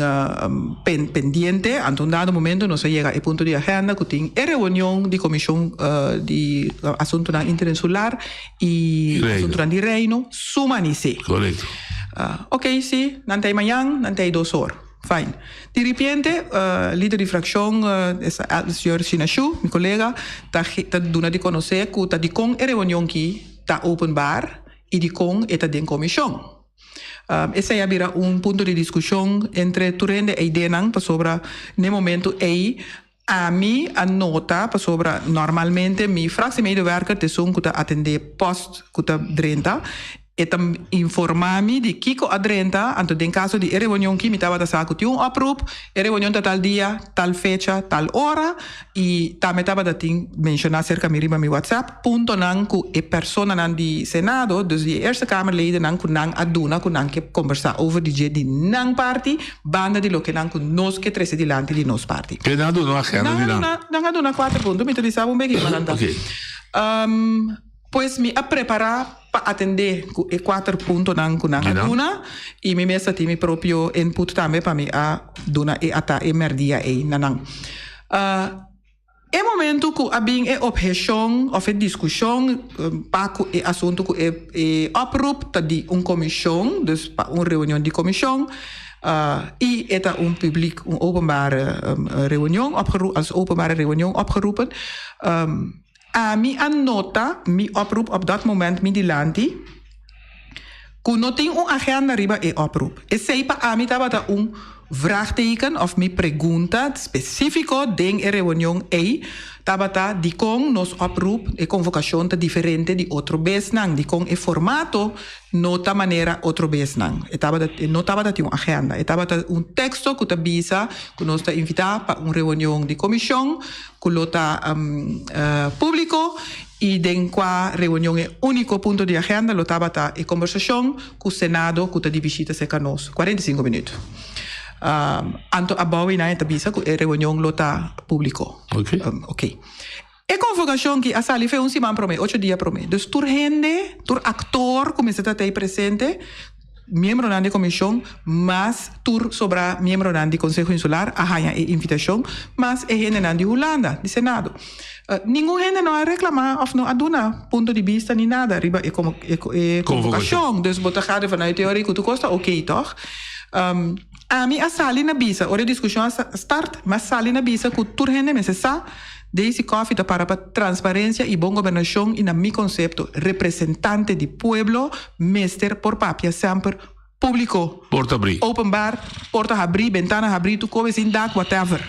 pendiente. Anto un dado momento nos a yega e punto di agenda ku tin e reunion di komishon di asuntunan interinsular i asuntunan di Reino su manisé. Korekto. Oké, si, nan ta ei mañan, nan ta ei dos or. Fine. Di ripiente, lider di frakshon, señor Shinashu, mi kolega, ta ta duna di konosé ku ta dikon e reunion ki ta openbaar i dikon e ta den komishon. Esei a bira un punto di diskushon entre tur hende eidenan pasobra n'e momentu ei ami a nota pasobra normalmente mi fractiemedewerker ta esun ku ta atendé post ku ta drenta. E ta informá mi di kiko a drenta, anto den kaso di e reunion ki mi tabata sa ku tin un oproep, e reunion ta tal dia, tal fecha, tal ora, i tambe tabata tin menshoná serka mi riba mi WhatsApp puntonan ku e personanan di Senado, dus di e Eerste Kamerledennan ku nan a duna ku nan ke kombersá over di dje di nan parti, banda di loke nan ku nos ke trese dilanti di nos parti. Ke nan a duna un agenda di nan? Nan a duna kuater punto, mi ta bisa bo un beki nan ta. Pues mi a prepará pa atendé ku e kuater puntonan ku nan a duna i mi mes a tin mi propio input tambe pa mi a duna e ata e mèrdia ei na nan. E momentu ku a bin e opheshon òf e diskushon pa ku e asuntu ku e e oproep ta di un komishon, dus pa un reunion di komishon i e ta un publiek, un openbare reunion als openbare reunion opgeroepen. Ami a nota mi oproep op dat moment mi dilanti ku no tin un agenda riba e oproep. Esei pa ami tabata un vraagteken of mi pregunta spesífiko den e reunion ei tabata dikon nos oproep, e konvokashon ta diferente di otro besnan, dikon e formato no ta manera otro besnan. E tabata e no tabata tin un agenda, e tabata un teksto ku ta bisa ku nos ta invitá pa un reunion di komishon ku lo ta públiko i den kua reunion e úniko punto di agenda lo tabata e kombersashon ku Senado ku ta di bishita serka nos, 45 minüt. Anto abou einan e ta bisa ku e reunion lo ta públiko. Oké. E konvokashon ki a sali fe un siman promé, ocho dia promé. Dus tur hende, tur aktor ku mester ta tei presente, Miembronan di komishon mas tur sobrá miembronan di Konseho Insular a haña e invitashon, mas e hendenan di Hulanda, di Senado. Ningun hende no a reklamá òf no a duna punto di bista ni nada riba e konvokashon. Dus bo ta gade vanuit teoria ku tur kos ta oké, tòg? Ami a sali na bisa, ora e diskushon a start, mi a sali na bisa ku tur hende mester sa Daisy Coffie ta para pa transparencia y bon gobernacion y na mi concepto representante di pueblo mester por papia semper publico. Porta abri. Openbaar, porta habri, bentana habri, tur kobe sin dak, whatever.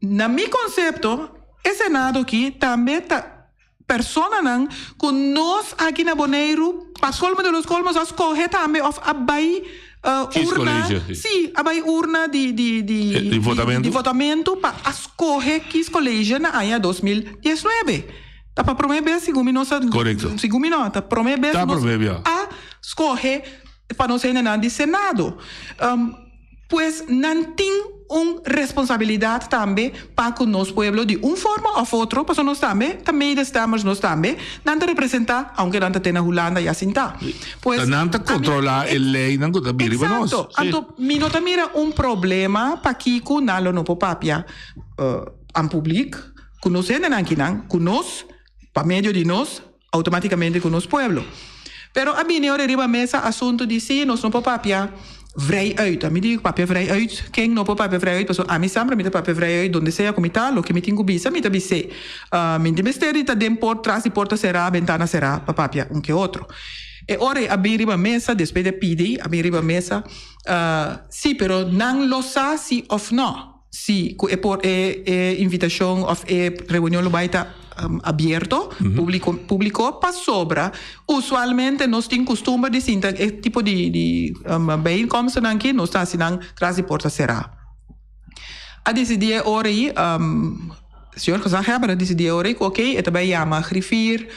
Na mi concepto e Senado aki tambe ta personanan ku nos aki na Boneiru pa colmo de los colmos a scoge tambe of a bay urna, si, a bay urna di di di di votamento, di votamento pa a scoge kiescollege na aña 2019. Ta pa prome bes segun mi nos a, Correcto. segun mi no, ta prome bes Ta nos prome bia. a scoge pa nos hendenan di Senado. Pues nan tin un responsabilidad tambe pa cu nos pueblo di un forma of otro, pasobra nos tambe ta medestemmers, nos tambe nan ta representa, aunke nan ta te na Hulanda ya sinta. Pues, Ta nan ta controla e leynan cu ta bini riba nos. Exacto. Anto mi no ta mira un problema pakico nan lo no por papia an public cu nos hendenan kinan, cu nos, pa medio di nos, Automaticamente cu nos pueblo. Pero a bini ora riba mesa asunto di si nos no por papia vrij uit. Ami di papia vrij uit, ken no por papia vrij uit? Pasobra ami semper mi ta papia vrij uit donde sea cu mi ta, loke mi tin cu bisa mi ta bis'é. Mi tin mester di ta den por tras di porta cerá, bentana cerá pa papia un ke otro. E ora ei a bin riba mesa, despues di a pidi, a bin riba mesa, si pero nan lo sa si of no. Si ku e por e e invitashon òf e reunion lo bai ta abierto, públiko públiko pasobra usualmente nos tin kustumber di sinta e tipo di di bijeenkomstennan aki nos ta hasi nan tras di porta será. A disidí e ora ei Señor Gezaghebber a disidí e ora ei ku oké e ta bai yama griffier,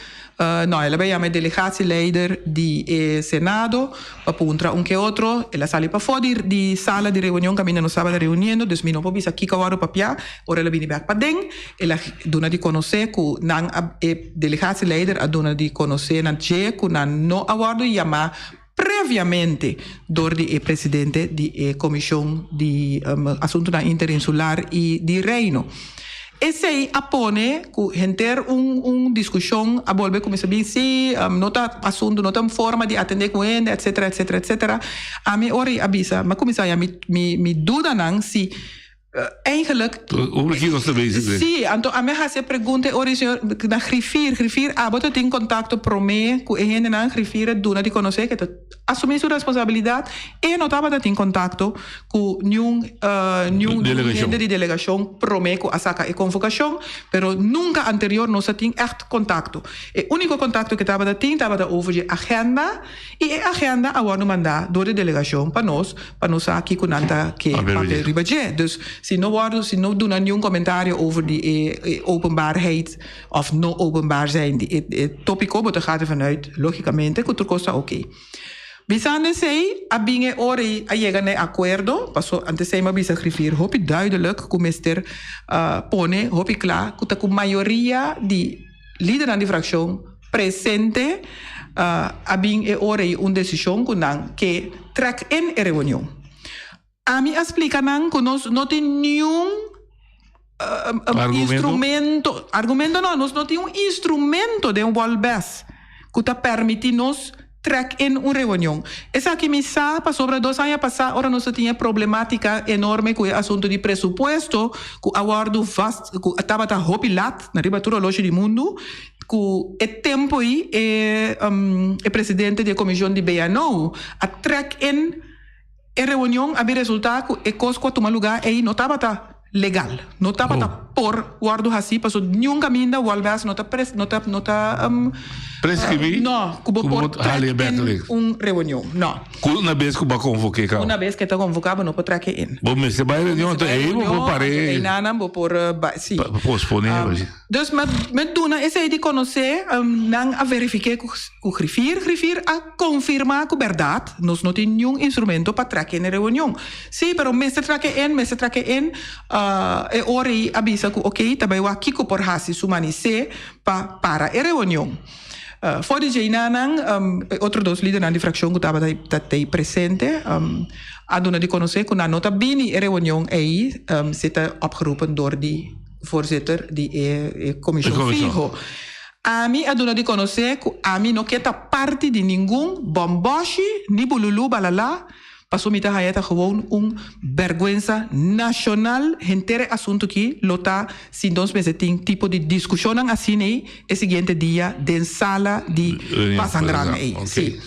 no el a bai yama e delegatieleider di e Senado pa puntra un ke otro, el a sali pafó di di sala di reunion kaminda nos tabata reuniendo, dus mi no por bisa kiko a wòrdu papiá, ora el a bini bèk paden el a duna di konosé ku nan a e delegatieleider a duna di konosé na dje ku nan no a wòrdu yamá previamente dor di e presidente di e Komishon di Asuntunan Interinsular i di Reino. Esei a pone ku henter un un diskushon a bolbe kuminsá bin, sí, no ta asuntu, no ta un forma di atendé ku hende, etsetera, etsetera, etsetera. Ami ora i a bisa, mi a kuminsá haña mi mi mi dudanan si Eigenlijk. Hoe begin nos ta bezig den? Sí, anto ami a hasi e pregunta e ora e señor na griffier, griffier abo ta tin contacto prome cu e hendenan, griffier a duna di conoce ke ta asumi su responsabilidad, e no tabata tin contacto cu niun niun hende di delegacion prome cu a saca e convocacion, pero nunca anterior nos a tin echt contacto. E unico contacto ke tabata tin tabata over dje agenda y e agenda a wordo manda door di delegacion pa nos. Pa nos sa kiko nan ta ke papia riba dje. Dus si no wòrdu, si no duna niun komentario over di e e openbaarheid òf no openbaar zijn di e e topiko, bo ta gaat ervan uit logikamente ku tur kos ta oké. Bisando esei, a bin e ora ei a yega na e akuerdo, paso antes esei mi a bisa griffier hopi duidelijk ku mester pone hopi kla ku ta ku mayoria di lidernan di frakshon presente a bin e ora ei un desishon ku nan ke trèk in e reunion. Ami a splika nan ku nos no tin niun instrumento, argumento no, nos no tin un instrumento den Wolbes ku ta permití nos trèk in un reunion. Esaki mi sa pasobra dos aña pasá ora nos a tin e problemátika enorme ku e asuntu di presupuesto ku a wòrdu vast ku tabata hopi lat na riba tur oloshi di mundu Ku e tempu ei e e presidente di e komishon di BNO a trèk in e reunion a bin resultá ku e kos ku a tuma lugá ei no tabata legal, no tabata por wòrdu hasí pasobra niun kaminda Wolbers no ta no ta no ta Preskribí no ku bo por trèk in un reunion, no. Ku una bes ku bo a konvoké kaba. Una bes ku e ta konvoká bo no por trèk in. Bo mester bai reunion anto ei bo por par'é. Einanan bo por bai, sí. Posponé. Dus mi duna esei di konosé, nan a verifiké ku griffier, griffier a konfirmá ku bèrdat nos no tin niun instrumento pa trèk in e reunion. Sí, pero mester trèk e in, mester trèk e in. E ora ei a bisa ku oké, ta bai wak kiko por hasi su manisé pa para e reunion. For di djeinanan, e otro dos lidernan di frakshon ku tabata ta presente a duna di konosé ku nan no ta bini e reunion ei si ta opgeroepen dor di Voorzitter di e komishon fiho. Ami a duna di konosé ku ami no ke ta parti di ningun bòmbòshi ni bululú balalá, paso mi ta haña ta gewoon un bèrgwensa nashonal henter e asuntu ki lo ta si nos mester tin tipo di diskushonnan asina ei e siguiente dia den sala di Pasangran ei. Sí.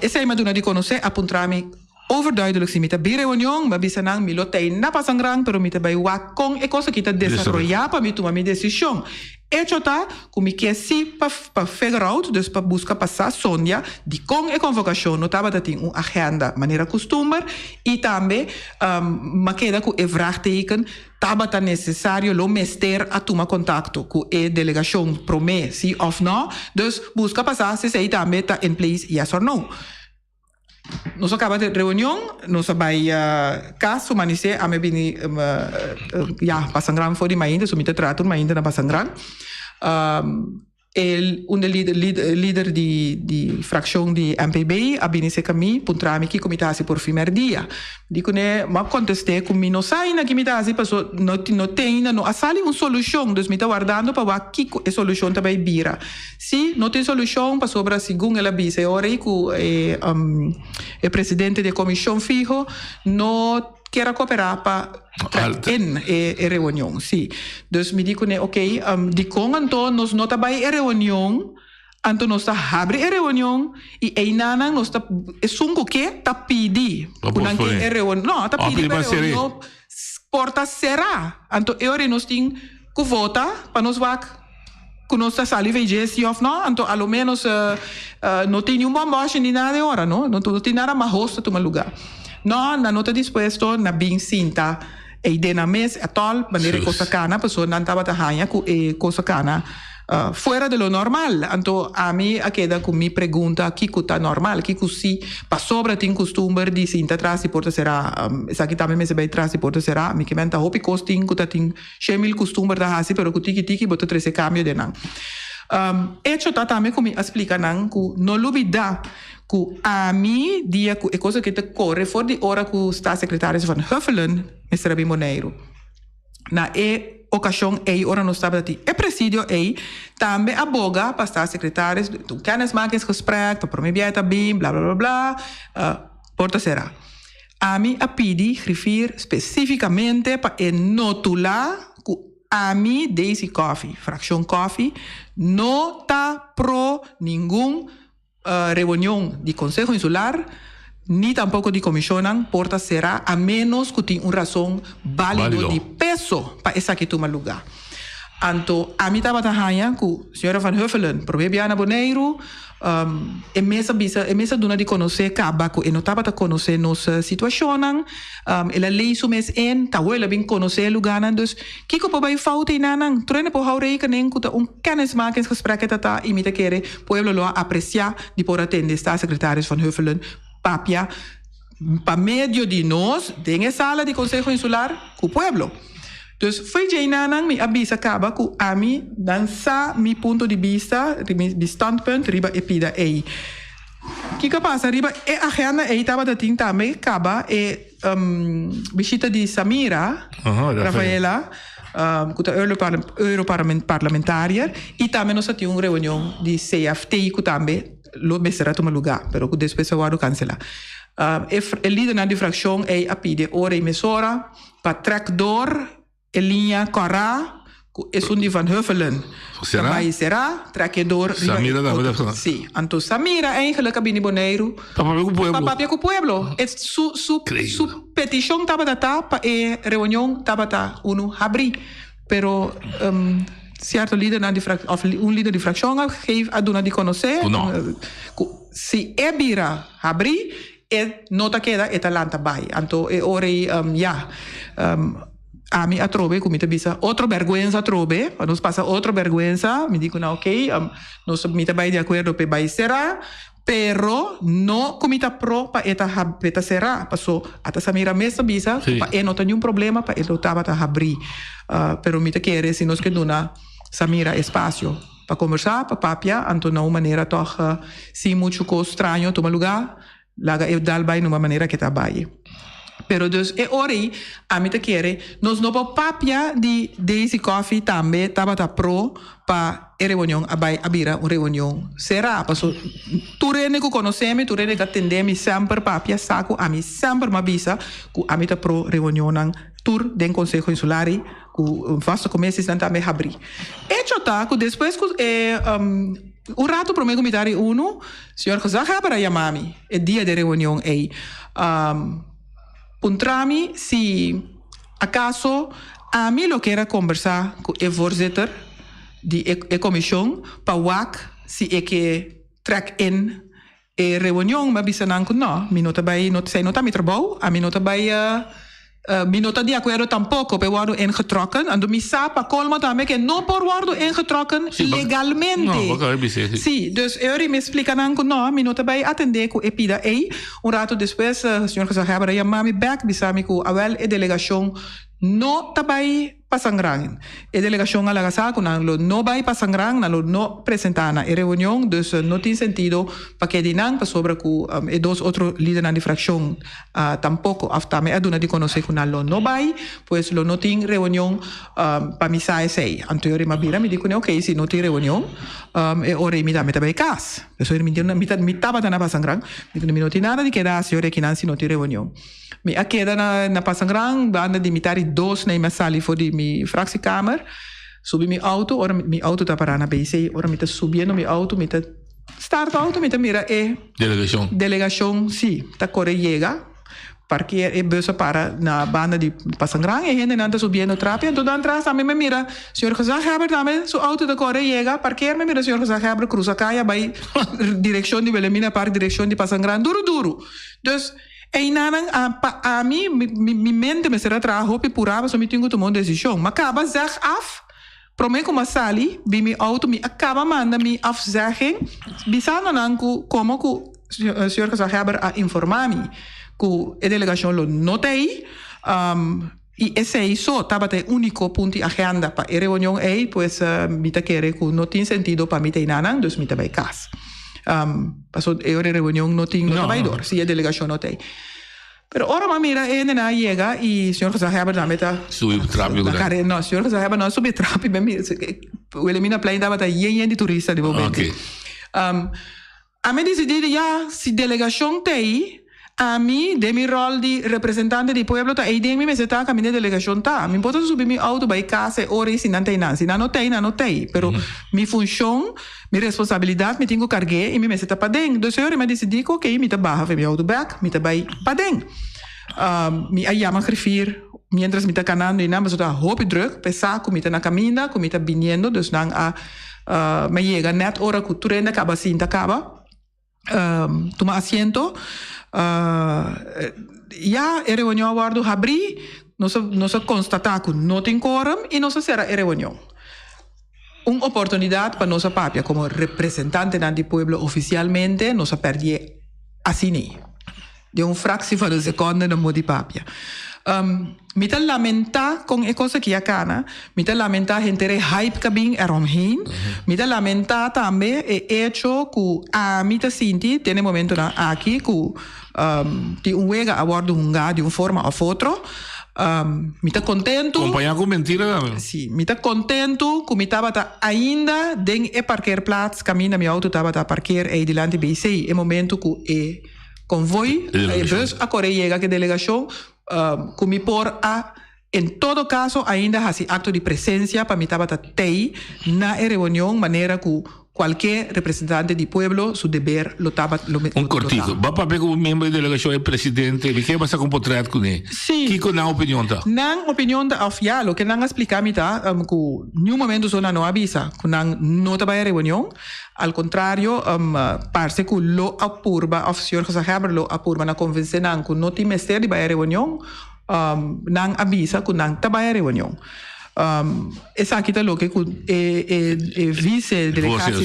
Esei mi a duna di konosé, a puntra mi. Overduidelijk si mi ta bin reunion, mi a bisa nan mi lo tei na Pasangran pero mi ta bai wak kon e kos aki ta desaroyá pa mi tuma mi desishon. Echo ta ku mi ke si pa pa figure out, dus pa buska pa sa sondia dikon e konvokashon no tabata tin un agenda manera kustumber i tambe mi a keda ku e vraagteken tabata nesesario lo mester a tuma kontakto ku e delegashon promé si òf no, dus buska pa sa si esei tambe ta in place yes or no. Nos a kaba di reunion, nos a bai kas, su manisé ami a bini ya Pasangran for di mainta, su mi ta traha tur mainta na Pasangran. E un di e lider di di frakshon di MPB a bini serka mi puntra mi kiko mi ta hasi por fin mèrdia. Di kuné mi a kontest'é ku mi no sa ainda ki mi ta hasi paso no no tin ainda no a sali un solushon, dus mi ta wardando pa wak kiko e solushon ta bai bira. Sí, no tin solushon pasobra segun el a bisa e ora ei ku e e presidente di e komishon fiho no kier a koperá pa trèk in e e reunion. Sí. Dus mi di kuné okey, dikon anto nos no ta bai e reunion, anto nos ta habri e reunion i einanan nos ta esun ku ke ta pidi ku nan ke e reunion, no, ta pidi pa e reunion por ta será. Anto e ora ei nos tin ku vota pa nos wak. Ku nos ta sali vg si òf no, anto a lo ménos no tin niun bòmbòshi ni nada e ora no, no tin nada mahos ta tuma lugá. No, nan no ta dispuesto na bin sinta ei den nan mes atòl manera e kos ta kana, pasobra nan tabata haña ku e kos a kana fuera de lo normal. Anto ami a keda ku mi pregunta kiko ta normal, kiko si pasobra tin kustumber di sinta tras di porta será, esaki tambe mester bai tras di porta será, mi ke menta hopi kos tin ku ta tin. Shemil kustumber ta hasi pero ku tiki tiki bo ta trese kambio den nan. Echo ta tambe ku mi a splika nan ku no lubida ku ami dia ku e kos aki ta kore for di ora ku Staatssecretaris Van Huffelen mester a bin Boneiru na e. okashon ei ora nos tabata tin e presidio ei tambe a boga pa staatssecretaris un kennismakingsgesprek pa prome biaha ta bin bla bla bla bla porta sera. Ami a pidi griffier spesifikamente pa e notula ku Ami, Daisy Coffie, Frakshon Coffie, no ta pro ningun reunion di Konseho Insular ni tampoko di komishonnan por ta será a ménos ku tin un rason bálido di peso pa esaki tuma lugá. Anto ami tabata haña ku señora Van Huffelen promé bia na Boneiru, e mes a bisa, e mes a duna di konosé kaba ku e no tabata konosé nos situashonnan, el a lei su mes in, ta awor el a bin konosé e lugánan, dus kiko por bai fout einanan? Truene por hou rekening ku ta un kennismakingsgesprek e ta ta i mi ta kere pueblo lo a apresiá di por a tende Staatssecretaris Van Huffelen papia pa medio di nos den e sala di Konseho Insular ku pueblo. Dus fo'i djeinanan mi a bisa kaba ku ami nan sa mi punto di bista, mi standpunt riba e pida ei. Kiko a pasa riba e agenda ei tabata tin tambe kaba e bishita di Samira Rafaela ku ta Europarlamentariër i tambe nos a tin un reunion di CFT ku tambe lo mester a tuma lugá pero ku despues a wòrdu kanselá. E lidernan di frakshon ei a pidi ora i mesora Pa trek door e liña kòrá ku esun di Van Huffelen ta bai será, trek e door riba e otro. Sí, anto Samira eigenlijk a bini Boneiru Pa papia ku pueblo. pa papia ku pueblo. E su su su petishon tabata ta pa e reunion tabata unu habrí, pero sierto lidernan di frak òf un lider di frakshon a geef a duna di konosé Ku no. ku si e bira habrí E no ta keda, e ta lanta bai. Anto e ora ei, ya, ami atrobe ku mi ta bisa otro bèrgwensa atrobe, pa nos pasa otro bèrgwensa, mi di ku nan okey, nos mi ta bai di akuerdo pa e bai será, pero no ku mi ta pro pa e ta pa e ta será, paso ata Samira mes ta bisa ku pa e no ta niun problema pa e lo tabata habrí. Pero mi ta kere si nos ke duna Samira espasio pa kombersá, pa papia, anto na un manera tòg sin muchu kos straño tuma lugá, laga e dal bai numa manera ke ta bai. Pero dus e ora ei ami ta kere nos no por papia di Daisy Coffie tambe tabata pro pa e reunion a bai a bira un reunion será. Paso tur hende ku konosé mi, tur hende ku a tende mi semper papia sa ku ami semper m'a bisa ku ami ta pro reunionnan tur den Konseho Insular ei ku vaste komesisnan tambe habrí. Echo ta ku despues ku e un ratu promé ku mi ta unu, señor gezaghebber a yama mi e dia di e reunion ei. Puntra mi si akaso ami lo kier a kombersá ku e voorzitter di e komishon pa wak si e ke trek in e reunion. Mi a bisa nan ku no, mi no ta bai, esei no ta mi trabou, ami no ta bai, mi no ta di akuerdo tampoko pa e wòrdu ingetrokken. Anto mi sa pa kolmo tambe ke no por wòrdu ingetrokken legalmente. Sí, dus e ora mi a splika nan ku no, mi no ta bai atendé ku e pida ei. Un ratu despues señor gezaghebber a yama mi bèk bisa mi ku awèl e delegashon no ta bai Pasangran. E delegacion a laga sa cu nan lo no bay Pasangran, nan lo no presenta na e reunion, dus no tin sentido pa kedi nan pasobra cu e dos otro lidernan di fraccion tampoco of tambe a duna di conoce cu nan lo no bay, pues lo no tin reunion pa mi sa esey. Anto yo rima bira mi di cune ok si no tin reunion e ora ey mi tambe ta bay cas. Pasobra mi tabata na Pasangran, mi di cune mi no tin nada di keda haci ora ekinan si no tin reunion. Mi a keda na na Pasangran banda di mitar i dos nei mi a sali for di mi fractiekamer, subi mi auto, ora mi auto ta pará na BC, ora mi ta subiendo mi auto mi ta start auto mi ta mira e Delegashon. delegashon si ta kore yega, parkeer e bus a para na banda di Pasangran e hendenan ta subiendo trapi anto dan tras tambe mi a mira señor Gezaghebber tambe su auto ta kore yega parkeer mi a mira señor Gezaghebber krusa kaya bai direkshon di Wilhelmina Park direkshon di Pasangran duru duru dus Einanan a pa ami, mi mi mente mester a traha hopi purá pasobra mi tin ku tuma un desishon. M'a kaba zeg af, promé ku m'a sali bi mi outo mi a kaba manda mi afzegging bisando nan ku komo ku señor gezaghebber a informá mi ku e delegashon lo no ta ei i esei so tabata e úniko punto di agenda pa e reunion ei, pues mi ta kere ku no tin sentido pa mi ta einanan, dus mi ta bai kas. Pasobra e ora e reunion no tin, no ta bai dor si e delegashon no ta ei. Pero ora m'a mira e hendenan a yega y señor gezaghebber tambe ta Subi trapi na kare no señor gezaghebber no a subi trapi mi Wilhelminaplein tabata yen yen di turista di momento. Ami disidí di ya, si delegashon ta ei, ami den mi ròl di representante di pueblo ta ei den mi mester ta kaminda e delegashon ta. Mi por ta subi mi outo bai kas e ora ei si nan ta einan. Si nan no ta ei, nan no ta ei. Pero mi funshon, mi responsabilidat mi tin ku karg'é i mi mester ta paden. Dus e ora mi a disidí ku okey mi ta baha for mi outo bèk, mi ta bai paden. Mi a yama griffier miéntras mi ta kanando einan pasobra ta hopi drùk p'e sa ku mi ta na kaminda, ku mi ta biniendo. Dus nan a. Mi a yega net ora ku tur hende a kaba sinta kaba tuma asiento. Ya e reunion a wòrdu habrí, nos a nos a konstatá ku no tin quorum i nos a sera e reunion. Un oportunidat pa nos a papia komo representantenan di pueblo ofisialmente nos a pèrdié asina. Den un fractie van een seconde nan modi papia. Mi ta lamenta con e cos aki a cana. Mi ta lamenta henter e hype cu a bin eromheen. Mi ta lamenta tambe e hecho cu ami ta sinti den e momentonan aki cu tin un wega a wordo hunga di un forma of otro. Mi ta contento. Compaña cu mentira tambe. Si, mi ta contento cu mi tabata ainda den e parkeerplaats caminda mi auto tabata parkeer ey dilanti BC e momento cu e. Konvoi, e bus a kore yega ku e delegashon ku mi por a en todo kaso ainda hasi akto di presensia pa mi tabata tei na e reunion manera ku kualke representante di pueblo su deber lo tabat lo Un kortiko. ta. Bo a papia ku un miembro di delegashon, e presidente, mi ke basa ku un potret kuné. Sí. Kiko nan opinion ta? Nan opinion ta òf ya loke nan a splika mi ta ku niun momento so nan no a bisa ku nan no ta bai e reunion. Al contrario, parce cu lo a purba, of señor Gezaghebber lo a purba na convence nan cu no tin mester di bay e reunion, nan a bisa cu nan ta bay e reunion. Esaki ta loke cu e e vice delegatie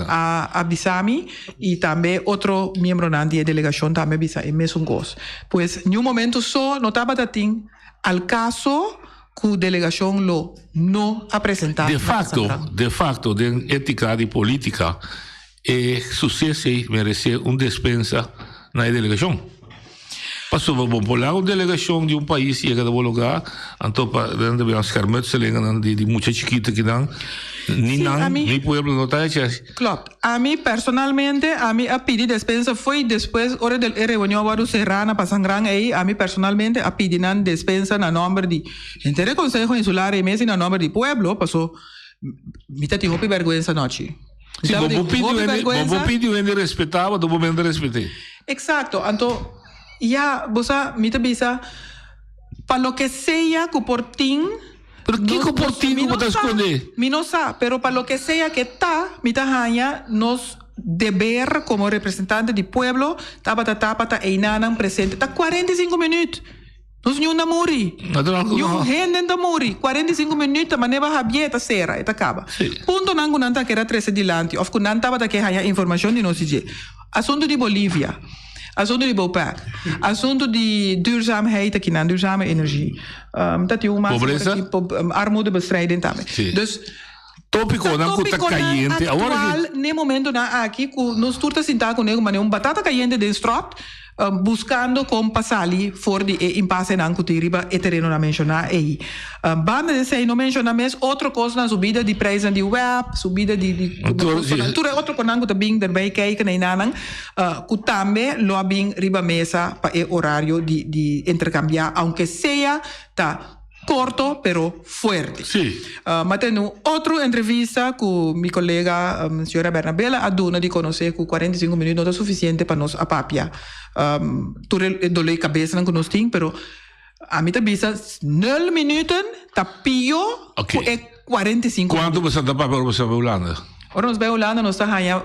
a a bisa mi y tambe otro miembronan di e delegacion tambe a bisa e mesun cos. Pues niun momento so no tabata tin al caso ku delegashon lo no a presentá De na facto, Santana. de facto den etica di politica e suceso ei merece un despensa na e delegacion. Pasobra bo por laga un delegacion di un pais yega na bo lugar, anto pa nan ta bira schermutselingennan di di mucha chikito kinan, ni Sí, nan ami. ni pueblo no ta hecha. Klopt. Ami personalmente, ami a pidi despensa fo'i despues ora del e reunion a wòrdu será na Pasangran ei, ami personalmente a pidi nan despensa na nòmber di henter e Konseho Insular ei mes i na nòmber di pueblo, paso mi ta tin hopi bèrgwensa nochi. Mi Si, bo tabatin bo pidi hopi un hende, bo bo bèrgwensa. pidi un hende respetá bo, bo mester respet'é. Eksakto. Anto, ya, bo sa, mi ta bisa, pa loke sea ku por tin. Pero kiko por tin ku bo ta skondé? Mi no sa, pero pa loke sea ke ta, mi ta haña nos deber komo representante di pueblo tabata ta pa ta einanan presente. Ta 45 minüt! Nos niun ta muri. Niun hende ta muri. 45 minüt ta manera Javier ta sera, e ta kaba. Puntonan ku nan ta kere a trese dilanti òf ku nan tabata ke haña informashon di nos di dje. Asuntu di Bolivia, asuntu di Bopec, asuntu di duurzaamheid akinan, duurzame energie. Ta tin un mas Pobresa? aki, po, armoedebestrijding tambe. Sí. Dus Tópikonan ku ta tópikonan kayente awor aki. aktual n'e momentonan aki ku nos tur ta sintá kuné ku manera un batata kayente den stròt, Buscando con pa sali for di e impasenan cu tin riba e terenonan menciona ey. Banda di esey no menciona mes otro cosnan, subida di prijsnan di web, subida di di costonan, tur e otro conan cu ta bin derbij kijken na enanan cu tambe lo a bin riba mesa pa e horario di di intercambia aunke sea ta Corto pero fuerte. Sí. M'a tene un otro entrevista cu mi colega señora Bernabela a duna di conoce cu 45 minuut no ta suficiente pa nos a papia tur e dolor di cabezanan cu nos tin, pero ami ta bisa nul minuten ta pio cu e 45 minuut. Cuanto boso ta papia ora boso ta bay Hulanda? Ora nos bay Hulanda nos ta haña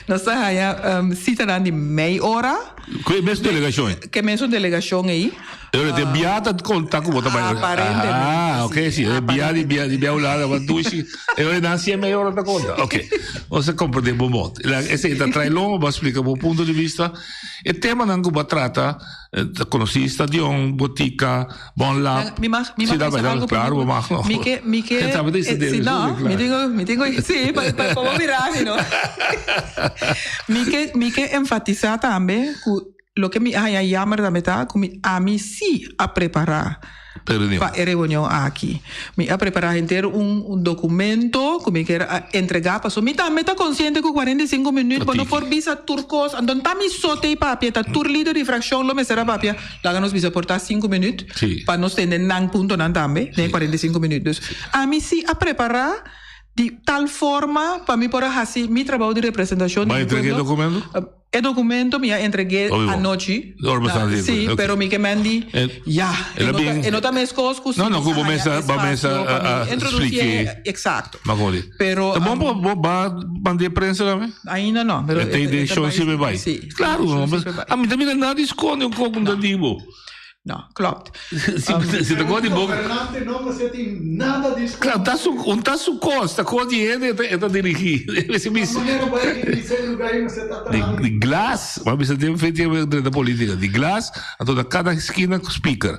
nos ta haña citanan di mei ora. Cu e mes delegacion ei? Cu e mesun delegacion ei. Pero te bia ta conta cu bo ta bay. Aparentemente. Ah, ok, si. E bia di bia di bia Hulanda ba dushi. E ora nan si e mei ora ta conta. Ok. Nos a comprende bo mot. Esey ta trae longo, bo a splica bo punto di vista. E temanan cu bo a trata, ta conoci stadion, botica, Bon lap. Mi mag, mi mag bisa algo Claro, bo mag no. Mi ke, mi ke. Si no, mi tengo, mi tengo, si, pa, pa, pa bo mira mi no. Mi ke, mi ke enfatisa tambe ku. Loke mi a haña jammer tambe ta ku mi ami sí a prepará pa e reunion aki. Mi a prepará henter un un dokumento ku mi kier a entregá pasobra mi tambe ta konsiente ku 45 minüt bo no por bisa tur kos. Anto ta mi so t'ei papia, ta tur lider di frakshon lo mester a papia. Laga nos bisa por ta sinku minüt pa nos tende nan puntonan tambe den e 45 minüt. Dus ami sí a prepará di tal forma pa mi por a hasi mi trabou di representashon di mi pueblo. E documento mi a entregué anochi. Sí, pero mi ke men di, ya, e no ta, e no ta meskos ku si mi a haña espacio pa mi introducié. Exacto. Pero. Ta bon bo ba mand'é prensa tambe? Ainda no, pero e ta bai. Sí. Claro, a mi ta mira nada sconde un koko ta di bo. No, klopt. Si ta kos di bo. Gobernante no mester tin nada di skonde. Claro, ta su, un ta su kos, ta kos di hende e ta dirigi. Ta manera bo a dirigi se lugar ei mester ta traha. Di glas, bo a bisa den fe tiempo e drenta politica, di glas, anto na kada skina ku speaker.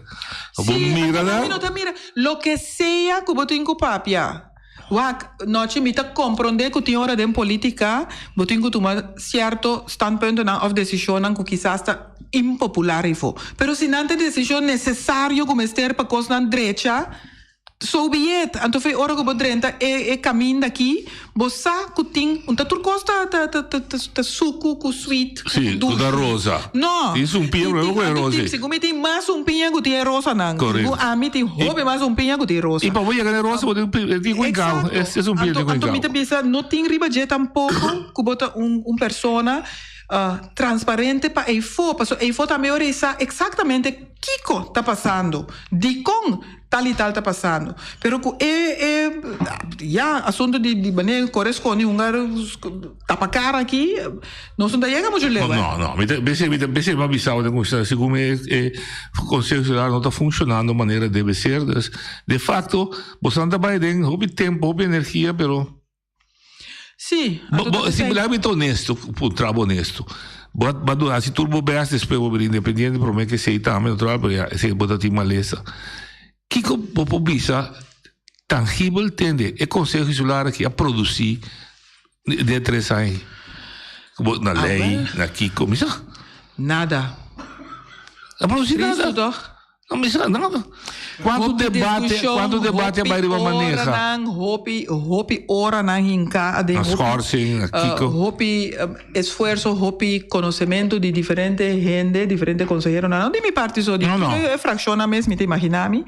Bo mira nan. Si, anto mi no ta mira, loke sea ku bo tin ku papia. Wak, nochi mi ta komprondé ku tin ora den politika bo tin ku tuma sierto standpuntonan òf desishonnan ku kisas ta impopular ifo. Pero si nan ta desishon nesesario ku mester pa kosnan drecha, so be it. Anto fe ora ku bo drenta e e kaminda aki, bo sa ku tin un ta tur kos ta ta ta ta suku ku sweet ku Sí, ku ta dushi. rosa. No. Tin sumpiña Tin ku tin e anto rosa tin ei. segun mi tin mas sumpiña ku tin e rosanan. Correcto. Segun ami tin hopi mas sumpiña ku tin rosa. I pa bo yega na e rosa bo tin ku tin ku hinkau. Exacto. E sumpiña Anto tin ku anto mi hinkau. ta bisa no tin riba dje tampoko ku bo ta un un persona transparente pa eifó pasobra eifó tambe ora ei sa eksaktamente kiko ta pasando, dikon tal i tal ta pasando. Pero ku e e ya asunto di di manera kore skondi hunga tapa kara aki nos no ta yega muchu leu. No, no, mi ta bese mi ta bese mi a bisa bo den kuminsá segun mi e Konseho Insular no ta funshonando manera debe ser dus de fakto boso ta bai den hopi tempo hopi energia pero Sí, Bo, anto bo, ta si pesei. laga mi ta honesto, puntra bo honesto. Bo a, bo a duna hasi tur bo best despues bo bira independiente, prome ke esei tambe natural, pero ya esei bo ta tin malesa. Kiko bo por bisa tangibel tende e Konseho Insular aki a produsi den e tres aña aki? Bo, na Ah, lei, wel. na kiko, mi sa. Nada. A produsi Tristu nada. toch? No mi sa nada. Cuanto Hopi debate, discusion, cuanto debate a hopi bai riba maneha? oranan, hopi, hopi oranan hinká aden, Na hopi, schorsing, na eh, kiko. hopi eh, esfuerso, hopi konosementu di diferente hende, diferente konseheronan. No di mi parti so, di No, no. tur e frakshonnan mes, mi ta imaginá mi.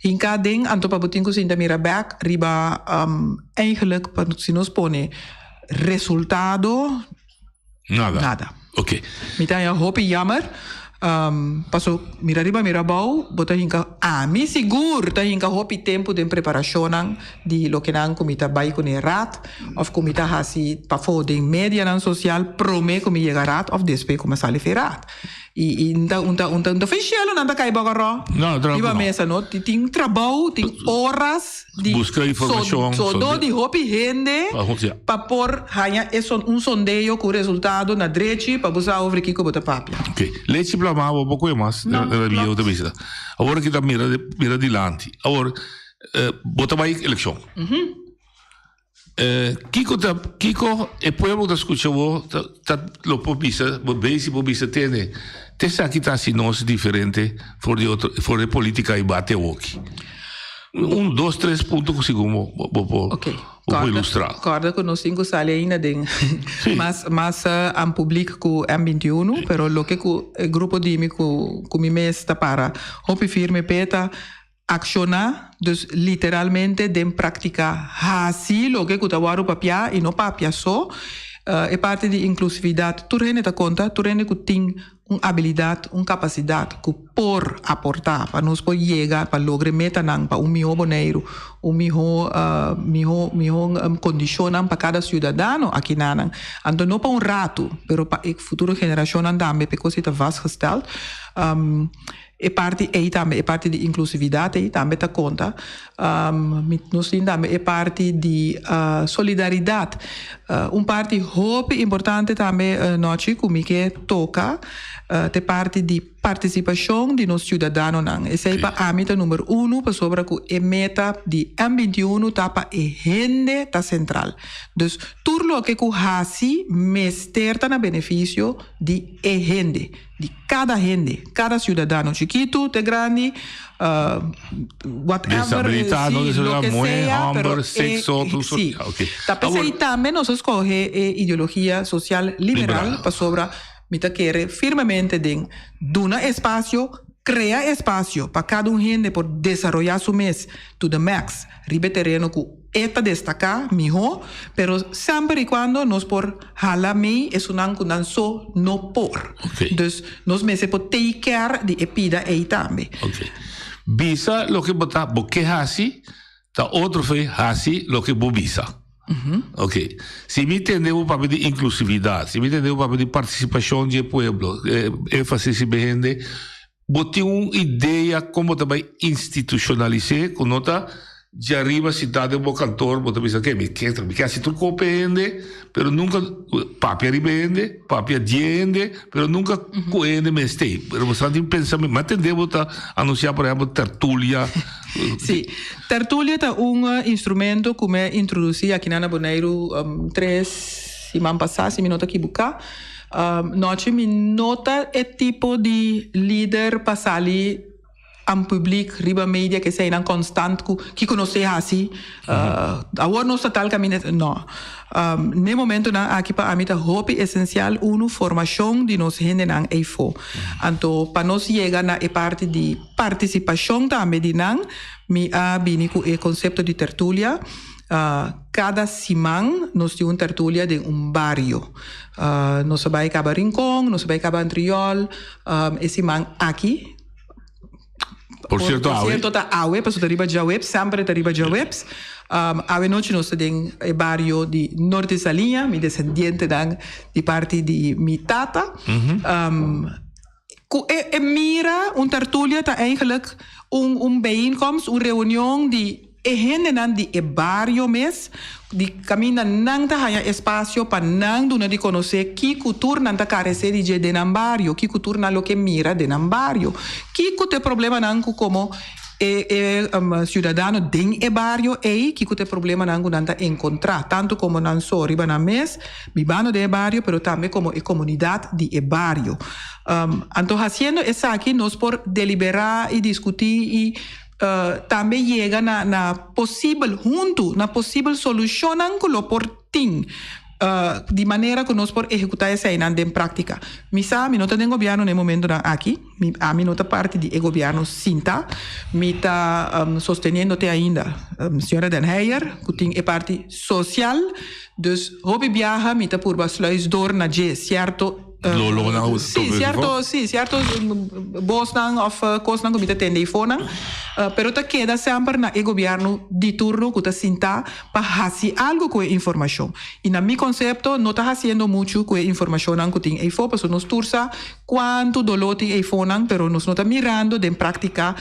Hinká aden, anto pa bo tin ku sinta mira bèk riba, um, eigenlijk, pa si nos pone resultado, Nada. Nada. Ok. Mi ta haña hopi jammer. Um, paso mira riba mira abou, bo ta hinka, ami sigur ta hinka hopi tempu den preparashonnan di lokenan ku mi ta bai kuné raad òf ku mi ta hasi pafó den medianan sosial promé ku mi yega raad òf despues ku mi a sali fe raad. I i un ta un ta un ta un ta fe shelu nan ta kai bòkòrò No, tra riba no. mesa no. Tin trabou, tin oras. di Buska informashon. Sodó di hopi hende pa por haña e un sondeo ku resultado na drechi pa bo sa over kiko bo ta papia. Ok. Lechi plamá bo por koe mas No, na bieu ta klopt. bisa. Awor aki ta mira mira dilanti. Awor bo ta bai elekshon. Kiko ta kiko e pueblo ta skucha bo ta ta lo por bisa bo besi por bisa tene te esaki ta hasi nos diferente for di otro for di politica i bate awoki. Un dos tres punto ku segun bo bo por Ok. bo por ilustra. Kòrda ku nos tin ku sali ainda den mas mas an publik ku M 21 pero loke ku e grupo di mi ku ku mi mes ta para hopi firme p'e ta Akshoná, dus literalmente den praktika hasi loke ku ta wòrdu papiá i no papia so. E parti di inklusividat, tur hende ta konta, tur hende ku tin un abilidat, un kapasidat ku por aportá pa nos por yega pa logra e metanan pa un mihó Boneiru, un mihó mihó mihó kondishonnan pa kada siudadano akinanan. Anto no pa un ratu, pero pa e futuro generashonnan tambe, p'e kos ei ta vastgesteld. E parti ei tambe, e parti di inklusividat ei tambe ta konta. Nos tin tambe e parti di solidaridat. Un parti hopi importante tambe, Nochi, ku mi ke toka, ta e parti di. partisipashon di nos siudadanonan. Esei pa ami ta number unu pasobra ku e meta di M 21 ta pa e hende ta sentral. Dus tur loke ku hasi mester ta na benefisio di e hende, di kada hende, kada siudadano, chikitu te grandi, whatever, Desabilitá, no si, desabilitá, loke muhé, sea, pero hòmber, e, sekso, tur sort. si. Oké. Ta p'esei Awor, tambe nos a skohe e ideologia sosial liberal liberal. pasobra Mi ta kere firmemente den duna espasio, krea espasio pa kada un hende por desaroyá su mes to the max riba e tereno ku e ta destaká mihó, pero semper i kuando nos por hala mei esunnan ku nan so no por. Dus nos mester por take care di e pida ei tambe. Bisa loke bo ta bo ke hasi, Ta otro fe hasi loke bo bisa. Ok. Si mi tende bo papia di inclusividad, si mi tende bo papia di participacion di e pueblo, énfasis riba e hende, bo tin un idea con bo ta bay institucionalis'é cu no ta djariba sintá den bo kantoor bo ta bisa ok mi ke mi ke hasi tur cos pa e hende, pero nunca papia riba e hende, papia di e hende, pero nunca cu e hende mester. Pero bo sa tin pensamiento, mi a tende bo ta anuncia por ehempel tertulia. Sí, tertulia ta un instrumento ku mi a introdusí aki na Boneiru tres siman pasá, si mi no ta kibuká. Nochi mi no ta e tipo di lider pa sali an publik riba media ku eseinan konstant ku kiko nos ta hasi, awor nos ta tal kaminda, no. N'e momentonan aki pa ami ta hopi esensial unu formashon di nos hendenan eifó. Anto pa nos yega na e parti di partisipashon tambe di nan, mi a bini ku e konsepto di tertulia. Kada siman nos tin un tertulia den un bario. Nos a bai kaba Rincon, nos a bai kaba Antriol, e siman aki. Por cierto, Por awe. cierto ta awe, pasobra ta riba djaweps, semper ta riba djaweps. Awe nochi nos ta den e bario di Norte Saliña, mi descendientenan di parti di mi tata. Ku e e mira un tertulia ta eigenlijk un un bijeenkomst, un reunion di e hendenan di e bario mes, di kaminda nan ta haña espasio pa nan duna di konosé kiko tur nan ta karesé di dje den nan bario, kiko tur nan lo ke mira den nan bario, kiko ta e problemanan ku komo e e siudadano den e bario ei, kiko ta e problemanan ku nan ta enkontrá, tantu komo nan so riba nan mes bibando den e bario, pero tambe komo e komunidat di e bario. Anto hasiendo esaki nos por deliberá i diskutí i Tambe yega na na posibel huntu na posibel solushonnan ku lo por tin di manera ku nos por ehekutá eseinan den práktika. Mi sa mi no ta den gobièrnu na e momentunan aki, mi ami no ta parti di e gobièrnu sinta, mi ta sosteniendo te ainda señora Den Heyer ku tin e parti sosial, dus hopi biaha mi ta purba sluis dor na dje sierto Lo lo nan Sí, cierto, sí, cierto bosnan of cosnan cu mi ta tende eifonan, pero ta keda semper na e gobierno di turno cu ta sinta pa haci algo cu e informacion. Y na mi concepto no ta haciendo mucho cu e informacionnan cu tin eifo, pasobra nos tur sa cuanto dolor tin eifonan, pero nos no ta mirando den practica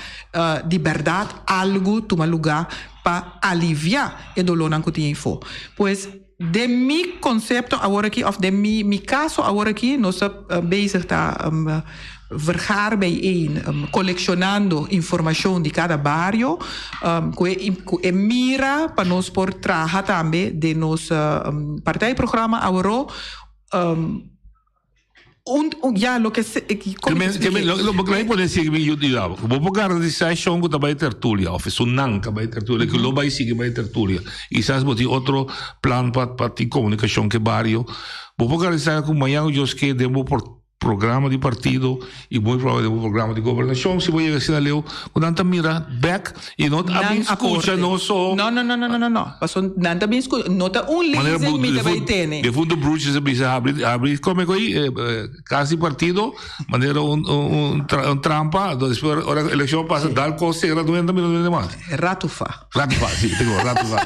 di berdad algo tuma lugar pa alivia e dolornan cu tin eifo. Pues. Den mi konsepto awor aki òf den mi mi kaso awor aki nos ta bezig ta vergaar bijeen, kolekshonando informashon di kada bario ku e ku e mira pa nos por traha tambe den nos partijprogramma aworó. Un, un, ya, loke se, Ke men, ke men, lo, lo, lo pone sigui mi yuda. Bo por garantisa shon ku ta bai tertulia, of esunnan ka bai tertulia, ku lo bai sigui bai tertulia. Kisas bo tin otro plan pa, pa tin komunikashon ke bario. Bo por garantisa ku mañan ku Dios ke den bo por programa di partido i muy probabel den bo programa di gobernashon, si bo yega asina leu, ku nan ta mira bek i no ta Nan bin skucha aporte. no so. No, no, no, no, no, no, no. Paso nan ta bin scu, no ta un Manera lezing bu mi ta bai defunto, tene. defunto Bruce a bisa habri habri come coi eh, eh, cas di partido manera un un un, tra, un trampa despues ora eleccion pasa dal cos cera no entra mira no entra mas. Ratufa. Ratufa, si, tengo ratufa.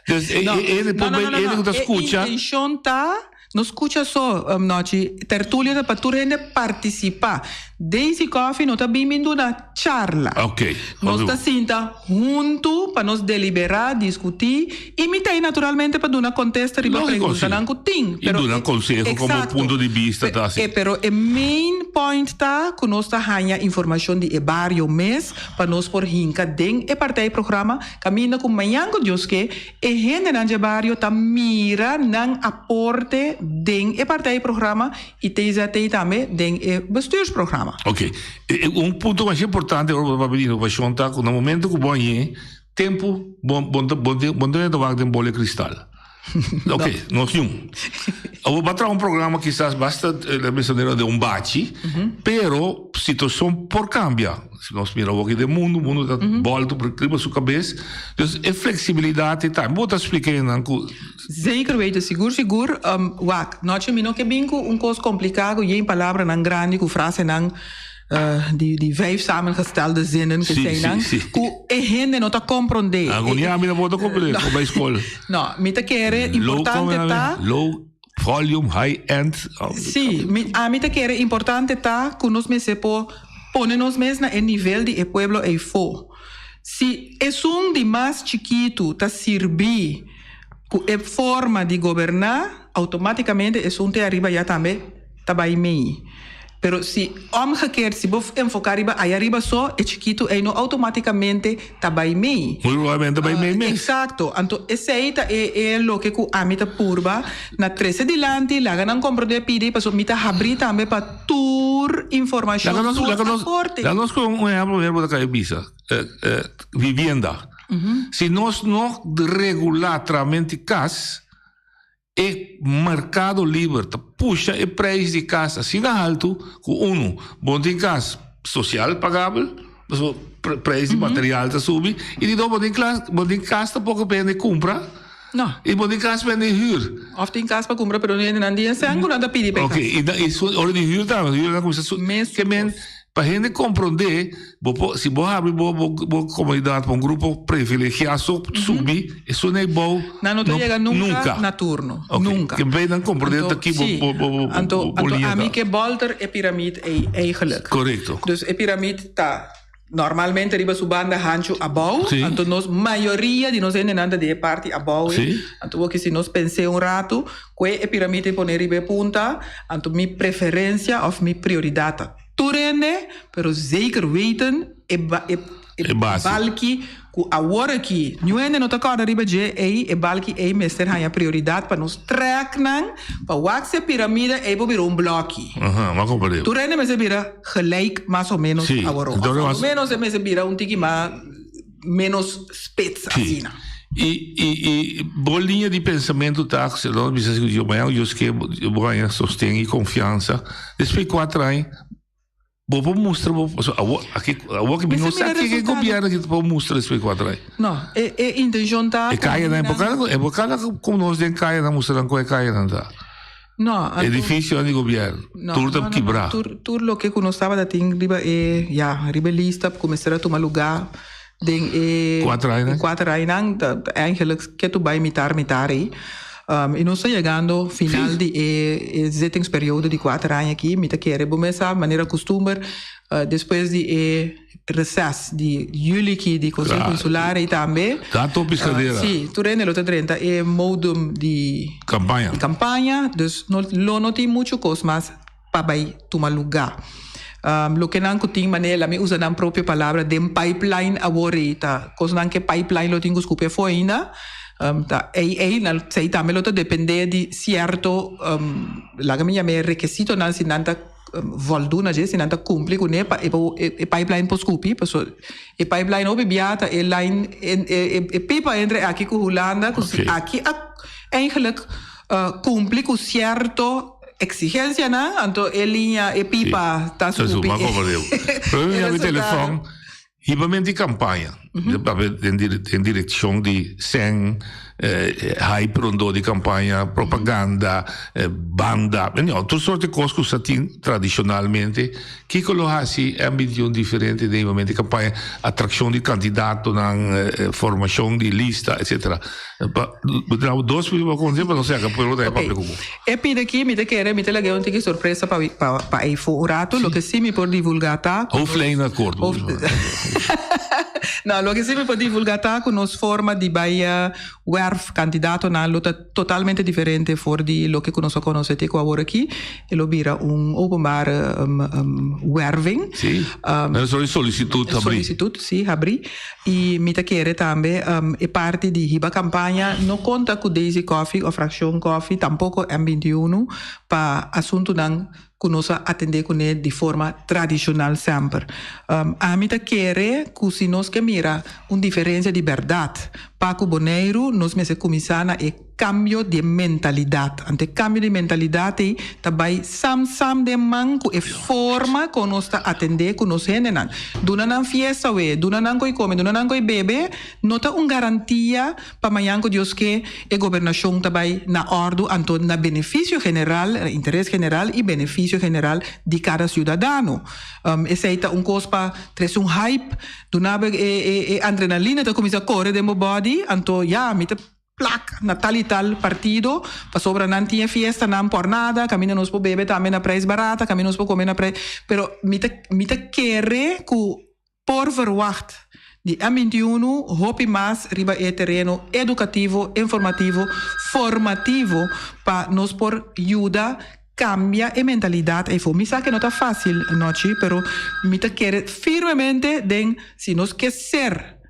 Dus e No, e e no, no, no, no, e no. ta E scucha intencion ta. No skucha so, Nochi. Tertulia ta pa tur hende partisipá. Daisy Coffie no ta bin bin duna charla. Ok. Nos ta sinta huntu pa nos deliberá, diskutí i mi ta ei naturalmente pa duna kontesta riba Lógiko, si. preguntanan ku tin. I duna konseho komo punto di bista ta asi. Pero e main point ta ku nos ta haña informashon di e bario mes pa nos por hinka den e partijprogramma kaminda ku mañan ku Dios ke E hendenan dje bario ta mira nan aporte den e partijprogramma i TZT tambe den e bestuursprogramma. Ok. Un punto masha importante ora bo ta papia di inovashon ta ku na momento ku bo hañ'é tempu bo bo ta bo ta ta wak den bola di kristal. Ok, nos niun. Abo bo a traha un programa kisas basta la mester manera den un bachi, pero situashon por kambia. Si nos mira awor aki den mundu, mundu ta bòltu riba su kabes. Dus e fleksibilidat ei tambe bo ta splika esnan ku. Zeker weten, sigur sigur. Wak, nochi mi no ke bin ku un kos kompliká ku yen palabranan grandi ku frasenan di di vijf samengestelde zinnen ku eseinan ku e hende no ta komprondé. Algun dia mi no por ta komprondé, ku bai skol. No, mi ta kere importante ta. Low volume, high end. Sí, mi ami ta kere importante ta ku nos mester por pone nos mes na e nivel di e pueblo eifó. Si esun di mas chikitu ta sirbi ku e forma di goberná, outomátikamente esun te ariba ya tambe ta bai mei. Pero si omgekeerd, si bo enfoká riba aya riba so, e chikitu ei no outomátikamente ta bai mei. Muy probablemente ta bai mei mes. Eksakto. Anto esei ta e e loke ku ami ta purba na trese dilanti, laga nan komprondé pidi, pasobra mi ta habrí tambe pa tur informashon, tur aporte. Laga nos ku un ehèmpel manera bo ta kai bisa, vivienda. Si nos no regulá tramenti kas, E merkado liber ta pusha e prijs di kas asina haltu ku unu, bo no tin kas sosial pagabel, pasobra prijs di material ta subi, i di dos bo no tin klas, bo no tin kas tampoko pa hende kumpra, i bo no tin kas pa hende hür. Òf tin kas pa kumpra pero no hendenan di e sèn ku nan ta pidi pa e kas. Oke, i ora di hür tambe, hür nan kuminsá subi. Ke men Pa hende komprondé, bo por, si bo habri bo, bo, bo komunidat pa un grupo privilegiá so subi, esun ei bou Nan no ta yega nunka na turno. Ok, Nunka. ke bay nan komprondé ta ki bo, bo, bo, bo, Anto, bo anto liña ami ta. ke bolter e piramid ei eigenlijk. Korekto. Dus e piramid ta normalmente riba su banda hanchu abou, Sí. anto nos mayoria di nos hendenan ta di e parti abou ei. Sí. Anto bo ke si nos pens'é un ratu, kue e piramid ei pone riba e punta, anto mi preferensia òf mi prioridat ta Tur hende, pero zeker weten e e E base. balki ku awor aki niun hende no ta kòrda riba dje ei, e balki ei mester haña prioridat pa nos trèk nan pa wak si e piramide ei por bira un blòki. Aha, m'a komprendé. Tur hende mester bira gelijk mas o ménos Sí, aworó. entonces Òf mas- a lo ménos e mester bira un tiki mas ménos spits Sí. asina. I i i bo liña di pensamentu ta ku si nos bisa si ku Dios mañana ku Dios ke bo haña sosten i konfiansa. Despues di kuater aña bo por mustra bo pasobra awor aki awor ki mi no sa ke gobierno ki por mustra despues di kuater aña. No, e e intencion ta E kayanan e por kada e por kada ku nos den kayanan mustra nan kon e kayanan ta. No, anto Edificionan di gobierno No, tur ta no, no, kibrá. no, tur tur loke ku nos tabata tin riba e ya riba e lista ku mester a tuma lugá den e Kuater añanan. e kuater añanan ta eigenlijk ke tu bai mitar mitar ei. I nos ta yegando final di e e zittingsperiode di kuater aña aki. Mi ta kere bo mes sa manera kustumber despues di e reses di juli aki di Konseho Insular ei tambe. Ta tur piskadera. Si, tur hende lo ta drenta e modum di Kampaña. di kampaña. Dus no lo no tin muchu kos mas pa bai tuma lugá. Loke nan ku tin manera, mi usa nan propio palabra, den pipeline awor ei ta kosnan ke pipeline lo tin ku skupi afó ainda. Ta ei ei nan esei tambe lo ta dependé di sierto laga mi yam'é rekesitonan si nan ta voldoen na dje, si nan ta kumpli kuné pa e por e pipeline por skupi. Pasobra e pipeline hopi bia ta e line e pipa entre aki ku Hulanda ku si aki a eigenlijk kumpli ku sierto Exigencianan, anto e liña, e pipa ta subi. E Pero mi resultado. telefon, hibamento di campaña, den direccion di cen. Hype rondó di kampaña, propaganda, banda, anyhow, tur sorte kos ku sa tin tradishonalmente. Kiko lo hasi M 21 diferente den e momento di kampaña? Atrakshon di kandidatonan, formashon di lista, etcetera. Pa bo ta duna dos minuto pa konte pa nos saka pueblo ta e papia ku bo. E pida aki mi ta kere mi ta laga un tiki sorpresa pa pa eyfo un rato. Loke si mi por divulga ta ku nos. Hoofdlijn akkoord. No, loke si mi por divulga ta ku nos forma di bai werf kandidatonan lo ta totalmente diferente for di loke ku nos a konosé te ku awor aki. E lo bira un openbare werving. Sí. Un soort di solisitut habrí. Solisitut, sí, habrí. I mi ta kere tambe e parti di hiba kampaña no konta ku Daisy Coffie òf Frakshon Coffie, tampoko M 21 pa asuntunan ku nos a atendé kuné di forma tradishonal semper. Ami ta kere ku si nos ke mira un diferensia di bèrdat pa ku Boneiru, nos mester kuminsá na e kambio di e mentalidat. Anto e kambio di mentalidat ei ta bai sam sam den man ku e forma kon nos ta atendé ku nos hendenan. Duna nan fiesta we, duna nan koi kome, duna nan koi bebe, no ta un garantia pa mañan ku Dios ke e gobernashon ta bai na òrdu anto na benefisio general, na interes general i benefisio general di kada siudadano. Esei ta un kos pa trese un hype, duna bo e adrenalina ta kuminsá kore den bo body, anto ya mi ta plak na tal i tal partido pasobra nan tin e fiestanan por nada, kaminda nos por bebe tambe na prijs barata, kaminda nos por kome na prijs, pero mi ta mi ta kere ku por verwacht di M 21 hopi mas riba e tereno edukativo, informativo, formativo pa nos por yuda kambia e mentalidat eyfo. Mi sa ke no ta fásil Nochi, pero mi ta kere firmemente den si nos ke ser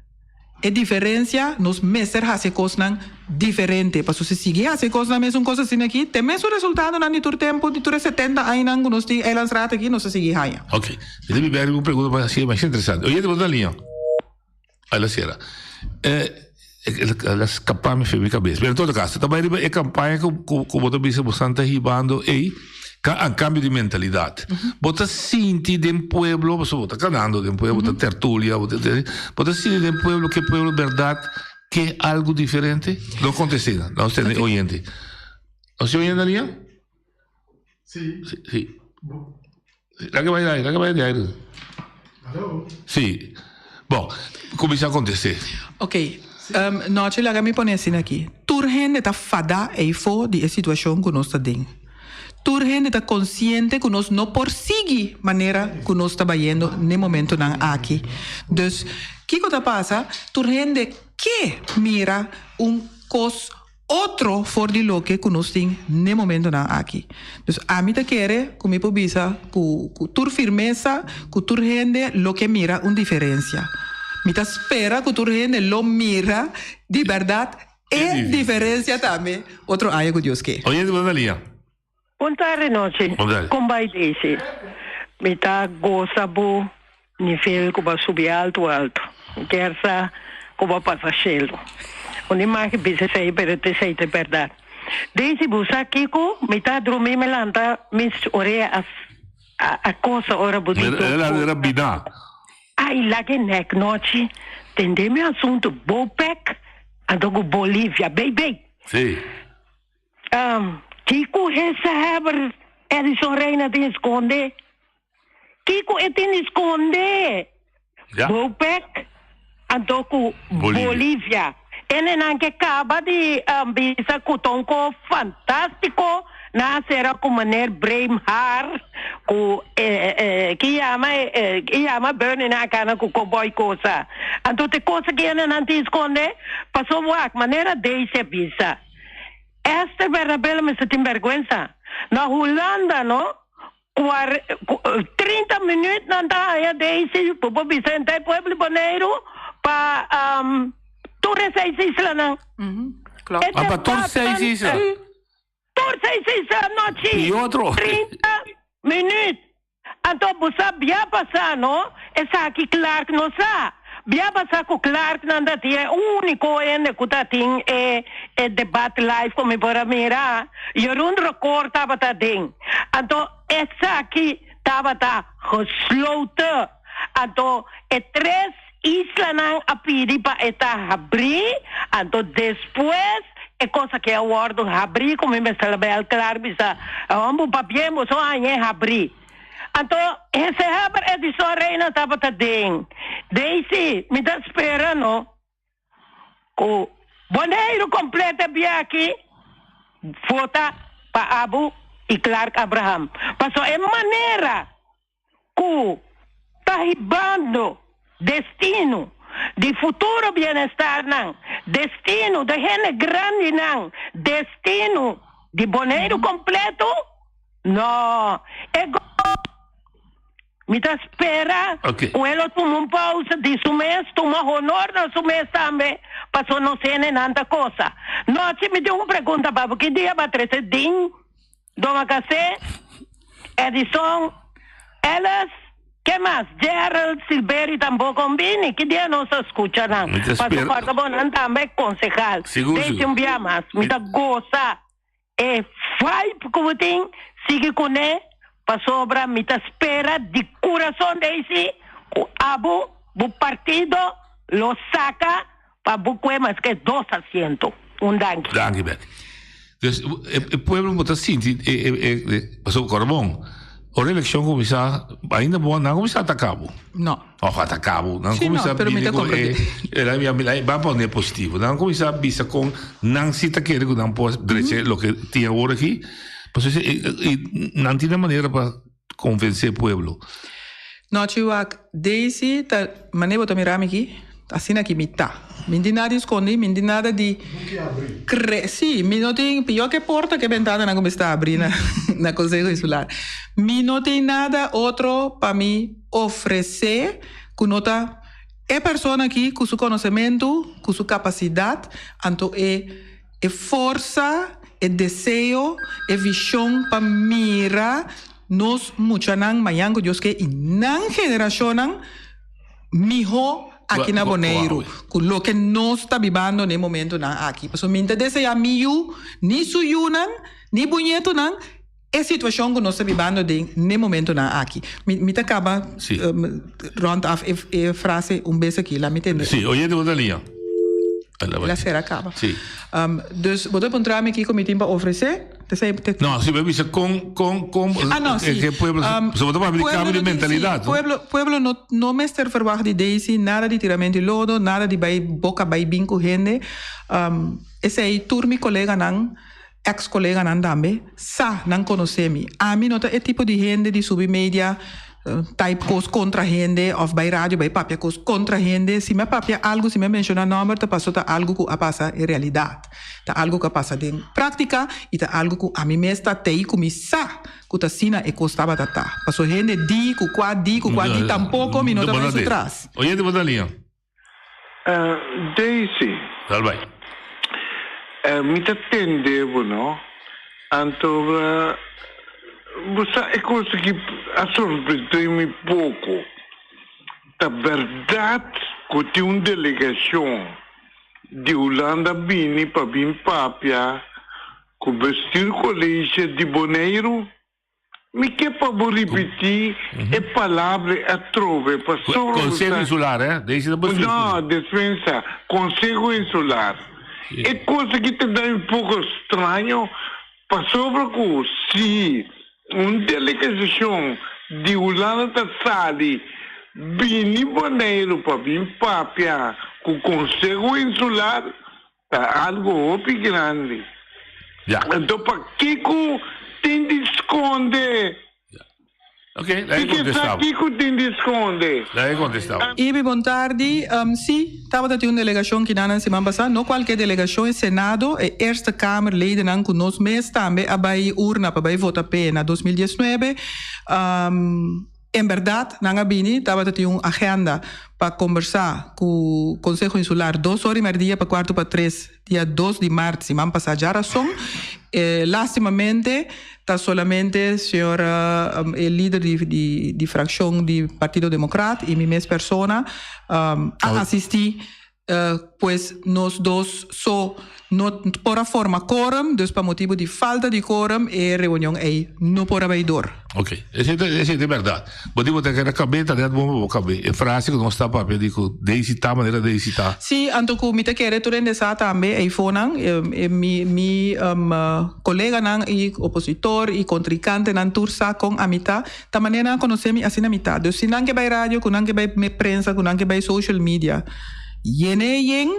E diferencia, nos mester haci e cosnan diferente. Pasobra si sigui haci e cosnan mesun cos asina aki, te mesun resultadonan di tur tempo, di tur e setenta añanan cu nos tin Eilandsraad aki, nos ta sigui haña. Ok. Mi ta biba algun pregunta pa haci masha interesante. Oyente bo ta na liña? Ay la cera. Eh, el a scapa mi fe mi cabes. Pero en todo caso, ta bay riba e campaña cu cu bo ta bisa bo san ta hibando ey. Ka cambio di mentalidad. Bo ta sinti den pueblo, pasobra bo ta canando den pueblo, bo ta tertulia, bo ta, bo ta sinti den pueblo ke pueblo berdad ke algo diferente? No conteste na, nos tene oyente. Nos tin oyente na liña? Si. Si, si. Laga bai aire, laga bai di aire. Hallo? Si. Bon, cuminsa conteste. Ok, nochi laga mi pone asina aki. Tur hende ta fada eyfo di e situacion cu nos ta den. Tur hende ta consciente cu nos no por sigui manera cu nos ta bayendo n'e momentonan aki. Dus, kico ta pasa? Tur hende ke mira un cos otro for di loke ku nos tin n'e momentonan aki. Dus ami ta kere ku mi por bisa ku ku tur firmesa ku tur hende lo ke mira un diferensia. Mi ta spera ku tur hende lo mira di bèrdat e diferensia tambe otro aña ku Dios ke. Oyente bo ta lia. Bon tarde nochi. Bon tarde. Kon bai Daisy? Mi ta gosa bo nivel ku bo a subi alto alto. Mi kier sa ku bo a pasa shelu. Un di maki bisa esei pero ta esei ta e bèrdat. Daisy bo sa kiko? Mi ta drumi mi lanta mi orea a a kosa ora bo di Era era bida. Ai laga e nek nochi. Tende mi asuntu bo pek anto ku Bolivia bay bay. Si. Kiko Gezaghebber Edison Rijna tin skonde? Kiko e tin di skonde? Ja. Bopec anto ku Bolivia. Bolivia. Enenan ke kaba di bisa ku ta un ko fantastiko nan a sera ku meneer Breemhaar ku ki yama ki yama Bernie nan a kana ku koboy kosa. Anto te kosa ki enenan tin skonde? Paso wak manera Daisy a bisa. Esther Bernabela mester tin bergwensa. Na Hulanda no, cuar, 30 minuut nan ta haya Daisy, bo por bisa henter e pueblo di Boneiru pa tur e seis islanan. Klopt. E Ah, pa tur seis isla? Tur seis isla nochi. Y otro? 30 minuut. Anto bo sa bia pasá no, esaki Clark no sa. Bia pasá ku Clark nan ta tin e úniko hende ku ta tin e e debat live ku mi por a mira, Jeroen Rekoor tabata den. Anto esaki tabata gesloten. Anto e tres. islanan a pidi pa e ta habrí, anto despues e kos aki a wòrdu habrí ku mi mester a bèl klar bisa homber pabien boso hañ'é habrí. Anto Gesehaber Edison Reina tabata den. Daisy, mi ta spera no ku Boneiru kompleto e bia aki vota pa abo i Clark Abraham. Pasobra e manera ku ta hibando destino di futuro bienestarnan, destino di hende grandinan, destino di Boneiru kompleto, no. E Mi ta spera ku e lo tuma un pausa di su mes, tuma honor na su mes tambe, paso nos hendenan ta kosa. Nochi mi tin un pregunta pa bo, ki dia bo a trese Ding? Domacassé, Edison, Ellis, ke mas? Gerald, Silbery tampoco a bini. Ki dia nos a scucha nan? Mi ta Paso spera. corda bo nan tambe concejal. Sigur, Deze sigur. un bia mas. Mi ta goza e vibe cu bo tin, sigui cune, pasobra mi ta spera di curason Daisy cu abo, bo partido lo saca Pa bo kue maske dos asiento. Un danki. Danki Betty. Dus e pueblo bo ta sinti e e e pasobra kòrda bon ora elekshon kuminsá ainda bo nan kuminsá ataka bo. No. Òf ataka bo. Nan Sí, no, kuminsá pero mi bini ta ku komprendé. e ban pone positivo. Nan kuminsá bisa kon nan si ta kere ku nan por drecha loke tin awor aki. Pasobra i nan tin e manera pa Konvensé pueblo. Nochi wak Daisy ta mane bo ta mira mi aki asina ki mi ta mi no tin nada di skondi mi no tin nada di kre si mi no tin pior ke porta ke bentananan ku mi sta abri na na konseho insular mi no tin nada otro pa mi ofresé ku no ta e persona aki ku su konosementu ku su kapasidat anto e E forsa, e deseo, e vision pa mira nos muchanan mañan ku Dios ke i nan generashonnan miho aki na Boneiru ku loke nos ta bibando na e momentunan aki. Pasobra mi no ta deseá mi yu, ni su yunan, ni buñetonan e situashon ku nos ta bibando den n'e momentunan aki. Mi mi ta kaba rond af e e frase un bes aki, laat mi tende. Sí, oyente bo ta liña. El a sera kaba. Sí. Dus bo ta puntra mi kiko mi tin pa ofresé? T'esei te. No, si bo a bisa kon kon kon Ah no, sí. e pueblo, so bo ta papia di kambio di mentalidat, no? Pueblo pueblo no no mester verwagt di Daisy nada di tiramento di lodo, nada di bai boka bai bin ku hende. Esei tur mi koleganan. Ex coleganan tambe sa nan conoce mi. Ami no ta e tipo di hende di subi media type cos contra hende of bay radio bay papia cos contra hende. Si mi a papia algo, si mi a menciona nomber ta paso ta algo cu a pasa en realidad. Ta algo cu a pasa den practica y ta algo cu ami mes ta tey cu mi sa cu ta asina e cos tabata ta. Paso hende di cu cua di cu cua di tampoco mi no ta bay su tras. Oyente bo ta liña. Daisy. Dal bai. Mi ta tende bo no. Anto bo sa e kos aki a sorprende mi poko. Ta bèrdat ku tin un delegashon di Hulanda bini pa bin papia ku bestuurcollege di Boneiru? Mi ke pa bo ripití e palabra atrobe pasobra bo sa. Konseho Insular, eh? Deze ta bestuur. No, despensa, Konseho Insular. E kos aki ta da mi poko straño pasobra ku si un delegasishon di Hulanda ta sali bini Boneiru pa bin papia ku Konseho Insular, Ta algo hopi grandi. Ja. Anto pakiko tin di skonde? Ja. Ok, laga Kiko kontestá. sa kiko tin di skonde? Laga kontestá. Ibi, bon tardi. Sí, tabata tin un delegashon kinan siman pasá. No kualke delegashon, e Senado, e Eerste Kamer ledennan ku nos mes tambe a bai urna pa bai vota p'e na 2019. En bèrdat nan a bini, tabata tin un agenda pa kombersá ku Konseho Insular dos ora i mèrdia pa kuartu pa tres dia dos di mart siman pasá djarason. Lástimamente ta solamente señor e lider di di frakshon di Partido Demokrat i mi mes persona a asistí. Pues nos dos so No por a forma quorum, dus pa motibu di falta di quorum e reunion ei no por a bai dor. Ok, esei ta esei ta e bèrdat. Bo di bo ta keda kab'é ta nèt bon pa bo kab'é. E frase ku nos ta papia di ku Daisy ta manera Daisy ta. Sí, anto ku mi ta kere tur hende sa tambe eifonan, e mi mi koleganan i opositor i kontrinkantenan tur sa kon ami ta, ta manera nan a konosé mi asina mi ta. Dus si nan ke bai radio, ku nan ke bai prensa, ku nan ke bai social media, yene yen.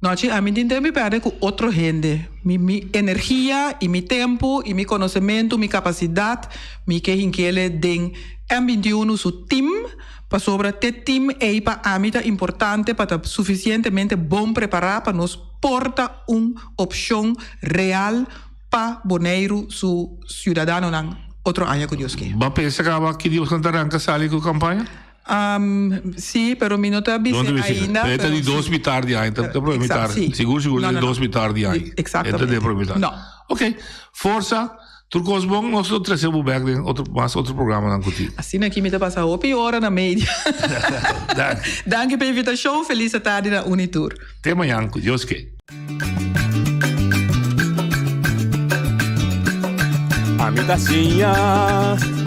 Nochi ami tin tempu perde ku otro hende. Mi mi energia i mi tempu i mi konosementu, mi kapasidat, mi ke hinkele den M 21 su tim, pasobra te tim ei pa ami ta importante pa ta sufisientemente bon prepará pa nos por ta un opshon real pa Boneiru su siudadanonan otro aña ku Dios ke. Bo a pensa kaba ki dia boso ta ranka sali ku kampaña? Sí, pero mi no ta bis'é ainda. Pero e ta di dos mitar di aña, ta prome mitar. Sigur, sigur ta di dos mitar di aña. Exactamente. E ta di prome mitar. No. Ok, forsa, tur kos bon, nos lo trese bo bek den otro, mas otro programanan ku tin. Asina aki mi ta pasa hopi ora na media. Danki. Danki pa invitashon, felis atardi na uni tur. Te mañan ku Dios ke. Ami ta siña,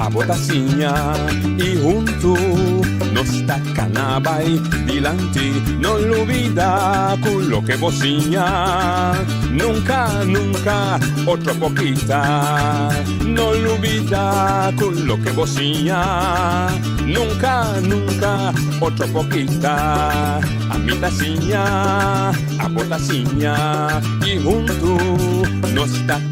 abo ta siña y huntu nos ta cana bay dilanti. No lubida cu loke bo siña nunca, nunca otro por kita. No lubida cu loke bo siña nunca, nunca otro por kita. Ami ta siña, abo ta siña y huntu nos ta.